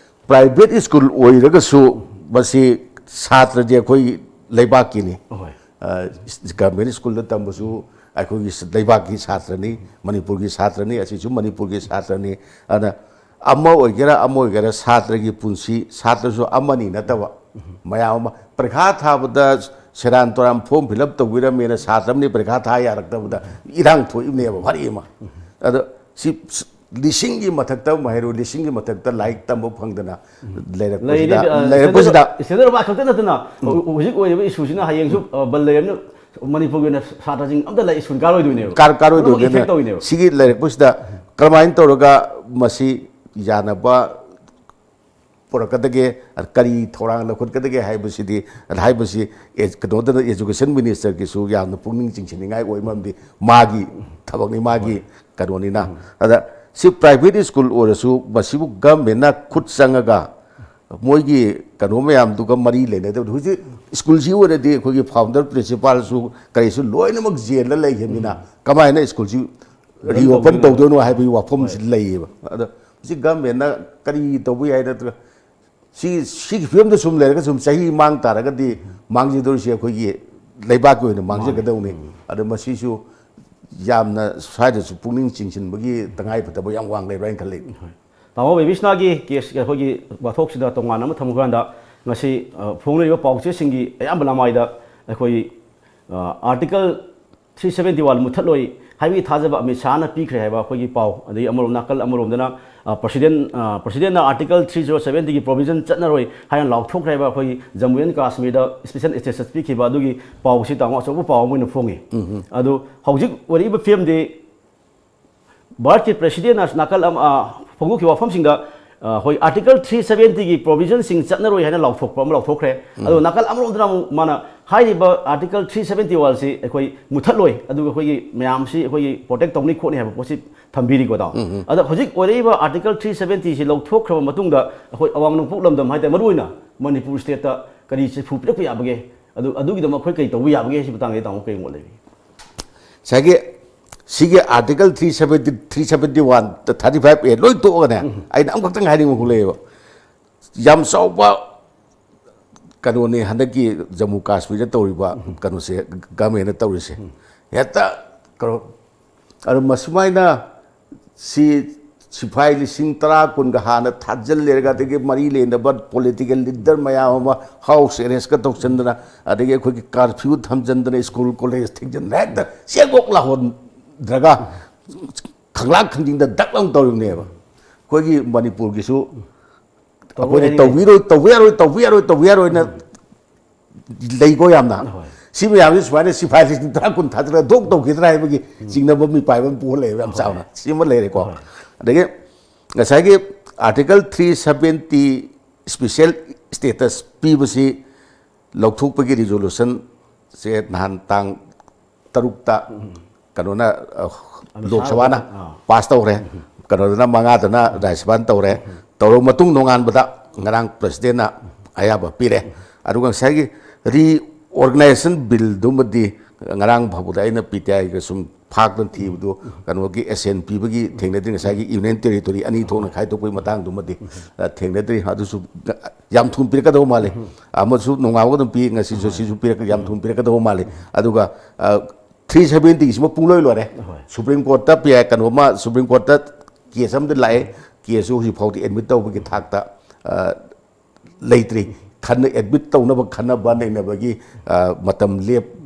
ꯄ꯭ꯔꯥꯏꯚꯦꯠ ꯁ꯭ꯀꯨꯜ ꯑꯣꯏꯔꯒꯁꯨ ꯃꯁꯤ ꯁꯥꯇ꯭ꯔꯗꯤ ꯑꯩꯈꯣꯏ ꯂꯩꯕꯥꯛꯀꯤꯅꯤ꯫ ꯑꯍꯣꯏ꯫ ꯑ, ꯒꯚꯔꯟꯃꯦꯟ ꯁ꯭ꯀꯨꯜꯗ ꯇꯝꯕꯁꯨ ꯑꯩꯈꯣꯏꯒꯤ ꯂꯩꯕꯥꯛꯀꯤ ꯁꯥꯇ꯭ꯔꯅꯤ, ꯃꯅꯤꯄꯨꯔꯒꯤ ꯁꯥꯇ꯭ꯔꯅꯤ, ꯑꯁꯤꯁꯨ ꯃꯅꯤꯄꯨꯔꯒꯤ ꯁꯥꯇ꯭ꯔꯅꯤ꯫ ꯑꯗꯨꯅ ꯑꯃ ꯑꯣꯏꯒꯦꯔꯥ, ꯑꯃ ꯑꯣꯏꯒꯦꯔꯥ, ꯁꯥꯇ꯭ꯔꯒꯤ ꯄꯨꯟꯁꯤ, ꯁꯥꯇ꯭ꯔꯁꯨ ꯑꯃꯅꯤ ꯅꯠꯇꯕ ꯃꯌꯥꯝ ꯑꯃ꯫ ꯄꯔꯤꯈꯥ ꯊꯥꯕꯗ ꯁꯦꯔꯥꯟ ꯇꯨꯔꯥꯟ ꯐꯣꯔꯝ ꯐꯤꯜ ꯑꯞ ꯇꯧꯕꯤꯔꯝꯃꯦꯅ ꯁꯥꯇ꯭ꯔ ꯑꯃꯅ ꯄꯔꯤꯈꯥ ꯊꯥ ꯌꯥꯔꯛꯇꯕꯗ ꯏꯔꯥꯡ ꯊꯣꯛꯏꯕꯅꯦꯕ, ꯋꯥꯔꯤ ꯑꯃ꯫ ꯑꯗꯣ ꯁꯤ ꯂꯤꯁꯤꯡꯒꯤ ꯃꯊꯛꯇ ꯃꯍꯩꯔꯣꯏ ꯂꯤꯁꯤꯡꯒꯤ ꯃꯊꯛꯇ ꯂꯥꯏꯔꯤꯛ ꯇꯝꯕ ꯐꯪꯗꯅ ꯂꯩꯔꯛꯄꯁꯤꯗ, ꯂꯩꯔꯛꯄꯁꯤꯗ ꯏꯁꯇꯦꯟꯗꯔ ꯈꯛꯇ ꯅꯠꯇꯅ ꯍꯧꯖꯤꯛ ꯑꯣꯏꯔꯤꯕ ꯏꯁꯨꯁꯤꯅ ꯍꯌꯦꯡꯁꯨ ꯕꯟ ꯂꯩꯔꯕꯅꯤꯅ ꯃꯅꯤꯄꯨꯔꯒꯤ ꯑꯣꯏꯅ ꯁꯥꯇ꯭ꯔꯁꯤꯡ ꯑꯝꯇ ꯂꯥꯏꯔꯤꯛ ꯁ꯭ꯀꯨꯜ ꯀꯥꯔꯣꯏꯗꯣꯏꯅꯦꯕ꯫ ꯀꯥꯔꯣꯏꯗꯣꯏꯅꯦ꯫ ꯁꯤꯒꯤ ꯂꯩꯔꯛꯄꯁꯤꯗ ꯀꯔꯝꯍꯥꯏꯅ ꯇꯧꯔꯒ ꯃꯁꯤ ꯌꯥꯅꯕ ꯄꯨꯔꯛꯀꯗꯒꯦ? ꯀꯔꯤ ꯊꯧꯔꯥꯡ ꯂꯧꯈꯠꯀꯗꯒꯦ ꯍꯥꯏꯕꯁꯤꯗꯤ, ꯍꯥꯏꯕꯁꯤ ꯀꯩꯅꯣꯗꯅ education minister ꯒꯤꯁꯨ ꯌꯥꯝꯅ ꯄꯨꯛꯅꯤꯡ ꯆꯤꯡꯁꯤꯟꯅꯤꯡꯉꯥꯏ ꯑꯣꯏ, ꯃꯔꯝꯗꯤ ꯃꯥꯒꯤ ꯊꯕꯛꯅꯤ, ꯃꯥꯒꯤ ꯀꯩꯅꯣꯅꯤꯅ꯫ ꯑꯗ ꯁꯤ private school ꯑꯣꯏꯔꯁꯨ ꯃꯁꯤꯕꯨ government ꯅ ꯈꯨꯠ ꯆꯪꯉꯒ ꯃꯣꯏꯒꯤ ꯀꯩꯅꯣ ꯃꯌꯥꯝꯗꯨꯒ ꯃꯔꯤ ꯂꯩꯅꯗꯕꯗ ꯍꯧꯖꯤꯛ ꯁ꯭ꯀꯨꯜꯁꯤ ꯑꯣꯏꯔꯗꯤ ꯑꯩꯈꯣꯏꯒꯤ founder principal ꯁꯨ ꯀꯔꯤꯁꯨ ꯂꯣꯏꯅꯃꯛ ꯖꯦꯜꯗ ꯂꯩꯈꯤꯕꯅꯤꯅ ꯀꯃꯥꯏꯅ ꯁ꯭ꯀꯨꯜꯁꯤ reopen ꯇꯧꯗꯣꯏꯅꯣ ꯍꯥꯏꯕꯒꯤ ꯋꯥꯐꯝꯁꯤ ꯂꯩꯌꯦꯕ꯫ ꯑꯗꯣ ꯍꯧꯖꯤꯛ government ꯅ ꯀꯔꯤ ꯇꯧꯕ ꯌꯥꯏ, ꯅꯠꯇ꯭ꯔꯒ ꯁꯤ, ꯁꯤꯒꯤ ꯐꯤꯕꯝꯗ ꯁꯨꯝ ꯂꯩꯔꯒ ꯁꯨꯝ ꯆꯍꯤ ꯃꯥꯡ ꯇꯥꯔꯒꯗꯤ ꯃꯥꯡꯖꯗꯣꯏꯁꯦ ꯑꯩꯈꯣꯏꯒꯤ ꯂꯩꯕꯥꯛꯀꯤ ꯑꯣꯏꯅ ꯃꯥꯡꯖꯒꯗꯧꯅꯤ꯫ ꯑꯗꯣ ꯃꯁꯤꯁꯨ ꯌꯥꯝꯅ ꯁ꯭ꯋꯥꯏꯗꯁꯨ ꯄꯨꯛꯅꯤꯡ ꯆꯤꯡꯁꯤꯟꯕꯒꯤ ꯇꯉꯥꯏ ꯐꯗꯕ ꯌꯥꯝ ꯋꯥꯡ ꯂꯩꯕ꯭ꯔꯥ ꯍꯥꯏꯅ ꯈꯜꯂꯤ꯫ ꯍꯣꯏ꯫ ꯇꯥꯃꯣ ꯕꯦꯕꯤꯁꯅꯥꯒꯤ case ꯀꯤ ꯑꯩꯈꯣꯏꯒꯤ ꯋꯥꯊꯣꯛꯁꯤꯗ ꯇꯣꯉꯥꯟꯅ ꯑꯃ ꯊꯝꯈ꯭ꯔꯀꯥꯟꯗ ꯉꯁꯤ, ꯑ, ꯐꯣꯡꯅꯔꯤꯕ ꯄꯥꯎꯆꯦꯁꯤꯡꯒꯤ ꯑꯌꯥꯝꯕ ꯂꯃꯥꯏꯗ ꯑꯩꯈꯣꯏ, ꯑ, Article three seventy one ꯃꯨꯠꯊꯠꯂꯣꯏ ꯍꯥꯏꯕꯒꯤ ꯊꯥꯖꯕ ꯑꯃꯤꯠ ꯁꯥꯍꯅ ꯄꯤꯈ꯭ꯔꯦ ꯍꯥꯏꯕ ꯑꯩꯈꯣꯏꯒꯤ ꯄꯥꯎ, ꯑꯗꯒꯤ ꯑꯃꯔꯣꯝ ꯅꯥꯀꯜ ꯑꯃꯔꯣꯝꯗꯅ, ꯑ, President, ꯑ, President ꯅ Article three zero seventy ꯒꯤ provision ꯆꯠꯅꯔꯣꯏ ꯍꯥꯏꯅ ꯂꯥꯎꯊꯣꯛꯈ꯭ꯔꯦ ꯍꯥꯏꯕ ꯑꯩꯈꯣꯏꯒꯤ Jammu and Kashmir the special status ꯄꯤꯈꯤꯕ ꯑꯗꯨꯒꯤ ꯄꯥꯎꯁꯤ ꯇꯥꯃꯣ ꯑꯆꯧꯕ ꯄꯥꯎ ꯑꯃ ꯑꯣꯏꯅ ꯐꯣꯡꯉꯤ꯫ ꯑꯗꯨ ꯍꯧꯖꯤꯛ ꯑꯣꯏꯔꯛꯏꯕ ꯐꯤꯕꯝꯗꯤ ꯚꯥꯔꯠꯀꯤ President ꯅ ꯅꯥꯀꯜ ꯑꯃ, ꯑ, ꯐꯣꯡꯗꯣꯛꯈꯤꯕ ꯋꯥꯐꯝꯁꯤꯡꯗ, ꯑ, ꯑꯩꯈꯣꯏ Article three seventy ꯒꯤ provision ꯁꯤꯡ ꯆꯠꯅꯔꯣꯏ ꯍꯥꯏꯅ ꯂꯥꯎꯊꯣꯛꯄ ꯑꯃ ꯂꯥꯎꯊꯣꯛꯈ꯭ꯔꯦ꯫ ꯑꯗꯣ ꯅꯥꯀꯜ ꯑꯃꯔꯣꯝꯗꯅ ꯑꯃꯨꯛ ꯃꯥꯅ ꯍꯥꯏꯔꯤꯕ Article three seventy one ꯁꯤ ꯑꯩꯈꯣꯏ ꯃꯨꯠꯊꯠꯂꯣꯏ, ꯑꯗꯨꯒ ꯑꯩꯈꯣꯏꯒꯤ ꯃꯌꯥꯝꯁꯤ ꯑꯩꯈꯣꯏꯒꯤ protect ꯇꯧꯅꯤ ꯈꯣꯠꯅꯤ ꯍꯥꯏꯕ ꯄꯣꯠꯁꯤ ꯊꯝꯕꯤꯔꯤꯀꯣ, ꯇꯥꯃꯣ꯫ ꯑꯗ ꯍꯧꯖꯤꯛ ꯑꯣꯏꯔꯛꯏꯕ Article three seventy ꯁꯤ ꯂꯧꯊꯣꯛꯈ꯭ꯔꯕ ꯃꯇꯨꯡꯗ ꯑꯩꯈꯣꯏ ꯑꯋꯥꯡ ꯅꯣꯡꯄꯣꯛ ꯂꯝꯗꯝ ꯍꯥꯏꯇꯥꯔꯦ, ꯃꯔꯨꯑꯣꯏꯅ ꯃꯅꯤꯄꯨꯔ state ꯇ ꯀꯔꯤ ꯆꯩꯐꯨ ꯄꯤꯔꯛꯄ ꯌꯥꯕꯒꯦ? ꯑꯗꯨ, ꯑꯗꯨꯒꯤꯗꯃꯛ ꯑꯩꯈꯣꯏ ꯀꯔꯤ ꯇꯧꯕ ꯌꯥꯕꯒꯦ? ꯁꯤ ꯃꯇꯥꯡꯗ ꯇꯥꯃꯣ ꯀꯔꯤ ꯃꯣꯠ ꯂꯩꯕꯤꯒꯦ? ꯉꯁꯥꯏꯒꯤ ꯁꯤꯒꯤ Article three seventy, three seventy one, thirty five A ꯂꯣꯏ ꯇꯣꯛꯑꯒꯅꯦ, ꯑꯩꯅ ꯑꯃꯈꯛꯇꯪ ꯍꯥꯏꯅꯤꯡꯕ ꯑꯃꯈꯛ ꯂꯩꯌꯦꯕ꯫ ꯌꯥꯝ ꯆꯥꯎꯕ ꯀꯩꯅꯣꯅꯤ ꯍꯟꯗꯛꯀꯤ ꯖꯝꯃꯨ ꯀꯥꯁꯃꯤꯔꯗ ꯇꯧꯔꯤꯕ ꯀꯩꯅꯣꯁꯦ, government ꯅ ꯇꯧꯔꯤꯁꯦ꯫ ꯍꯦꯛꯇ ꯀꯩꯅꯣ, ꯑꯗꯨ ꯃꯁꯨꯃꯥꯏꯅ ꯁꯤ ꯁꯤꯐꯥꯏ ꯂꯤꯁꯤꯡ ꯇꯔꯥ ꯀꯨꯟꯒ ꯍꯥꯟꯅ ꯊꯥꯖꯤꯜꯂꯦꯔꯒ, ꯑꯗꯒꯤ ꯃꯔꯤ ꯂꯩꯅꯕ political leader ꯃꯌꯥꯝ ꯑꯃ house arrest ꯀ ꯇꯧꯁꯤꯟꯗꯅ, ꯑꯗꯒꯤ ꯑꯩꯈꯣꯏꯒꯤ curfew ꯊꯝꯖꯤꯟꯗꯅ, school college ꯊꯤꯡꯖꯤꯟꯗꯅ, ꯍꯦꯛꯇ ꯆꯦꯡꯀꯣꯛ ꯂꯥꯎꯍꯟꯗ꯭ꯔꯒ, ꯈꯪꯂꯥꯛ ꯈꯪꯖꯤꯡꯗ ꯗꯛ ꯂꯥꯎ ꯇꯧꯔꯤꯕꯅꯦꯕ꯫ ꯑꯩꯈꯣꯏꯒꯤ ꯃꯅꯤꯄꯨꯔꯒꯤꯁꯨ ꯑꯩꯈꯣꯏꯅ ꯇꯧꯕꯤꯔꯣꯏ, ꯇꯧꯕ ꯌꯥꯔꯣꯏ, ꯇꯧꯕ ꯌꯥꯔꯣꯏ, ꯇꯧꯕ ꯌꯥꯔꯣꯏꯅ ꯂꯩꯀꯣ ꯌꯥꯝꯅ꯫ ꯁꯤ ꯃꯌꯥꯝꯁꯤ ꯁꯨꯃꯥꯏꯅ ꯁꯤꯐꯥꯏ ꯂꯤꯁꯤꯡ ꯇꯔꯥ, ꯀꯨꯟ ꯊꯥꯗꯔꯒ ꯗꯣꯛ ꯇꯧꯈꯤꯗ꯭ꯔꯥ ꯍꯥꯏꯕꯒꯤ ꯆꯤꯡꯅꯕ ꯃꯤꯄꯥꯏꯕ ꯑꯃ ꯄꯨꯔ ꯂꯩꯌꯦꯕ ꯌꯥꯝ ꯆꯥꯎꯅ꯫ ꯁꯤꯃ ꯂꯩꯔꯦꯀꯣ꯫ ꯑꯗꯒꯤ ꯉꯁꯥꯏꯒꯤ Article three seventy special status ꯄꯤꯕꯁꯤ ꯂꯧꯊꯣꯛꯄꯒꯤ resolution ꯁꯦ ꯅꯍꯥꯟ ꯇꯥꯡ ꯇꯔꯨꯛꯇ ꯀꯩꯅꯣꯅ, ꯑ, ꯑꯃꯤꯠ ꯂꯣꯛ ꯁꯥꯍ ꯁꯚꯥꯅ ꯑꯥ꯫ ꯄꯥꯁ ꯇꯧꯈ꯭ꯔꯦ, ꯀꯩꯅꯣꯗꯅ ꯃꯉꯥꯗꯅ ꯔꯥꯖ꯭ꯌ ꯁꯚꯥꯅ ꯇꯧꯔꯦ꯫ ꯇꯧꯔꯕ ꯃꯇꯨꯡ ꯅꯣꯡꯉꯥꯟꯕꯗ ꯉꯔꯥꯡ presidentꯅ ꯑꯌꯥꯕ ꯄꯤꯔꯦ꯫ ꯑꯗꯨꯒ ꯉꯁꯥꯏꯒꯤ reorganization billꯗꯨꯃꯗꯤ ꯉꯔꯥꯡ ꯐꯥꯎꯕꯗ ꯑꯩꯅ PTIꯒ ꯁꯨꯝ ꯐꯥꯛꯇꯅ ꯊꯤꯕꯗꯨ ꯀꯩꯅꯣꯒꯤ assent ꯄꯤꯕꯒꯤ ꯊꯦꯡꯅꯗ꯭ꯔꯤ, ꯉꯁꯥꯏꯒꯤ union territory ꯑꯅꯤ ꯊꯣꯛꯅ ꯈꯥꯏꯗꯣꯛꯄꯒꯤ ꯃꯇꯥꯡꯗꯨꯃꯗꯤ, ꯑ, ꯊꯦꯡꯅꯗ꯭ꯔꯤ꯫ ꯑꯗꯨꯁꯨ ꯌꯥꯝ ꯊꯨꯅ ꯄꯤꯔꯛꯀꯗꯧꯕ ꯃꯥꯜꯂꯤ꯫ ꯑꯃꯁꯨ ꯅꯣꯡꯉꯥꯜꯂꯒ ꯑꯗꯨꯝ ꯄꯤ, ꯉꯁꯤꯁꯨ ꯁꯤꯁꯨ ꯄꯤꯔꯛ-, ꯌꯥꯝ ꯊꯨꯅ ꯄꯤꯔꯛꯀꯗꯧꯕ ꯃꯥꯜꯂꯤ꯫ ꯑꯗꯨꯒ, ꯑ, three seventyꯒꯤꯁꯤꯃ ꯄꯨꯡꯂꯣꯏ ꯂꯣꯏꯔꯦ꯫ ꯍꯣꯏ꯫ Supreme Courtꯇ ꯄꯤ-, ꯀꯩꯅꯣꯃ, Supreme Courtꯇ case ꯑꯃꯗꯤ ꯂꯥꯛꯑꯦ, caseꯁꯨ ꯍꯧꯖꯤꯛ ꯐꯥꯎꯗꯤ admit ꯇꯧꯕꯒꯤ ꯊꯥꯛꯇ, ꯑ, ꯂꯩꯇ꯭ꯔꯤ꯫ ꯈꯟꯅ-, admit ꯇꯧꯅꯕ ꯈꯟꯅꯕ ꯅꯩꯅꯕꯒꯤ, ꯑ, ꯃꯇꯝ ꯂꯦꯞꯄ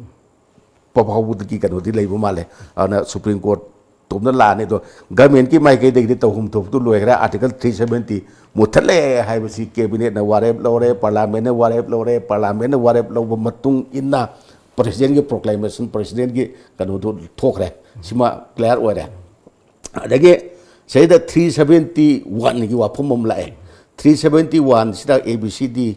ꯐꯥꯎꯕꯗꯒꯤ ꯀꯩꯅꯣꯗꯤ ꯂꯩꯕ ꯃꯥꯜꯂꯦ꯫ ꯑꯗꯨꯅ Supreme Court ꯇꯣꯝꯅ ꯂꯥꯛꯑꯅꯤ꯫ ꯑꯗꯣ governmentꯀꯤ ꯃꯥꯏꯀꯩꯗꯒꯤꯗꯤ ꯇꯧꯐꯝ ꯊꯣꯛꯄꯗꯨ ꯂꯣꯏꯈ꯭ꯔꯦ꯫ Article three seventy ꯃꯨꯠꯊꯠꯂꯦ ꯍꯥꯏꯕꯁꯤ cabinetꯅ ꯋꯥꯔꯦꯞ ꯂꯧꯔꯦ, parliamentꯅ ꯋꯥꯔꯦꯞ ꯂꯧꯔꯦ, parliamentꯅ ꯋꯥꯔꯦꯞ ꯂꯧꯕ ꯃꯇꯨꯡ ꯏꯟꯅ presidentꯀꯤ proclamation, presidentꯀꯤ ꯀꯩꯅꯣꯗꯨ ꯊꯣꯛꯈ꯭ꯔꯦ꯫ ꯁꯤꯃ clear ꯑꯣꯏꯔꯦ꯫ ꯑꯗꯒꯤ ꯁꯤꯗ three seventy oneꯒꯤ ꯋꯥꯐꯝ ꯑꯃ ꯂꯥꯛꯑꯦ꯫ Three seventy oneꯁꯤꯗ A B C D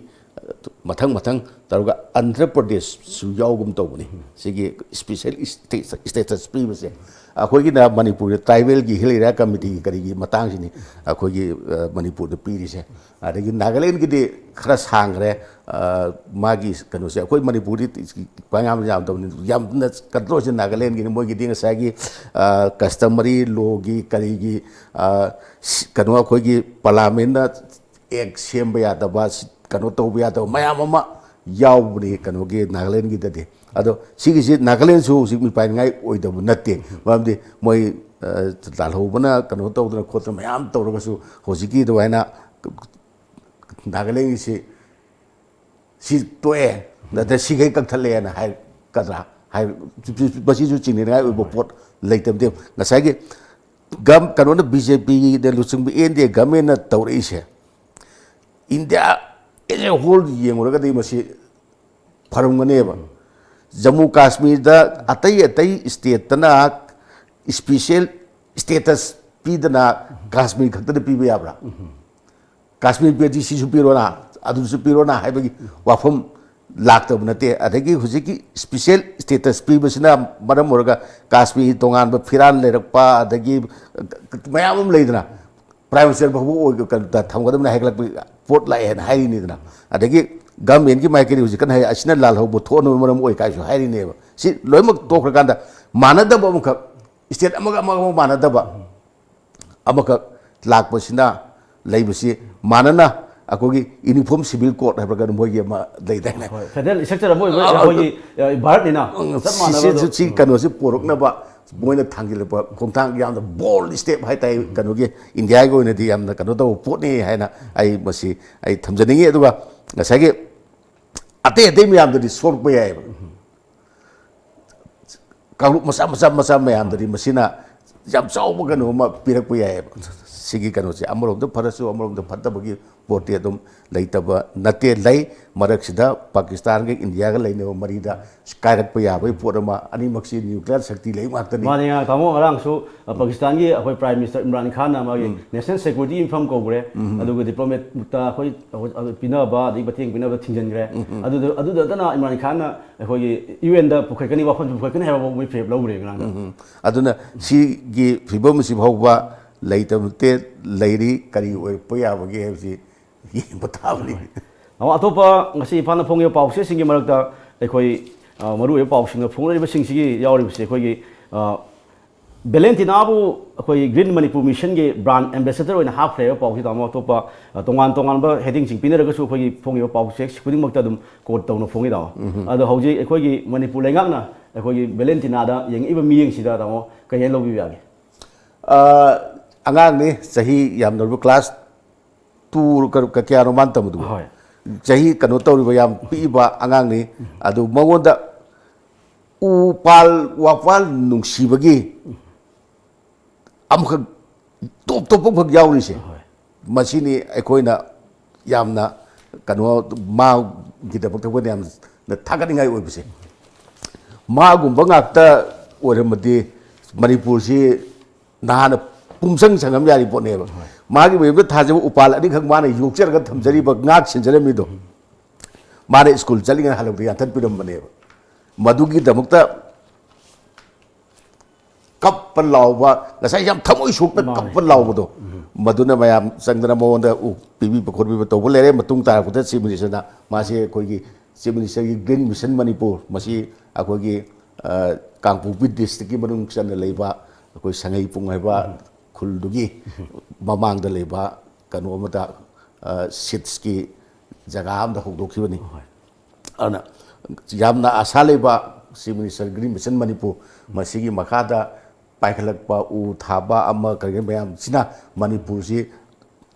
ꯃꯊꯪ ꯃꯊꯪ ꯇꯧꯔꯒ ꯑꯟꯙ꯭ꯔ ꯄ꯭ꯔꯗꯦꯁꯁꯨ ꯌꯥꯎꯒꯨꯝ ꯇꯧꯕꯅꯤ꯫ ꯁꯤꯒꯤ special state-, status ꯄꯤꯕꯁꯦ ꯑꯩꯈꯣꯏꯒꯤꯅ ꯃꯅꯤꯄꯨꯔꯗ tribal ꯒꯤ hill area committee ꯒꯤ ꯀꯔꯤꯒꯤ ꯃꯇꯥꯡꯁꯤꯅꯤ ꯑꯩꯈꯣꯏꯒꯤ, ꯑ, ꯃꯅꯤꯄꯨꯔꯗ ꯄꯤꯔꯤꯁꯦ꯫ ꯑꯗꯒꯤ ꯅꯥꯒꯥꯂꯦꯟꯒꯤꯗꯤ ꯈꯔ ꯁꯥꯡꯈ꯭ꯔꯦ, ꯑ, ꯃꯥꯒꯤ ꯀꯩꯅꯣꯁꯦ꯫ ꯑꯩꯈꯣꯏ ꯃꯅꯤꯄꯨꯔꯗꯤ ꯄꯪꯌꯥꯝ ꯌꯥꯝꯗꯕꯅꯤ, ꯌꯥꯝꯅ ꯀꯩꯅꯣ ꯇꯧꯔꯤꯁꯦ ꯅꯥꯒꯥꯂꯦꯟꯒꯤꯅꯤ꯫ ꯃꯣꯏꯒꯤꯗꯤ ꯉꯁꯥꯏꯒꯤ, ꯑ, customary law ꯒꯤ ꯀꯔꯤꯒꯤ, ꯑ, ꯁꯤ-, ꯀꯩꯅꯣ ꯑꯩꯈꯣꯏꯒꯤ parliamentꯅ act ꯁꯦꯝꯕ ꯌꯥꯗꯕ, ꯁꯤ-, ꯀꯩꯅꯣ ꯇꯧꯕ ꯌꯥꯗꯕ ꯃꯌꯥꯝ ꯑꯃ ꯌꯥꯎꯕꯅꯤ ꯀꯩꯅꯣꯒꯤ ꯅꯥꯒꯥꯂꯦꯟꯒꯤꯗꯗꯤ꯫ ꯑꯗꯣ ꯁꯤꯒꯤꯁꯤ ꯅꯥꯒꯥꯂꯦꯟꯁꯨ ꯍꯧꯖꯤꯛ ꯃꯤꯄꯥꯏꯅꯤꯡꯉꯥꯏ ꯑꯣꯏꯗꯕ ꯅꯠꯇꯦ꯫ ꯃꯔꯝꯗꯤ ꯃꯣꯏ, ꯑ, ꯂꯥꯜꯍꯧꯕꯅ ꯀꯩꯅꯣ ꯇꯧꯗꯅ ꯈꯣꯠꯇꯅ ꯃꯌꯥꯝ ꯇꯧꯔꯒꯁꯨ ꯍꯧꯖꯤꯛꯀꯤ ꯑꯗꯨꯃꯥꯏꯅ ꯅꯥꯒꯥꯂꯦꯟꯒꯤꯁꯤ ꯁꯤ ꯇꯣꯛꯑꯦ, ꯅꯠꯇ꯭ꯔ ꯁꯤꯈꯩ ꯀꯛꯊꯠꯂꯦꯅ ꯍꯥꯏꯒꯗ꯭ꯔꯥ? ꯍꯥꯏ-, ꯃꯁꯤꯁꯨ ꯆꯤꯡꯅꯅꯤꯡꯉꯥꯏ ꯑꯣꯏꯕ ꯄꯣꯠ ꯂꯩꯇꯕꯗꯤ꯫ ꯉꯁꯥꯏꯒꯤ ꯀꯩꯅꯣꯅ, ꯕꯤ ꯖꯦ ꯄꯤꯅ ꯂꯨꯆꯤꯡꯕ ꯑꯦꯟ ꯗꯤ ꯑꯦ ꯒꯃꯦꯟꯅ ꯇꯧꯔꯛꯏꯁꯦ, ꯏꯟꯗꯤꯌꯥ ꯑꯦꯖ ꯑꯦ ꯍꯣꯜ ꯌꯦꯡꯉꯨꯔꯒꯗꯤ ꯃꯁꯤ ꯐꯔꯝꯒꯅꯦꯕ꯫ ꯖꯃꯨ ꯀꯥꯁꯃꯤꯔꯗ ꯑꯇꯩ ꯑꯇꯩ ꯁ꯭ꯇꯦꯠꯇꯅ ꯏꯁꯄꯤꯁꯦꯜ ꯁ꯭ꯇꯦꯇꯁ ꯄꯤꯗꯅ ꯀꯥꯁꯃꯤꯔ ꯈꯛꯇꯗ ꯄꯤꯕ ꯌꯥꯕ꯭ꯔꯥ? ꯀꯥꯁꯃꯤꯔ ꯄꯤꯔꯗꯤ ꯁꯤꯁꯨ ꯄꯤꯔꯣꯅ, ꯑꯗꯨꯁꯨ ꯄꯤꯔꯣꯅ ꯍꯥꯏꯕꯒꯤ ꯋꯥꯐꯝ ꯂꯥꯛꯇꯕ ꯅꯠꯇꯦ꯫ ꯑꯗꯒꯤ ꯍꯧꯖꯤꯛꯀꯤ ꯏꯁꯄꯤꯁꯦꯜ ꯁ꯭ꯇꯦꯇꯁ ꯄꯤꯕꯁꯤꯅ ꯃꯔꯝ ꯑꯣꯏꯔꯒ ꯀꯥꯁꯃꯤꯔ ꯇꯣꯉꯥꯟꯕ ꯐꯤꯔꯥꯜ ꯂꯩꯔꯛꯄ, ꯑꯗꯒꯤ ꯃꯌꯥꯝ ꯑꯃ ꯂꯩꯗꯅ, ꯄ꯭ꯔꯥꯏꯝ ꯃꯤꯅꯤꯁꯇꯔ ꯐꯥꯎꯕ ꯑꯣꯏ-, ꯀꯩꯅꯣꯗ ꯊꯝꯒꯗꯕꯅꯤ ꯍꯥꯏꯒꯠꯂꯛꯄ ꯄꯣꯠ ꯂꯥꯛꯑꯦꯅ ꯍꯥꯏꯔꯤꯅꯤꯗꯅ꯫ ꯑꯗꯒꯤ ꯒꯃꯦꯟꯒꯤ ꯃꯥꯏꯀꯩꯗ ꯍꯧꯖꯤꯛ ꯀꯟꯅ ꯍꯥꯏ, ꯑꯁꯤꯅ ꯂꯥꯜꯍꯧꯕ ꯊꯣꯛꯅꯕ ꯃꯔꯝ ꯑꯣꯏ ꯀꯥꯏꯁꯨ ꯍꯥꯏꯔꯤꯅꯦꯕ꯫ ꯁꯤ ꯂꯣꯏꯅꯃꯛ ꯇꯣꯛꯈ꯭ꯔꯀꯥꯟꯗ ꯃꯥꯟꯅꯗꯕ ꯑꯃꯈꯛ, ꯁ꯭ꯇꯦꯠ ꯑꯃꯒ ꯑꯃꯒ ꯑꯃꯨꯛ ꯃꯥꯟꯅꯗꯕ ꯑꯃꯈꯛ ꯂꯥꯛꯄꯁꯤꯅ ꯂꯩꯕꯁꯤ ꯃꯥꯟꯅꯅ ꯑꯩꯈꯣꯏꯒꯤ ꯌꯨꯅꯤꯐꯣꯔꯝ ꯁꯤꯚꯤꯜ ꯀꯣꯗ ꯍꯥꯏꯕ꯭ꯔꯥ ꯀꯩꯅꯣ ꯃꯣꯏꯒꯤ ꯑꯃ ꯂꯩꯗꯥꯏꯅꯦ? ꯍꯣꯏ, ꯐꯦꯗꯔꯦꯜ ꯏꯁꯇ꯭ꯔꯛꯆꯔ ꯑꯃ ꯑꯣꯏꯕ ꯑ, ꯑ, ꯑꯩꯈꯣꯏꯒꯤ, ꯑ, ꯚꯥꯔꯠꯅꯤꯅ ꯎꯝ, ꯆꯞ ꯁꯤ-, ꯃꯥꯟꯅꯕ ꯁꯤ-, ꯑꯗꯨꯝ꯫ ꯁꯤ ꯎꯝ꯫ ꯀꯩꯅꯣꯁꯤ ꯄꯣꯔꯛꯅꯕ ꯃꯣꯏꯅ ꯊꯥꯡꯖꯤꯜꯂꯛꯄ ꯈꯣꯡꯊꯥꯡ ꯌꯥꯝꯅ ꯕꯣꯜ ꯁ꯭ꯇꯦꯞ ꯍꯥꯏꯇꯥꯔꯦ꯫ ꯀꯩꯅꯣꯒꯤ ꯏꯟꯗꯤꯌꯥꯒꯤ ꯑꯣꯏꯅꯗꯤ ꯌꯥꯝꯅ ꯀꯩꯅꯣ ꯇꯧꯕ ꯄꯣꯠꯅꯤ ꯍꯥꯏꯅ ꯑꯩ ꯃꯁꯤ ꯑꯩ ꯊꯝꯖꯅꯤꯡꯉꯤ꯫ ꯑꯗꯨꯒ ꯉꯁꯥꯏꯒꯤ ꯑꯇꯩ ꯑꯇꯩ ꯃꯌꯥꯝꯗꯗꯤ ꯁꯣꯛꯄ ꯌꯥꯏꯑꯕ꯫ ꯀꯥꯡꯂꯨꯞ ꯃꯆꯥ ꯃꯆꯥ ꯃꯆꯥ ꯃꯌꯥꯝꯗꯗꯤ ꯃꯁꯤꯅ ꯌꯥꯝ ꯆꯥꯎꯕ ꯀꯩꯅꯣ ꯑꯃ ꯄꯤꯔꯛꯄ ꯌꯥꯏꯑꯕ꯫ ꯁꯤꯒꯤ ꯀꯩꯅꯣꯁꯦ ꯑꯃꯔꯣꯝꯗ ꯐꯔꯁꯨ ꯑꯃꯔꯣꯝꯗ ꯐꯠꯇꯕꯒꯤ ꯄꯣꯠꯇꯤ ꯑꯗꯨꯝ ꯂꯩꯇꯕ ꯅꯠꯇꯦ, ꯂꯩ꯫ ꯃꯔꯛꯁꯤꯗ ꯄꯥꯀꯤꯁꯇꯥꯟꯒ ꯏꯟꯗꯤꯌꯥꯒ ꯂꯩꯅꯕ ꯃꯔꯤꯗ ꯀꯥꯏꯔꯛꯄ ꯌꯥꯕꯒꯤ ꯄꯣꯠ ꯑꯃ, ꯑꯅꯤꯃꯛꯁꯤ ꯅ꯭ꯌꯨꯀ꯭ꯂꯤꯌꯥꯔ ꯁꯛꯇꯤ ꯂꯩ ꯉꯥꯛꯇꯅꯤ꯫ ꯃꯥꯅꯦ, ꯉꯔꯥꯡ ꯇꯥꯃꯣ, ꯉꯔꯥꯡꯁꯨ, ꯑ, ꯄꯥꯀꯤꯁꯇꯥꯟꯒꯤ ꯑꯩꯈꯣꯏ ꯄ꯭ꯔꯥꯏꯝ ꯃꯤꯅꯤꯁꯇꯔ ꯏꯝꯔꯥꯟ ꯈꯥꯟꯅ ꯃꯥꯒꯤ ꯎꯝ꯫ ꯅꯦꯁꯅꯦꯜ ꯁꯦꯀ꯭ꯌꯨꯔꯤꯇꯤ ꯏꯟꯐꯣꯔꯝ ꯀꯧꯈ꯭ꯔꯦ꯫ ꯎꯝ꯫ ꯑꯗꯨꯒ ꯗꯤꯄ꯭ꯂꯣꯃꯦꯠꯇ ꯑꯩꯈꯣꯏ, ꯑꯩꯈꯣꯏ, ꯑꯩꯈꯣꯏ ꯄꯤꯅꯕ, ꯑꯗꯒꯤ ꯃꯇꯦꯡ ꯄꯤꯅꯕ ꯊꯤꯡꯖꯤꯟꯈ꯭ꯔꯦ꯫ ꯎꯝ꯫ ꯑꯗꯨꯗ, ꯑꯗꯨꯗ ꯅꯠꯇꯅ ꯏꯝꯔꯥꯟ ꯈꯥꯟꯅ ꯑꯩꯈꯣꯏꯒꯤ ꯌꯨ ꯑꯦꯟꯗ ꯄꯨꯈꯠꯀꯅꯤ, ꯋꯥꯐꯝꯁꯦ ꯄꯨꯈꯠꯀꯅꯤ ꯍꯥꯏꯕ ꯐꯥꯎꯕ ꯃꯣꯏ ꯐꯤꯔꯦꯞ ꯂꯧꯈ꯭ꯔꯦ ꯉꯔꯥꯡꯗ꯫ ꯎꯝ, ꯎꯝ꯫ ꯑꯗꯨꯅ ꯁꯤꯒꯤ ꯐꯤꯕꯝ ꯑꯁꯤ ꯐꯥꯎꯕ ꯂꯩꯇꯕ ꯅꯠꯇꯦ, ꯂꯩꯔꯤ꯫ ꯀꯔꯤ ꯑꯣꯏꯔꯛꯄ ꯌꯥꯕꯒꯦ ꯍꯥꯏꯕꯁꯤ ꯌꯦꯡꯕ ꯇꯥꯕꯅꯤ꯫ ꯑꯣ, ꯑꯇꯣꯞꯄ ꯉꯁꯤ ꯏꯝꯐꯥꯜꯗ ꯐꯣꯡꯉꯤꯕ ꯄꯥꯎꯆꯦꯁꯤꯡꯒꯤ ꯃꯔꯛꯇ ꯑꯩꯈꯣꯏ, ꯑ, ꯃꯔꯨꯑꯣꯏꯕ ꯄꯥꯎꯁꯤꯡꯗ ꯐꯣꯡꯂꯛꯂꯤꯕꯁꯤꯡꯁꯤꯒꯤ ꯌꯥꯎꯔꯤꯕꯁꯤ ꯑꯩꯈꯣꯏꯒꯤ, ꯑ, ꯚꯦꯂꯦꯟꯇꯤꯅꯥꯕꯨ ꯑꯩꯈꯣꯏ ꯒ꯭ꯔꯤꯟ ꯃꯅꯤꯄꯨꯔ ꯃꯤꯁꯟꯒꯤ ꯕ꯭ꯔꯥꯟ ꯑꯦꯝꯕꯦꯁꯦꯗꯔ ꯑꯣꯏꯅ ꯍꯥꯞꯈ꯭ꯔꯦ ꯍꯥꯏꯕ ꯄꯥꯎꯁꯤ, ꯇꯥꯃꯣ꯫ ꯑꯇꯣꯞꯄ, ꯑ, ꯇꯣꯉꯥꯟ ꯇꯣꯉꯥꯟꯕ ꯍꯦꯗꯤꯡꯁꯤꯡ ꯄꯤꯅꯔꯒꯁꯨ ꯑꯩꯈꯣꯏꯒꯤ ꯐꯣꯡꯉꯤꯕ ꯄꯥꯎꯆꯦ ꯈꯨꯗꯤꯡꯃꯛꯇ ꯑꯗꯨꯝ ꯀꯣꯠ ꯇꯧꯅ ꯐꯣꯡꯉꯤ, ꯇꯥꯃꯣ꯫ ꯎꯝ꯫ ꯑꯗꯣ ꯍꯧꯖꯤꯛ ꯑꯩꯈꯣꯏꯒꯤ ꯃꯅꯤꯄꯨꯔ ꯂꯩꯉꯥꯛꯅ ꯑꯩꯈꯣꯏꯒꯤ ꯚꯦꯂꯦꯟꯇꯤꯅꯥꯗ ꯌꯦꯡꯉꯛꯏꯕ ꯃꯤꯠꯌꯦꯡꯁꯤꯗ, ꯇꯥꯃꯣ, ꯀꯔꯤ ꯍꯥꯏꯅ ꯂꯧꯕꯤꯕ ꯌꯥꯒꯦ? ꯑ, ꯑꯉꯥꯡꯅꯤ, ꯆꯍꯤ ꯌꯥꯝꯅ ꯅꯧꯔꯤꯕ, ꯀ꯭ꯂꯥꯁ ꯇꯨ ꯀ-, ꯀ-, ꯀꯌꯥꯅꯣ ꯃꯥꯅ ꯇꯝꯕꯗꯨꯕꯨ? ꯍꯣꯏ꯫ ꯆꯍꯤ ꯀꯩꯅꯣ ꯇꯧꯔꯤꯕ, ꯌꯥꯝ ꯄꯤꯛꯏꯕ ꯑꯉꯥꯡꯅꯤ꯫ ꯑꯗꯨ ꯃꯉꯣꯟꯗ ꯎ ꯄꯥꯜ ꯋꯥꯄꯥꯜ ꯅꯨꯡꯁꯤꯕꯒꯤ ꯑꯃꯈꯛ ꯇꯣꯞ ꯇꯣꯞꯄ ꯈꯛ ꯌꯥꯎꯔꯤꯁꯦ꯫ ꯃꯁꯤꯅꯤ ꯑꯩꯈꯣꯏꯅ ꯌꯥꯝꯅ ꯀꯩꯅꯣ, ꯃꯥꯒꯤꯗꯃꯛꯇ ꯑꯩꯈꯣꯏꯅ ꯌꯥꯝꯅ ꯊꯥꯒꯠꯅꯤꯡꯉꯥꯏ ꯑꯣꯏꯕꯁꯦ꯫ ꯃꯥꯒꯨꯝꯕ ꯉꯥꯛꯇ ꯑꯣꯏꯔꯝꯃꯗꯤ ꯃꯅꯤꯄꯨꯔꯁꯤ ꯅꯍꯥꯟꯅ ꯄꯨꯝꯁꯪ ꯁꯪꯉꯝ ꯌꯥꯔꯤ ꯄꯣꯠꯅꯦꯕ꯫ ꯃꯥꯒꯤ ꯃꯌꯨꯝꯗ ꯊꯥꯖꯕ ꯎꯄꯥꯜ ꯑꯅꯤꯈꯛ ꯃꯥꯅ ꯌꯣꯛꯆꯔꯒ ꯊꯝꯖꯔꯤꯕ, ꯉꯥꯛ ꯁꯦꯟꯖꯔꯝꯃꯤꯗꯣ, ꯃꯥꯅ ꯁ꯭ꯀꯨꯜ ꯆꯠꯂꯤꯉꯩ ꯍꯜꯂꯛꯄꯗ ꯌꯥꯟꯊꯠꯄꯤꯔꯝꯕꯅꯦꯕ꯫ ꯃꯗꯨꯒꯤꯗꯃꯛꯇ ꯀꯞꯄ ꯂꯥꯎꯕ, ꯉꯁꯥꯏ ꯌꯥꯝ ꯊꯃꯣꯏ ꯁꯣꯛꯅ ꯃꯥꯅꯦ꯫ ꯀꯞꯄ ꯂꯥꯎꯕꯗꯣ, ꯃꯗꯨꯅ ꯃꯌꯥꯝ ꯆꯪꯗꯅ ꯃꯉꯣꯟꯗ ꯎ ꯄꯤꯕꯤꯕ ꯈꯣꯠꯄꯤꯕ ꯇꯧꯕ ꯂꯩꯔꯦ꯫ ꯃꯇꯨꯡ ꯇꯥꯔꯛꯄꯗ ꯆꯤꯐ ꯃꯤꯅꯤꯁꯇꯔꯅ ꯃꯥꯁꯦ ꯑꯩꯈꯣꯏꯒꯤ ꯆꯤꯐ ꯃꯤꯅꯤꯁꯇꯔꯒꯤ ꯒ꯭ꯔꯤꯟ ꯃꯤꯁꯟ ꯃꯅꯤꯄꯨꯔ, ꯃꯁꯤ ꯑꯩꯈꯣꯏꯒꯤ, ꯑ, ꯀꯥꯡꯄꯣꯛꯄꯤ ꯗꯤꯁꯇ꯭ꯔꯤꯛꯀꯤ ꯃꯅꯨꯡ ꯆꯟꯅ ꯂꯩꯕ ꯑꯩꯈꯣꯏ ꯁꯉꯩꯄꯨꯡ ꯍꯥꯏꯕ ꯈꯨꯜꯗꯨꯒꯤ ꯃꯃꯥꯡꯗ ꯂꯩꯕ ꯀꯩꯅꯣ ꯑꯃꯗ, ꯑ, ꯁꯤꯠꯁꯀꯤ ꯖꯒꯥ ꯑꯃꯗ ꯍꯧꯗꯣꯛꯈꯤꯕꯅꯤ꯫ ꯑꯗꯨꯅ ꯌꯥꯝꯅ ꯑꯁꯥ ꯂꯩꯕ chief minister green mission Manipur, ꯃꯁꯤꯒꯤ ꯃꯈꯥꯗ ꯄꯥꯏꯈꯠꯂꯛꯄ ꯎ ꯊꯥꯕ ꯑꯃ ꯀꯔꯤ ꯃꯌꯥꯝꯁꯤꯅ ꯃꯅꯤꯄꯨꯔꯁꯤ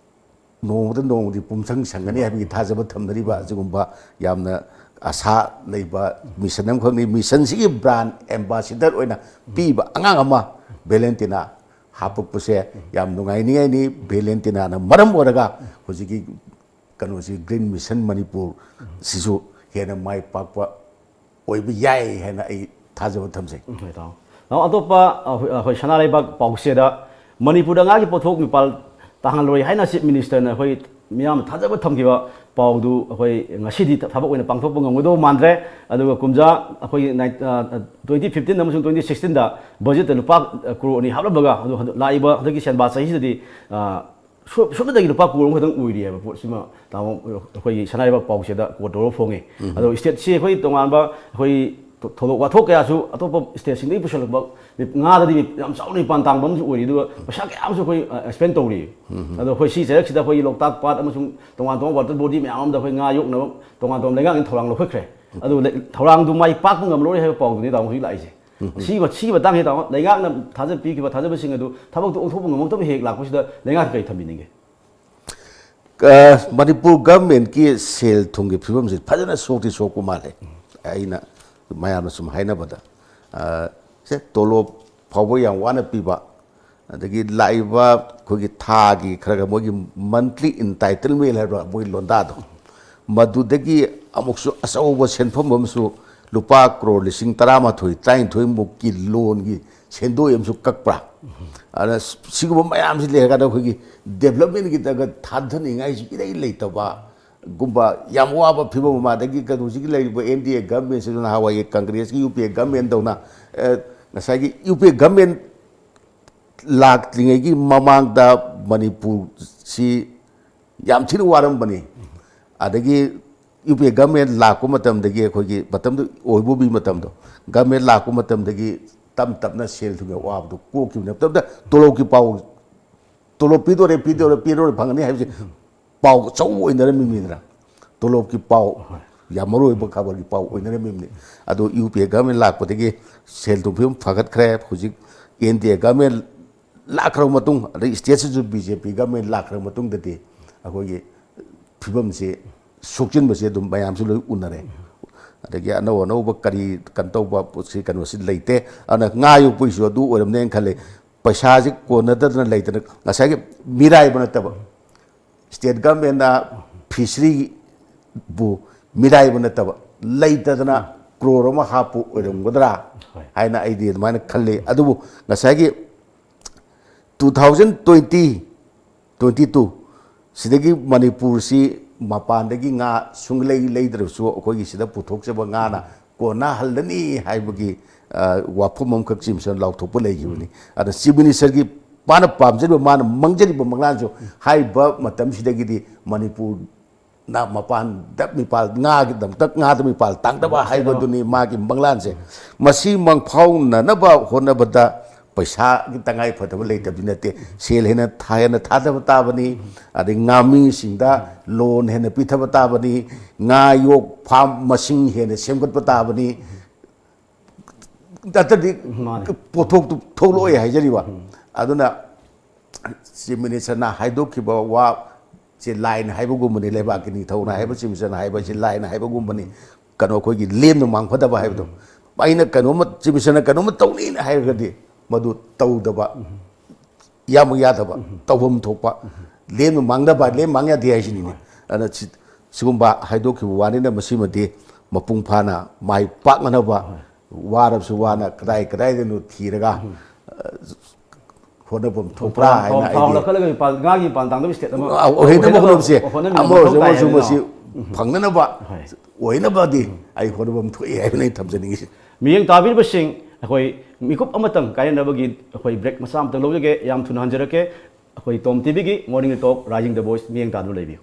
ꯅꯣꯡꯃꯗ ꯅꯣꯡꯃꯗꯤ ꯄꯨꯝꯁꯪ ꯁꯪꯒꯅꯤ ꯍꯥꯏꯕꯒꯤ ꯊꯥꯖꯕ ꯊꯝꯅꯔꯤꯕ ꯑꯁꯤꯒꯨꯝꯕ ꯌꯥꯝꯅ ꯑꯁꯥ ꯂꯩꯕ ꯃꯤꯁꯟ ꯑꯃꯈꯛꯅꯤ꯫ ꯃꯤꯁꯟꯁꯤꯒꯤ ꯕ꯭ꯔꯥꯟ ꯑꯦꯝꯕꯥꯁꯤꯗꯔ ꯑꯣꯏꯅ ꯄꯤꯕ ꯑꯉꯥꯡ ꯑꯃ ꯚꯦꯂꯦꯟꯇꯤꯅꯥ ꯍꯥꯞꯄꯛꯄꯁꯦ ꯌꯥꯝ ꯅꯨꯡꯉꯥꯏꯅꯤꯡꯉꯥꯏꯅꯤ꯫ ꯚꯦꯂꯦꯟꯇꯤꯅꯥꯅ ꯃꯔꯝ ꯑꯣꯏꯔꯒ ꯍꯧꯖꯤꯛꯀꯤ ꯀꯩꯅꯣꯁꯤ, ꯒ꯭ꯔꯤꯟ ꯃꯤꯁꯟ ꯃꯅꯤꯄꯨꯔ ꯁꯤꯁꯨ ꯍꯦꯟꯅ ꯃꯥꯏ ꯄꯥꯛꯄ ꯑꯣꯏꯕ ꯌꯥꯏ ꯍꯥꯏꯅ ꯑꯩ ꯊꯥꯖꯕ ꯊꯝꯖꯩ꯫ ꯎꯝ, ꯍꯣꯏ, ꯇꯥꯃꯣ꯫ ꯇꯥꯃꯣ, ꯑꯇꯣꯞꯄ, ꯑ, ꯍꯣꯏ, ꯑꯩꯈꯣꯏ ꯁꯅꯥ ꯂꯩꯕꯥꯛ ꯄꯥꯎꯆꯦꯗ ꯃꯅꯤꯄꯨꯔꯗ ꯉꯥꯒꯤ ꯄꯣꯠꯊꯣꯛ ꯃꯤꯄꯥꯜ ꯇꯥꯍꯜꯂꯣꯏ ꯍꯥꯏꯅ ꯆꯤꯐ ꯃꯤꯅꯤꯁꯇꯔꯅ ꯑꯩꯈꯣꯏ ꯃꯤꯌꯥꯝꯅ ꯊꯥꯖꯕ ꯊꯝꯈꯤꯕ ꯄꯥꯎꯗꯨ ꯑꯩꯈꯣꯏ ꯉꯁꯤꯗꯤ ꯊꯕꯛ ꯑꯣꯏꯅ ꯄꯥꯡꯊꯣꯛꯄ ꯉꯝꯒꯗꯧꯕ ꯃꯥꯟꯗ꯭ꯔꯦ꯫ ꯑꯗꯨꯒ ꯀꯨꯝꯖꯥ ꯑꯩꯈꯣꯏꯒꯤ ꯅꯥꯏꯟ-, ꯑ, ꯇ꯭ꯋꯦꯟꯇꯤ ꯐꯤꯐꯇꯤꯟ ꯑꯃꯁꯨꯡ ꯇ꯭ꯋꯦꯟꯇꯤ ꯁꯤꯛꯁꯇꯤꯟꯗ ꯕꯖꯦꯠꯇ ꯂꯨꯄꯥ, ꯑ, ꯀ꯭ꯔꯣꯔ ꯑꯅꯤ ꯍꯥꯞꯂꯝꯕꯒ, ꯑꯗꯨ ꯍꯟꯗꯛ ꯂꯥꯛꯏꯕ ꯍꯟꯗꯛꯀꯤ ꯁꯦꯟꯕꯥ ꯆꯍꯤꯁꯤꯗꯗꯤ, ꯑ, ꯁꯨꯞ-, ꯁꯨꯞꯅꯇꯒꯤ ꯂꯨꯄꯥ ꯀ꯭ꯔꯣꯔ ꯑꯃꯈꯛꯇꯪ ꯑꯣꯏꯔꯤꯑꯕ ꯄꯣꯠꯁꯤꯃ, ꯇꯥꯃꯣ, ꯑꯩꯈꯣꯏꯒꯤ ꯁꯅꯥ ꯂꯩꯕꯥꯛ ꯄꯥꯎꯆꯦꯗ ꯀꯣꯠ ꯇꯧꯔꯒ ꯐꯣꯡꯉꯤ꯫ ꯑꯗꯣ ꯁ꯭ꯇꯦꯠꯁꯤ ꯑꯩꯈꯣꯏ ꯇꯣꯉꯥꯟꯕ ꯑꯩꯈꯣꯏ ꯊꯧ-, ꯊꯧꯗꯣꯛ ꯋꯥꯊꯣꯛ ꯀꯌꯥꯁꯨ ꯑꯇꯣꯞꯄ ꯁ꯭ꯇꯦꯠꯁꯤꯡꯗꯒꯤ ꯄꯨꯁꯤꯜꯂꯛꯄ ꯉꯥꯗꯗꯤ ꯌꯥꯝ ꯆꯥꯎꯅ ꯃꯤꯄꯥꯟ ꯇꯥꯡꯕ ꯑꯃꯁꯨ ꯑꯣꯏꯔꯤ, ꯑꯗꯨꯒ ꯄꯩꯁꯥ ꯀꯌꯥ ꯑꯃꯁꯨ ꯑꯩꯈꯣꯏ, ꯑ, ꯑꯦꯛꯁꯄꯦꯟ ꯇꯧꯔꯤ꯫ ꯑꯗꯣ ꯑꯩꯈꯣꯏ ꯁꯤ ꯆꯩꯔꯛꯁꯤꯗ ꯑꯩꯈꯣꯏꯒꯤ ꯂꯣꯛꯇꯥꯛ ꯄꯥꯠ ꯑꯃꯁꯨꯡ ꯇꯣꯉꯥꯟ ꯇꯣꯉꯥꯟꯕ ꯋꯥꯇꯔ ꯕꯣꯗꯤ ꯃꯌꯥꯝ ꯑꯃꯗ ꯑꯩꯈꯣꯏ ꯉꯥ ꯌꯣꯛꯅꯕ ꯇꯣꯉꯥꯟ ꯇꯣꯉꯥꯟꯕ ꯂꯩꯉꯥꯛꯅ ꯊꯧꯔꯥꯡ ꯂꯧꯈꯠꯈ꯭ꯔꯦ꯫ ꯑꯗꯨ ꯂꯩ-, ꯊꯧꯔꯥꯡꯗꯨ ꯃꯥꯏ ꯄꯥꯛꯄ ꯉꯝꯂꯔꯣꯏ ꯍꯥꯏꯕ ꯄꯥꯎꯗꯨꯅꯤ ꯇꯥꯃꯣ ꯍꯧꯖꯤꯛ ꯂꯥꯛꯏꯁꯦ꯫ ꯁꯤꯒꯤ, ꯁꯤꯒꯤ ꯃꯇꯥꯡꯁꯤꯗ ꯇꯥꯃꯣ, ꯂꯩꯉꯥꯛꯅ ꯊꯥꯖꯕ ꯄꯤꯈꯤꯕ ꯊꯥꯖꯕꯁꯤꯡ ꯑꯗꯨ ꯊꯕꯛꯇ ꯑꯣꯟꯊꯣꯛꯄ ꯉꯝꯃꯛꯇꯕ ꯍꯦꯛ ꯂꯥꯛꯄꯁꯤꯗ ꯂꯩꯉꯥꯛꯀꯤ ꯀꯔꯤ ꯊꯝꯕꯤꯅꯤꯡꯒꯦ? ꯑ, ꯃꯅꯤꯄꯨꯔ ꯒꯚꯔꯟꯃꯦꯟꯠꯀꯤ ꯁꯦꯜ ꯊꯨꯝꯒꯤ ꯐꯤꯕꯝꯁꯤ ꯐꯖꯅ ꯁꯣꯛꯇꯤ ꯁꯣꯛꯄ ꯃꯥꯜꯂꯦ꯫ ꯑꯩꯅ ꯃꯌꯥꯝꯅ ꯁꯨꯝ ꯍꯥꯏꯅꯕꯗ, ꯑ, ꯁꯦ, ꯇꯣꯂꯣꯞ ꯐꯥꯎꯕ ꯌꯥꯝ ꯋꯥꯅ ꯄꯤꯕ, ꯑꯗꯒꯤ ꯂꯥꯛꯏꯕ ꯑꯩꯈꯣꯏꯒꯤ ꯊꯥꯒꯤ ꯈꯔ ꯈꯔ ꯃꯣꯏꯒꯤ monthly entitlement ꯍꯥꯏꯕ꯭ꯔꯥ, ꯃꯣꯏ ꯂꯣꯟꯗꯥꯗꯣ, ꯃꯗꯨꯗꯒꯤ ꯑꯃꯨꯛꯁꯨ ꯑꯆꯧꯕ ꯁꯦꯟꯐꯝ ꯑꯃꯁꯨ, ꯂꯨꯄꯥ ꯀ꯭ꯔꯣꯔ ꯂꯤꯁꯤꯡ ꯇꯔꯥꯃꯥꯊꯣꯏ, ꯇꯔꯥꯅꯤꯊꯣꯏ ꯃꯨꯛꯀꯤ ꯂꯣꯟꯒꯤ ꯁꯦꯟꯗꯣꯏ ꯑꯃꯁꯨ ꯀꯛꯄ꯭ꯔꯥ? ꯑꯗꯨꯅ ꯁꯤꯒꯨꯝꯕ ꯃꯌꯥꯝꯁꯤ ꯂꯩꯔꯀꯥꯟꯗ ꯑꯩꯈꯣꯏꯒꯤ developmentꯒꯤꯗꯒ ꯊꯥꯗꯅꯤꯡꯉꯥꯏꯁꯤ ꯏꯔꯩ ꯂꯩꯇꯕ ꯒꯨꯝꯕ ꯌꯥꯝ ꯋꯥꯕ ꯐꯤꯕꯝ ꯑꯃ, ꯑꯗꯒꯤ ꯀꯩꯅꯣꯁꯤꯒꯤ ꯂꯩꯔꯤꯕ N D A governmentꯁꯤꯁꯨ ꯅꯍꯥꯟꯋꯥꯏꯒꯤ Congressꯀꯤ U P A government ꯇꯧꯅ, ꯑꯦ, ꯉꯁꯥꯏꯒꯤ U P A government ꯂꯥꯛꯇ꯭ꯔꯤꯉꯩꯒꯤ ꯃꯃꯥꯡꯗ ꯃꯅꯤꯄꯨꯔꯁꯤ ꯌꯥꯝ ꯊꯤꯅ ꯋꯥꯔꯝꯕꯅꯤ꯫ ꯑꯗꯒꯤ U P A government ꯂꯥꯛꯄ ꯃꯇꯝꯗꯒꯤ, ꯑꯩꯈꯣꯏꯒꯤ ꯃꯇꯝꯗꯨ ꯑꯣꯏꯕꯨꯕꯤ ꯃꯇꯝꯗꯣ, government ꯂꯥꯛꯄ ꯃꯇꯝꯗꯒꯤ ꯇꯞ ꯇꯞꯅ ꯁꯦꯜ ꯊꯨꯝꯒꯤ ꯑꯋꯥꯕꯗꯨ ꯀꯣꯛꯈꯤꯕꯅꯤ꯫ ꯃꯇꯝꯗ ꯇꯣꯂꯣꯞꯀꯤ ꯄꯥꯎ, ꯇꯣꯂꯣꯞ ꯄꯤꯗꯣꯔꯦ, ꯄꯤꯗꯣꯔꯦ, ꯄꯤꯗꯣꯔꯦ, ꯐꯪꯒꯅꯤ ꯍꯥꯏꯕꯁꯦ ꯄꯥꯎ ꯑꯆꯧꯕ ꯑꯣꯏꯅꯔꯝꯃꯤꯕꯅꯤꯗꯅ꯫ ꯇꯣꯂꯣꯞꯀꯤ ꯄꯥꯎ, ꯌꯥꯝ ꯃꯔꯨ ꯑꯣꯏꯕ ꯈꯕꯔꯒꯤ ꯄꯥꯎ ꯑꯣꯏꯅꯔꯝꯃꯤꯕꯅꯤ꯫ ꯑꯗꯣ U P A government ꯂꯥꯛꯄꯗꯒꯤ ꯁꯦꯜ ꯊꯨꯝ ꯐꯤꯕꯝ ꯐꯒꯠꯈ꯭ꯔꯦ꯫ ꯍꯧꯖꯤꯛ N D A government ꯂꯥꯛꯈ꯭ꯔꯕ ꯃꯇꯨꯡ, ꯑꯗꯩ stateꯁꯤꯁꯨ B J P government ꯂꯥꯛꯈ꯭ꯔꯕ ꯃꯇꯨꯡꯗꯗꯤ ꯑꯩꯈꯣꯏꯒꯤ ꯐꯤꯕꯝꯁꯤ ꯁꯣꯛꯆꯤꯟꯕꯁꯤ ꯑꯗꯨꯝ ꯃꯌꯥꯝꯁꯨ ꯂꯣꯏ ꯎꯅꯔꯦ꯫ ꯑꯗꯒꯤ ꯑꯅꯧ ꯑꯅꯧꯕ ꯀꯔꯤ ꯀꯩꯅꯣ ꯇꯧꯕ ꯄꯣꯠꯁꯤ, ꯀꯩꯅꯣꯁꯤ ꯂꯩꯇꯦ꯫ ꯑꯗꯨꯅ ꯉꯥ ꯌꯣꯛꯄꯒꯤꯁꯨ ꯑꯗꯨ ꯑꯣꯏꯔꯝꯅꯦꯅ ꯈꯜꯂꯤ꯫ ꯄꯩꯁꯥꯁꯤ ꯀꯣꯟꯅꯗꯗꯅ ꯂꯩꯇꯅ, ꯉꯁꯥꯏꯒꯤ ꯃꯤꯔꯥꯏꯕ ꯅꯠꯇꯕ, state governmentꯅ fisheryꯕꯨ ꯃꯤꯔꯥꯏꯕ ꯅꯠꯇꯕ, ꯂꯩꯇꯗꯅ ꯀ꯭ꯔꯣꯔ ꯑꯃ ꯍꯥꯞꯄ ꯑꯣꯏꯔꯝꯒꯗ꯭ꯔꯥ ꯍꯣꯏ꯫ ꯍꯥꯏꯅ ꯑꯩꯗꯤ ꯑꯗꯨꯃꯥꯏꯅ ꯈꯜꯂꯤ꯫ ꯑꯗꯨꯕꯨ ꯉꯁꯥꯏꯒꯤ two thousand twenty, twenty two ꯁꯤꯗꯒꯤ ꯃꯅꯤꯄꯨꯔꯁꯤ ꯃꯄꯥꯟꯗꯒꯤ ꯉꯥ ꯁꯨꯡꯂꯩ ꯂꯩꯗ꯭ꯔꯕꯁꯨ, ꯑꯩꯈꯣꯏꯒꯤ ꯁꯤꯗ ꯄꯨꯊꯣꯛꯆꯕ ꯉꯥꯅ ꯀꯣꯟꯅꯍꯜꯂꯅꯤ ꯍꯥꯏꯕꯒꯤ, ꯑ, ꯋꯥꯐꯝ ꯑꯃꯈꯛ Chief Minister ꯂꯥꯎꯊꯣꯛꯄ ꯂꯩꯈꯤꯕꯅꯤ꯫ ꯑꯗ Chief Ministerꯒꯤ ꯃꯥꯅ ꯄꯥꯝꯖꯔꯤꯕ, ꯃꯥꯅ ꯃꯪꯖꯔꯤꯕ ꯃꯪꯂꯥꯟꯁꯨ ꯍꯥꯏꯔꯤꯕ ꯃꯇꯝꯁꯤꯗꯒꯤꯗꯤ ꯃꯅꯤꯄꯨꯔꯅ ꯃꯄꯥꯟꯗ ꯃꯤꯄꯥꯜ, ꯉꯥꯒꯤꯗꯃꯛꯇ ꯉꯥꯗ ꯃꯤꯄꯥꯜ ꯇꯥꯡꯗꯕ ꯍꯥꯏꯕꯗꯨꯅꯤ ꯃꯥꯒꯤ ꯃꯪꯂꯥꯟꯁꯦ꯫ ꯃꯁꯤ ꯃꯪꯐꯥꯎꯅꯅꯕ ꯍꯣꯠꯅꯕꯗ ꯄꯩꯁꯥꯒꯤ ꯇꯉꯥꯏ ꯐꯗꯕ ꯂꯩꯇꯕꯗꯤ ꯅꯠꯇꯦ꯫ ꯁꯦꯜ ꯍꯦꯟꯅ ꯊꯥ-, ꯍꯦꯟꯅ ꯊꯥꯗꯕ ꯇꯥꯕꯅꯤ꯫ ꯑꯗꯩ ꯉꯥꯃꯤꯁꯤꯡꯗ ꯂꯣꯟ ꯍꯦꯟꯅ ꯄꯤꯊꯕ ꯇꯥꯕꯅꯤ꯫ ꯉꯥ ꯌꯣꯛ ꯐꯥꯝ ꯃꯁꯤꯡ ꯍꯦꯟꯅ ꯁꯦꯝꯒꯠꯄ ꯇꯥꯕꯅꯤ꯫ ꯅꯠꯇ꯭ꯔꯗꯤ ꯃꯥꯅꯦ꯫ ꯄꯣꯠꯊꯣꯛꯇꯨ ꯊꯣꯛꯂꯛꯑꯣꯏ ꯍꯥꯏꯖꯔꯤꯕ꯫ ꯎꯝ꯫ ꯑꯗꯨꯅ Chief Ministerꯅ ꯍꯥꯏꯗꯣꯛꯈꯤꯕ ꯋꯥ ꯁꯦ ꯂꯥꯏꯅ ꯍꯥꯏꯕꯒꯨꯝꯕꯅꯤ, ꯂꯩꯕꯥꯛꯀꯤ ꯅꯤꯡꯊꯧꯅ ꯍꯥꯏꯕ, Chief Ministerꯅ ꯍꯥꯏꯕ ꯁꯤ ꯂꯥꯏꯅ ꯍꯥꯏꯕꯒꯨꯝꯕꯅꯤ꯫ ꯀꯩꯅꯣ, ꯑꯩꯈꯣꯏꯒꯤ ꯂꯦꯝꯅ ꯃꯥꯡꯐꯗꯕ ꯍꯥꯏꯕꯗꯣ꯫ ꯑꯩꯅ ꯀꯩꯅꯣꯝꯃ, Chief Ministerꯅ ꯀꯩꯅꯣꯝꯃ ꯇꯧꯅꯤꯅ ꯍꯥꯏꯔꯒꯗꯤ ꯃꯗꯨ ꯇꯧꯗꯕ, ꯌꯥꯝꯃꯛ ꯌꯥꯗꯕ, ꯇꯧꯐꯝ ꯊꯣꯛꯄ, ꯂꯦꯝꯅ ꯃꯥꯡꯅꯕ, ꯂꯦꯝ ꯃꯥꯡ ꯌꯥꯗꯦ ꯍꯥꯏꯁꯤꯅꯤꯅꯦ꯫ ꯑꯗꯨꯅ ꯁꯤ-, ꯁꯤꯒꯨꯝꯕ ꯍꯥꯏꯗꯣꯛꯈꯤꯕ ꯋꯥꯅꯤꯅ ꯃꯁꯤꯃꯗꯤ ꯃꯄꯨꯡ ꯐꯥꯅ ꯃꯥꯏ ꯄꯥꯛꯅꯅꯕ ꯋꯥꯔꯕꯁꯨ ꯋꯥꯅ ꯀꯗꯥꯏ ꯀꯗꯥꯏꯗꯅꯣ ꯊꯤꯔꯒ, ꯑ, ꯍꯣꯠꯅꯐꯝ ꯊꯣꯛꯄ꯭ꯔꯥ ꯊꯧ-, ꯍꯥꯏꯅ ꯊꯧ-, ꯊꯧ ꯑꯩꯗꯤ ꯂꯧꯈꯠꯂꯒ ꯃꯄꯥꯟ, ꯉꯥꯒꯤ ꯃꯄꯥꯟ ꯇꯥꯡꯗꯕ state ꯑꯃ ꯑ, ꯑꯣꯏꯅꯕ ꯑꯣꯏꯅꯕ ꯍꯣꯠꯅꯕꯁꯦ ꯍꯣꯠꯅꯃꯤꯟꯅꯕ ꯑꯃ ꯑꯣꯏꯔꯁꯨ ꯃꯊꯧ ꯑꯃ ꯑꯣꯏꯔꯁꯨ ꯇꯥꯏꯗꯅ꯫ ꯃꯁꯤ ꯐꯪꯅꯅꯕ ꯍꯣꯏ꯫ ꯑꯣꯏꯅꯕꯗꯤ ꯑꯩ ꯍꯣꯠꯅꯐꯝ ꯊꯣꯛꯏ ꯍꯥꯏꯕꯅꯤ ꯑꯩ ꯊꯝꯖꯅꯤꯡꯉꯤꯁꯦ꯫ ꯃꯤꯠꯌꯦꯡ ꯇꯥꯕꯤꯔꯤꯕꯁꯤꯡ, ꯑꯩꯈꯣꯏ ꯃꯤꯀꯨꯞ ꯑꯃꯇꯪ ꯀꯥꯏꯅꯅꯕꯒꯤ ꯑꯩꯈꯣꯏ break ꯃꯆꯥ ꯑꯃꯇꯪ ꯂꯧꯖꯒꯦ꯫ ꯌꯥꯝ ꯊꯨꯅ ꯍꯟꯖꯔꯛꯀꯦ꯫ ꯑꯩꯈꯣꯏ Tom TVꯒꯤ Morning Talk Rising the Voice ꯃꯤꯠꯌꯦꯡ ꯇꯥꯗꯨꯅ ꯂꯩꯕꯤꯌꯨ꯫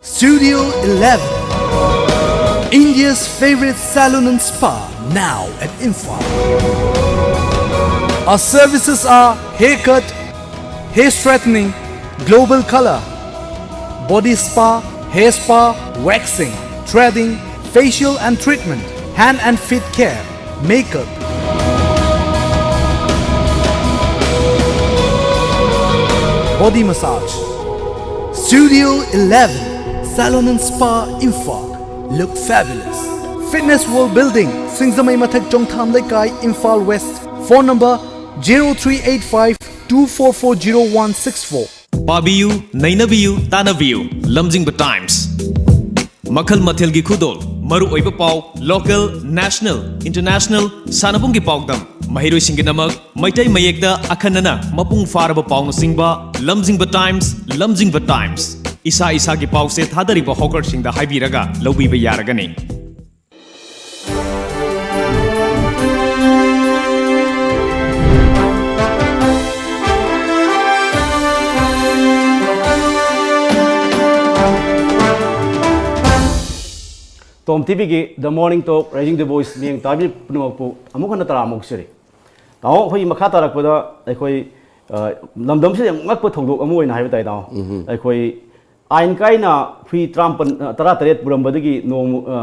Studio eleven, India's favorite salon and spa, now at Imphal. Our services are haircut, hair straightening, global color, body spa, hair spa, waxing, threading, facial and treatment, hand and feet care, makeup, body massage. Studio eleven, Salon and Spa, Imphal. Look fabulous. Fitness World Building, Singzamei Mathak Chongtham Leikai, Imphal West. Phone number zero three eight five two four four zero one six four. ꯄꯥꯕꯤꯌꯨ, ꯅꯩꯅꯕꯤꯌꯨ, ꯇꯥꯟꯅꯕꯤꯌꯨ, ꯂꯝꯖꯤꯡꯕ Times꯫ ꯃꯈꯜ ꯃꯊꯦꯜꯒꯤ ꯈꯨꯗꯣꯜ, ꯃꯔꯨꯑꯣꯏꯕ ꯄꯥꯎ, local, national, international, ꯁꯥꯟꯅꯕꯨꯡꯒꯤ ꯄꯥꯎꯗꯝ, ꯃꯍꯩꯔꯣꯏꯁꯤꯡꯒꯤꯗꯃꯛ Meitei ꯃꯌꯦꯛꯇ ꯑꯈꯟꯅꯅ ꯃꯄꯨꯡ ꯐꯥꯔꯕ ꯄꯥꯎꯅꯆꯤꯡꯕ, ꯂꯝꯖꯤꯡꯕ Times, ꯂꯝꯖꯤꯡꯕ Times꯫ ꯏꯁꯥ ꯏꯁꯥꯒꯤ ꯄꯥꯎꯁꯦ ꯊꯥꯗꯔꯤꯕ hawkerꯁꯤꯡꯗ ꯍꯥꯏꯕꯤꯔꯒ ꯂꯧꯕꯤꯕ ꯌꯥꯔꯒꯅꯤ꯫ Tom TVꯒꯤ The Morning Talk, Raising the Voice ꯃꯤꯠꯌꯦꯡ ꯇꯥꯕꯤꯔꯤꯕ ꯄꯨꯝꯅꯃꯛꯄꯨ ꯑꯃꯨꯛ ꯍꯟꯅ ꯇꯔꯥꯝꯅ ꯑꯣꯛꯆꯔꯤ꯫ ꯇꯥꯃꯣ, ꯑꯩꯈꯣꯏ ꯃꯈꯥ ꯇꯥꯔꯛꯄꯗ ꯑꯩꯈꯣꯏ, ꯑ, ꯂꯝꯗꯝꯁꯤꯗ ꯌꯥꯝ ꯉꯛꯄ ꯊꯧꯗꯣꯛ ꯑꯃ ꯑꯣꯏꯅ ꯍꯥꯏꯕ ꯇꯥꯏ, ꯇꯥꯃꯣ꯫ ꯎꯝ꯫ ꯑꯩꯈꯣꯏ ꯑꯥꯏꯟ ꯀꯥꯏꯅ ꯍꯨꯏ ꯇꯔꯥꯃꯥꯄꯟ, ꯑ, ꯇꯔꯥꯇꯔꯦꯠ ꯄꯨꯔꯝꯕꯗꯒꯤ ꯅꯣꯡꯃ, ꯑ,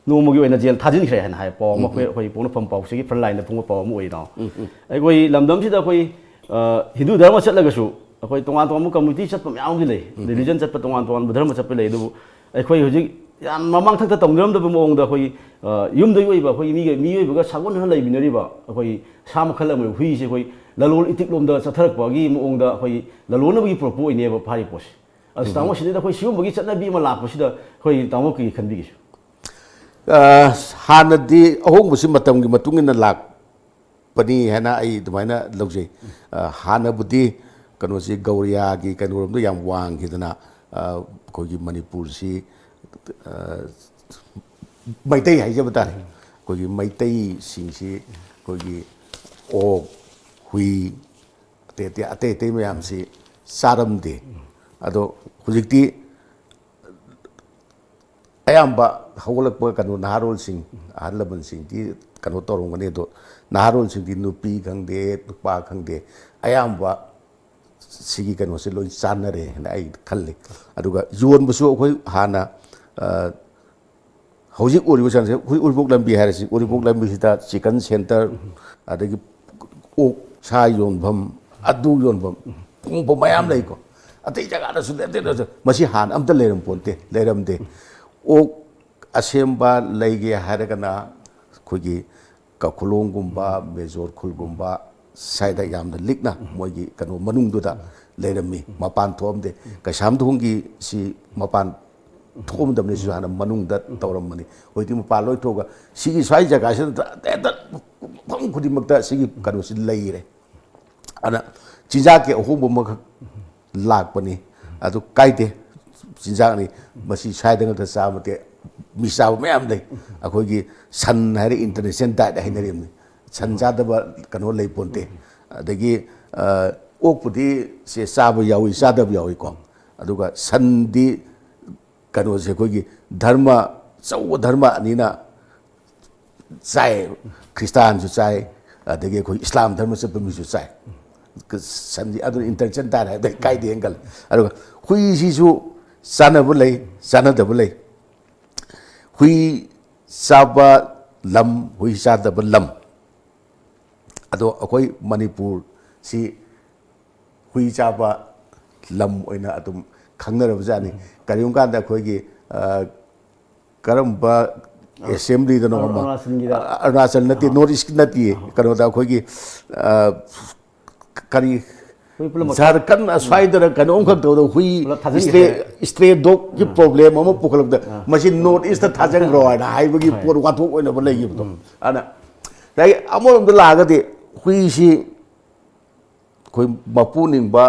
ꯅꯣꯡꯃꯒꯤ ꯑꯣꯏꯅ ꯖꯦꯜ ꯊꯥꯖꯤꯟꯈ꯭ꯔꯦ ꯍꯥꯏꯅ ꯍꯥꯏ ꯄꯥꯎ ꯑꯃ ꯎꯝ꯫ ꯑꯩꯈꯣꯏ, ꯑꯩꯈꯣꯏ ꯄꯣꯛꯅꯐꯝ ꯄꯥꯎꯆꯦꯒꯤ front lineꯗ ꯐꯣꯡꯕ ꯄꯥꯎ ꯑꯃ ꯑꯣꯏꯔꯤ, ꯇꯥꯃꯣ꯫ ꯎꯝ, ꯎꯝ꯫ ꯑꯩꯈꯣꯏ ꯂꯝꯗꯝꯁꯤꯗ ꯑꯩꯈꯣꯏ, ꯑ, ꯍꯤꯟꯗꯨ ꯙꯔꯃ ꯆꯠꯂꯒꯁꯨ ꯑꯩꯈꯣꯏ ꯇꯣꯉꯥꯟ ꯇꯣꯉꯥꯟꯕ ꯀꯝꯃ꯭ꯌꯨꯅꯤꯇꯤ ꯆꯠꯄ ꯃꯌꯥꯝ ꯑꯃꯗꯤ ꯂꯩ, ꯔꯤꯂꯤꯖꯟ ꯆꯠꯄ, ꯇꯣꯉꯥꯟ ꯇꯣꯉꯥꯟꯕ ꯙꯔꯃ ꯆꯠꯄ ꯂꯩ꯫ ꯑꯗꯨꯕꯨ ꯑꯩꯈꯣꯏ ꯍꯧꯖꯤꯛ ꯌꯥꯝ ꯃꯃꯥꯡ ꯊꯛꯇ ꯇꯧꯅꯔꯝꯗꯕ ꯃꯑꯣꯡꯗ ꯑꯩꯈꯣꯏꯒꯤ, ꯑ, ꯌꯨꯝꯗꯒꯤ ꯑꯣꯏꯕ ꯑꯩꯈꯣꯏꯒꯤ ꯃꯤꯒ, ꯃꯤꯑꯣꯏꯕꯒ ꯁꯥꯒꯣꯟꯅꯅ ꯂꯩꯃꯤꯟꯅꯔꯤꯕ ꯑꯩꯈꯣꯏꯒꯤ ꯁꯥ ꯃꯈꯜ ꯑꯃ, ꯍꯨꯏꯁꯦ ꯑꯩꯈꯣꯏ ꯂꯂꯣꯟ ꯏꯇꯤꯛꯂꯣꯝꯗ ꯆꯠꯊꯔꯛꯄꯒꯤ ꯃꯑꯣꯡꯗ ꯑꯩꯈꯣꯏ ꯂꯂꯣꯟꯅꯕꯒꯤ ꯄꯨꯔꯛꯄ ꯑꯣꯏꯅꯦꯕ ꯐꯥꯔꯤꯕ ꯄꯣꯠꯁꯦ꯫ ꯑꯁ, ꯇꯥꯃꯣ, ꯁꯤꯗꯩꯗ ꯑꯩꯈꯣꯏ ꯁꯤꯒꯨꯝꯕꯒꯤ ꯆꯠꯅꯕꯤ ꯑꯃ ꯂꯥꯛꯄꯁꯤꯗ ꯑꯩꯈꯣꯏ ꯇꯥꯃꯣ ꯀꯔꯤ ꯈꯟꯕꯤꯒꯦ? ꯑ, ꯍꯥꯟꯅꯗꯤ ꯑꯍꯣꯡꯕꯁꯤ ꯃꯇꯝꯒꯤ ꯃꯇꯨꯡ ꯏꯟꯅ ꯂꯥꯛꯄꯅꯤ ꯍꯥꯏꯅ ꯑꯩ ꯑꯗꯨꯃꯥꯏꯅ ꯂꯧꯖꯩ꯫ ꯑ, ꯍꯥꯟꯅꯕꯨꯗꯤ ꯀꯩꯅꯣꯁꯤ ꯒꯧꯔꯤꯌꯥꯒꯤ ꯀꯩꯅꯣꯔꯣꯝꯗ ꯌꯥꯝ ꯋꯥꯡꯈꯤꯗꯅ, ꯑ, ꯑꯩꯈꯣꯏꯒꯤ ꯃꯅꯤꯄꯨꯔꯁꯤ, ꯑ, ꯃꯩꯇꯩ ꯍꯥꯏꯖꯕ ꯇꯥꯔꯦ, ꯑꯩꯈꯣꯏꯒꯤ ꯃꯩꯇꯩꯁꯤꯡꯁꯤ ꯑꯩꯈꯣꯏꯒꯤ ꯑꯣꯛ, ꯍꯨꯏ, ꯑꯇꯩ ꯑꯇꯩ, ꯑꯇꯩ ꯑꯇꯩ ꯃꯌꯥꯝꯁꯤ ꯆꯥꯔꯝꯗꯦ꯫ ꯑꯗꯣ ꯍꯧꯖꯤꯛꯇꯤ ꯑꯌꯥꯝꯕ ꯍꯧꯒꯠꯂꯛꯄ ꯀꯩꯅꯣ ꯅꯍꯥꯔꯣꯜꯁꯤꯡ, ꯑꯍꯜ ꯂꯃꯟꯁꯤꯡꯗꯤ ꯀꯩꯅꯣ ꯇꯧꯔꯝꯒꯅꯤ, ꯑꯗꯣ ꯅꯍꯥꯔꯣꯜꯁꯤꯡꯗꯤ ꯅꯨꯄꯤ ꯈꯪꯗꯦ, ꯅꯨꯄꯥ ꯈꯪꯗꯦ, ꯑꯌꯥꯝꯕ ꯁꯤꯒꯤ ꯀꯩꯅꯣꯁꯦ ꯂꯣꯏ ꯆꯥꯟꯅꯔꯦ ꯍꯥꯏꯅ ꯑꯩ ꯈꯜꯂꯤ꯫ ꯑꯗꯨꯒ ꯌꯣꯟꯕꯁꯨ ꯑꯩꯈꯣꯏ ꯍꯥꯟꯅ, ꯑ, ꯍꯧꯖꯤꯛ ꯑꯣꯏꯔꯤꯕ ꯆꯥꯡꯁꯦ, ꯍꯧꯖꯤꯛ ꯎꯔꯤꯄꯣꯛ ꯂꯝꯕꯤ ꯍꯥꯏꯔꯁꯤ, ꯎꯔꯤꯄꯣꯛ ꯂꯝꯕꯤꯁꯤꯗ ꯆꯤꯀꯟ ꯁꯦꯟꯇꯔ, ꯑꯗꯒꯤ ꯑꯣꯛ ꯁꯥ ꯌꯣꯟꯐꯝ, ꯑꯗꯨ ꯌꯣꯟꯐꯝ, ꯀꯨꯝꯕ ꯃꯌꯥꯝ ꯂꯩꯀꯣ꯫ ꯑꯇꯩ ꯖꯒꯥꯗꯁꯨ ꯂꯩ, ꯑꯇꯩꯗꯁꯨ꯫ ꯃꯁꯤ ꯍꯥꯟꯅ ꯑꯝꯇ ꯂꯩꯔꯝ ꯄꯣꯟꯇꯦ, ꯂꯩꯔꯝꯗꯦ꯫ ꯑꯣꯛ ꯑꯁꯦꯝꯕ ꯂꯩꯒꯦ ꯍꯥꯏꯔꯒꯅ ꯑꯩꯈꯣꯏꯒꯤ ꯀꯈꯨꯂꯣꯡꯒꯨꯝꯕ, ꯃꯦꯖꯣꯔ ꯈꯨꯜꯒꯨꯝꯕ ꯁ꯭ꯋꯥꯏꯗ ꯌꯥꯝꯅ ꯂꯤꯛꯅ ꯃꯣꯏꯒꯤ ꯀꯩꯅꯣ ꯃꯅꯨꯡꯗꯨꯗ ꯂꯩꯔꯝꯃꯤ, ꯃꯄꯥꯟ ꯊꯣꯛꯑꯝꯗꯦ꯫ ꯀꯩꯁꯥꯝꯊꯣꯡꯒꯤ ꯁꯤ ꯃꯄꯥꯟ ꯊꯣꯛꯑꯝꯗꯕꯅꯤ, ꯁꯤꯁꯨ ꯍꯥꯟꯅ ꯃꯅꯨꯡꯗ ꯇꯧꯔꯝꯕꯅꯤ꯫ ꯍꯧꯖꯤꯛꯇꯤ ꯃꯄꯥꯟ ꯂꯣꯏ ꯊꯣꯛꯑꯒ ꯁꯤꯒꯤ ꯁ꯭ꯋꯥꯏ ꯖꯒꯥꯁꯤꯗ ꯍꯦꯛꯇ ꯃꯐꯝ ꯈꯨꯗꯤꯡꯃꯛꯇ ꯁꯤꯒꯤ ꯀꯩꯅꯣꯁꯤ ꯂꯩꯔꯦ꯫ ꯑꯗꯨꯅ ꯆꯤꯟꯖꯥꯛꯀꯤ ꯑꯍꯣꯡꯕ ꯑꯃꯈꯛ ꯂꯥꯛꯄꯅꯤ꯫ ꯑꯗꯨ ꯀꯥꯏꯗꯦ, ꯆꯤꯟꯖꯥꯛꯅꯤ꯫ ꯃꯁꯤ ꯁ꯭ꯋꯥꯏꯗ ꯉꯛꯇ ꯆꯥꯕ ꯅꯠꯇꯦ, ꯃꯤ ꯆꯥꯕ ꯃꯌꯥꯝ ꯂꯩ꯫ ꯑꯩꯈꯣꯏꯒꯤ ꯁꯟ ꯍꯥꯏꯔꯦ, ꯏꯟꯇꯔꯅꯦꯁꯅꯦꯜ ꯗꯥꯏꯠ ꯍꯥꯏꯅꯔꯤꯕꯅꯤ꯫ ꯁꯟ ꯆꯥꯗꯕ ꯀꯩꯅꯣ ꯂꯩ ꯄꯣꯟꯇꯦ꯫ ꯑꯗꯒꯤ, ꯑ, ꯑꯣꯛꯄꯨꯗꯤ ꯁꯦ ꯆꯥꯕ ꯌꯥꯎꯏ, ꯆꯥꯗꯕ ꯌꯥꯎꯏꯀꯣ꯫ ꯑꯗꯨꯒ ꯁꯟꯗꯤ ꯀꯩꯅꯣꯁꯦ ꯑꯩꯈꯣꯏꯒꯤ ꯙꯔꯃ, ꯑꯆꯧꯕ ꯙꯔꯃ ꯑꯅꯤꯅ ꯆꯥꯏ, ꯈ꯭ꯔꯤꯁꯇꯥꯟꯁꯨ ꯆꯥꯏ, ꯑꯗꯒꯤ ꯑꯩꯈꯣꯏ ꯏꯁꯂꯥꯝ ꯙꯔꯃ ꯆꯠꯄ ꯃꯤꯁꯨ ꯆꯥꯏ꯫ ꯁꯟꯗꯤ ꯑꯗꯨꯅ ꯏꯟꯇꯔꯅꯦꯁꯅꯦꯜ ꯗꯥꯏꯠ ꯍꯥꯏꯕꯗ ꯀꯥꯏꯗꯦꯅ ꯈꯜꯂꯦ꯫ ꯑꯗꯨꯒ ꯍꯨꯏꯁꯤꯁꯨ ꯆꯥꯅꯕ ꯂꯩ, ꯆꯥꯅꯗꯕ ꯂꯩ꯫ ꯍꯨꯏ ꯆꯥꯕ ꯂꯝ, ꯍꯨꯏ ꯆꯥꯗꯕ ꯂꯝ꯫ ꯑꯗꯣ ꯑꯩꯈꯣꯏ ꯃꯅꯤꯄꯨꯔꯁꯤ ꯍꯨꯏ ꯆꯥꯕ ꯂꯝ ꯑꯣꯏꯅ ꯑꯗꯨꯝ ꯈꯪꯅꯔꯕꯖꯥꯠꯅꯤ꯫ ꯀꯔꯤꯒꯨꯝꯕ ꯀꯥꯟꯗ ꯑꯩꯈꯣꯏꯒꯤ, ꯑ, ꯀꯔꯝꯕ ꯑꯦꯁꯦꯝꯕ꯭ꯂꯤꯗꯅꯣ ꯑꯃ, ꯑꯔꯨꯅꯥꯆꯜꯒꯤꯗ꯫ ꯑ, ꯑꯔꯨꯅꯥꯆꯜ ꯅꯠꯇꯦ, ꯅꯣꯔꯠ ꯏꯁ ꯅꯠꯇꯦ, ꯀꯩꯅꯣꯗ ꯑꯩꯈꯣꯏꯒꯤ, ꯑ, ꯀꯔꯤ, ꯍꯨꯏ ꯄꯨꯝꯅꯃꯛ ꯖꯥꯔꯈꯟ ꯑꯁ꯭ꯋꯥꯏꯗꯔ ꯀꯩꯅꯣꯝꯈꯛ ꯇꯧꯗ ꯍꯨꯏ, ꯄꯨꯂꯞ ꯊꯥꯖꯤꯟꯈꯤꯕ꯫ ꯏꯁꯇ꯭ꯔꯦ ꯗꯣꯛꯀꯤ ꯄ꯭ꯔꯣꯕ꯭ꯂꯦꯝ ꯑꯃ ꯄꯨꯈꯠꯂꯛꯄꯗ, ꯃꯁꯤ ꯅꯣꯔꯠ ꯏꯁꯇ ꯊꯥꯖꯤꯟꯈ꯭ꯔꯣ ꯍꯥꯏꯅ ꯍꯥꯏꯕꯒꯤ ꯄꯣꯠ ꯋꯥꯊꯣꯛ ꯑꯣꯏꯅꯕ ꯂꯩꯈꯤꯕꯗꯣ꯫ ꯑꯗꯨꯅ ꯉꯁꯥꯏꯒꯤ ꯑꯃꯔꯣꯝꯗ ꯂꯥꯛꯑꯒꯗꯤ ꯍꯨꯏꯁꯤ ꯑꯩꯈꯣꯏ ꯃꯄꯨ ꯅꯤꯡꯕ,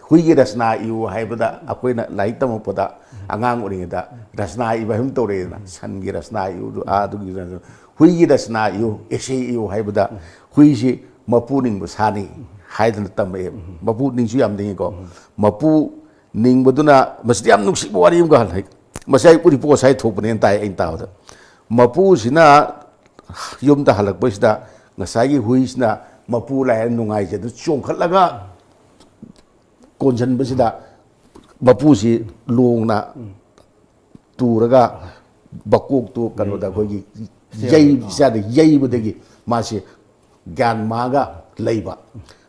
ꯍꯨꯏꯒꯤ ꯔꯆꯅꯥ ꯏꯌꯨ ꯍꯥꯏꯕꯗ ꯑꯩꯈꯣꯏꯅ ꯂꯥꯏꯔꯤꯛ ꯇꯝꯃꯛꯄꯗ ꯑꯉꯥꯡ ꯑꯣꯏꯔꯤꯉꯩꯗ ꯔꯆꯅꯥ ꯏꯕ ꯍꯥꯏꯕ ꯑꯃ ꯇꯧꯔꯛꯑꯦꯗꯅ, ꯁꯟꯒꯤ ꯔꯆꯅꯥ ꯏꯌꯨ, ꯑꯗꯨꯒꯤ ꯍꯨꯏꯒꯤ ꯔꯆꯅꯥ ꯏꯌꯨ, ꯑꯦꯁꯦ ꯏꯌꯨ ꯍꯥꯏꯕꯗ ꯍꯨꯏꯁꯤ ꯃꯄꯨ ꯅꯤꯡꯕ ꯁꯥꯅꯤ ꯍꯥꯏꯗꯅ ꯇꯝꯃꯛꯑꯦ꯫ ꯃꯄꯨ ꯅꯤꯡꯁꯨ ꯌꯥꯝ ꯅꯤꯡꯉꯤꯀꯣ꯫ ꯃꯄꯨ ꯅꯤꯡꯕꯗꯨꯅ, ꯃꯁꯤꯗ ꯌꯥꯝ ꯅꯨꯡꯁꯤꯕ ꯋꯥꯔꯤ ꯑꯃꯒ ꯂꯩ꯫ ꯃꯁꯤ ꯑꯩ ꯎꯔꯤꯄꯣꯛ ꯉꯁꯥꯏ ꯊꯣꯛꯄꯅꯦꯅ ꯇꯥꯏ ꯑꯩꯅ ꯇꯥꯕꯗ꯫ ꯃꯄꯨꯁꯤꯅ ꯌꯨꯝꯗ ꯍꯜꯂꯛꯄꯁꯤꯗ ꯉꯁꯥꯏꯒꯤ ꯍꯨꯏꯁꯤꯅ ꯃꯄꯨ ꯂꯥꯛꯑꯦ ꯅꯨꯡꯉꯥꯏꯖꯗꯨꯅ ꯆꯣꯡꯈꯠꯂꯒ ꯀꯣꯟꯁꯤꯟꯕꯁꯤꯗ ꯃꯄꯨꯁꯤ ꯂꯣꯡꯅ ꯇꯨꯔꯒ ꯃꯀꯣꯛꯇꯨ ꯀꯩꯅꯣꯗ ꯑꯩꯈꯣꯏꯒꯤ ꯌꯩ-, ꯏꯆꯥꯗ ꯌꯩꯕꯗꯒꯤ ꯃꯥꯁꯤ ꯒ꯭ꯌꯥꯟ ꯃꯥꯡꯉꯒ ꯂꯩꯕ꯫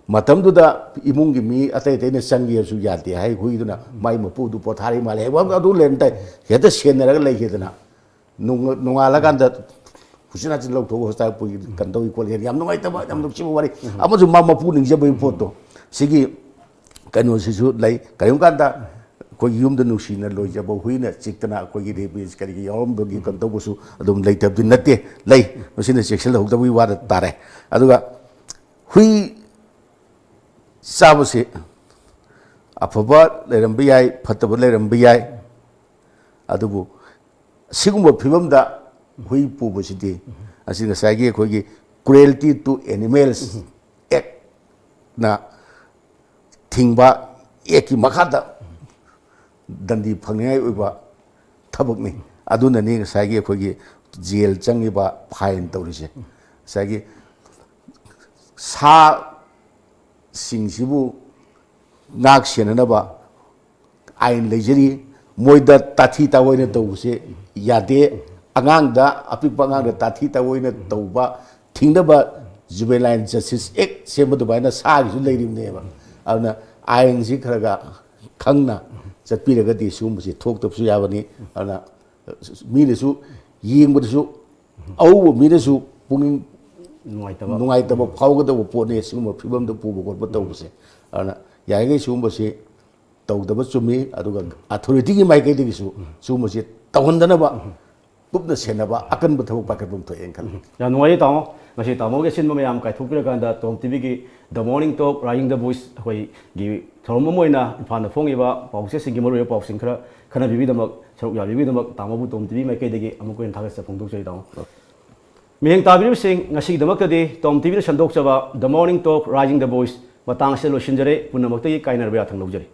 ꯃꯇꯝꯗꯨꯗ ꯏꯃꯨꯡꯒꯤ ꯃꯤ ꯑꯇꯩ ꯑꯇꯩꯅ ꯆꯪꯒꯦꯁꯨ ꯌꯥꯗꯦ ꯍꯥꯏ꯫ ꯍꯨꯏꯗꯨꯅ ꯃꯥꯏ ꯃꯄꯨꯗꯨ ꯄꯣꯊꯥꯔꯤ ꯃꯥꯜꯂꯦ ꯍꯥꯏꯕ ꯑꯗꯨ ꯂꯩꯔꯝꯗꯥꯏ ꯍꯦꯛꯇ ꯁꯦꯟꯅꯔꯒ ꯂꯩꯈꯤꯗꯅ ꯅꯣꯡꯉ-, ꯅꯣꯡꯉꯥꯜꯂꯀꯥꯟꯗ ꯍꯨꯆꯤꯟ ꯍꯥꯆꯤꯟ ꯂꯧꯊꯣꯛꯑꯒ ꯍꯣꯁꯇꯥꯜ ꯄꯨꯏ ꯀꯩꯅꯣ ꯇꯧꯏ ꯈꯣꯠꯂꯤ ꯌꯥꯝ ꯅꯨꯡꯉꯥꯏꯇꯕ, ꯌꯥꯝ ꯅꯨꯡꯁꯤꯕ ꯋꯥꯔꯤ꯫ ꯑꯃꯁꯨ ꯃꯥ ꯃꯄꯨ ꯅꯤꯡꯖꯕꯒꯤ ꯄꯣꯠꯇꯣ, ꯁꯤꯒꯤ ꯀꯩꯅꯣꯁꯤꯁꯨ ꯂꯩ꯫ ꯀꯔꯤꯒꯨꯝꯕ ꯀꯥꯟꯗ ꯑꯩꯈꯣꯏꯒꯤ ꯌꯨꯝꯗ ꯅꯨꯡꯁꯤꯅ ꯂꯣꯏꯖꯕ ꯍꯨꯏꯅ ꯆꯤꯛꯇꯅ ꯑꯩꯈꯣꯏꯒꯤ ꯔꯦꯕꯤꯁ ꯀꯔꯤꯒꯤ ꯌꯥꯎꯔꯝꯕꯒꯤ ꯀꯩꯅꯣ ꯇꯧꯕꯁꯨ ꯑꯗꯨꯝ ꯂꯩꯇꯕꯗꯤ ꯅꯠꯇꯦ, ꯂꯩ꯫ ꯃꯁꯤꯅ ꯆꯦꯛꯁꯤꯜꯍꯧꯗꯕꯒꯤ ꯋꯥꯗ ꯇꯥꯔꯦ꯫ ꯑꯗꯨꯒ ꯍꯨꯏ ꯆꯥꯕꯁꯤ ꯑꯐꯕ ꯂꯩꯔꯝꯕ ꯌꯥꯏ, ꯐꯠꯇꯕ ꯂꯩꯔꯝꯕ ꯌꯥꯏ꯫ ꯑꯗꯨꯕꯨ ꯁꯤꯒꯨꯝꯕ ꯐꯤꯕꯝꯗ ꯍꯨꯏ ꯄꯨꯕꯁꯤꯗꯤ, ꯑꯁꯤ ꯉꯁꯥꯏꯒꯤ ꯑꯩꯈꯣꯏꯒꯤ Cruelty to Animals Act ꯅ ꯊꯤꯡꯕ ꯑꯦꯛꯀꯤ ꯃꯈꯥꯗ ꯗꯟꯗꯤ ꯐꯪꯅꯤꯡꯉꯥꯏ ꯑꯣꯏꯕ ꯊꯕꯛꯅꯤ꯫ ꯑꯗꯨꯅꯅꯤ ꯉꯁꯥꯏꯒꯤ ꯑꯩꯈꯣꯏꯒꯤ ꯖꯦꯜ ꯆꯪꯉꯤꯕ, ꯐꯥꯏꯟ ꯇꯧꯔꯤꯁꯦ꯫ ꯉꯁꯥꯏꯒꯤ ꯁꯥꯁꯤꯡꯁꯤꯕꯨ ꯉꯥꯛ ꯁꯦꯟꯅꯅꯕ ꯑꯥꯏꯟ ꯂꯩꯖꯔꯤ꯫ ꯃꯣꯏꯗ ꯇꯥꯊꯤ ꯇꯥꯑꯣꯏꯅ ꯇꯧꯕꯁꯦ ꯌꯥꯗꯦ꯫ ꯑꯉꯥꯡꯗ, ꯑꯄꯤꯛꯄ ꯑꯉꯥꯡꯗ ꯇꯥꯊꯤ ꯇꯥꯑꯣꯏꯅ ꯇꯧꯕ ꯊꯤꯡꯅꯕ Juvenile Justice Act ꯁꯦꯝꯕ ꯑꯗꯨꯃꯥꯏꯅ ꯁꯥꯒꯤꯁꯨ ꯂꯩꯔꯤꯕꯅꯦꯕ꯫ ꯑꯗꯨꯅ ꯑꯥꯏꯟꯁꯤ ꯈꯔ ꯈꯔ ꯈꯪꯅ ꯆꯠꯄꯤꯔꯒꯗꯤ ꯁꯤꯒꯨꯝꯕꯁꯤ ꯊꯣꯛꯇꯕꯁꯨ ꯌꯥꯕꯅꯤ꯫ ꯑꯗꯨꯅ ꯃꯤꯅꯁꯨ ꯌꯦꯡꯕꯗꯁꯨ, ꯑꯎꯕ ꯃꯤꯅꯁꯨ ꯄꯨꯛꯅꯤꯡ ꯅꯨꯡꯉꯥꯏꯇꯕ ꯅꯨꯡꯉꯥꯏꯇꯕ ꯐꯥꯎꯒꯗꯕ ꯄꯣꯠꯅꯤ ꯁꯤꯒꯨꯝꯕ ꯐꯤꯕꯝꯗ ꯄꯨꯕ ꯈꯣꯠꯄ ꯇꯧꯕꯁꯦ꯫ ꯑꯗꯨꯅ ꯌꯥꯔꯤꯈꯩ ꯁꯤꯒꯨꯝꯕꯁꯤ ꯇꯧꯗꯕ ꯆꯨꯝꯃꯤ꯫ ꯑꯗꯨꯒ ꯑꯊꯣꯔꯤꯇꯤꯒꯤ ꯃꯥꯏꯀꯩꯗꯒꯤꯁꯨ ꯁꯤꯒꯨꯝꯕꯁꯤ ꯇꯧꯍꯟꯗꯅꯕ ꯀꯨꯞꯅ ꯁꯦꯟꯅꯕ ꯑꯀꯟꯕ ꯊꯕꯛ ꯄꯥꯏꯈꯠꯄ ꯑꯃ ꯊꯣꯛꯑꯦꯅ ꯈꯜꯂꯤ꯫ ꯌꯥꯝ ꯅꯨꯡꯉꯥꯏꯖꯩ ꯇꯥꯃꯣ꯫ ꯉꯁꯤ ꯇꯥꯃꯣꯒꯤ ꯑꯁꯤꯟꯕ ꯃꯌꯥꯝ ꯀꯥꯏꯊꯣꯛꯄꯤꯔꯀꯥꯟꯗ ꯇꯣꯝ ꯇꯤꯚꯤꯒꯤ The Morning Talk, Rising the Voice ꯑꯩꯈꯣꯏꯒꯤ ꯊꯧꯔꯝ ꯑꯃ ꯑꯣꯏꯅ ꯏꯝꯐꯥꯜꯗ ꯐꯣꯡꯉꯤꯕ ꯄꯥꯎꯆꯦꯁꯤꯡꯒꯤ ꯃꯔꯨꯑꯣꯏꯕ ꯄꯥꯎꯁꯤꯡ ꯈꯔ ꯈꯟꯅꯕꯤꯕꯒꯤꯗꯃꯛ, ꯁꯔꯨꯛ ꯌꯥꯕꯤꯕꯒꯤꯗꯃꯛ ꯇꯥꯃꯣꯕꯨ ꯇꯣꯝ ꯇꯤꯚꯤ ꯃꯥꯏꯀꯩꯗꯒꯤ ꯑꯃꯨꯛꯀ ꯍꯦꯟꯅ ꯊꯥꯒꯠꯆꯕ ꯐꯣꯡꯗꯣꯛꯆꯔꯤ ꯇꯥꯃꯣ꯫ ꯃꯤꯠꯌꯦꯡ ꯇꯥꯕꯤꯔꯤꯕꯁꯤꯡ, ꯉꯁꯤꯒꯤꯗꯃꯛꯇꯗꯤ ꯇꯣꯝ ꯇꯤꯚꯤꯅ ꯁꯟꯗꯣꯛꯆꯕ The Morning Talk, Rising the Voice ꯃꯇꯥꯡ ꯑꯁꯤꯗ ꯂꯣꯏꯁꯤꯟꯖꯔꯦ꯫ ꯄꯨꯝꯅꯃꯛꯇꯒꯤ ꯀꯥꯏꯅꯔꯕ ꯌꯥꯊꯪ ꯂꯧꯖꯔꯤ꯫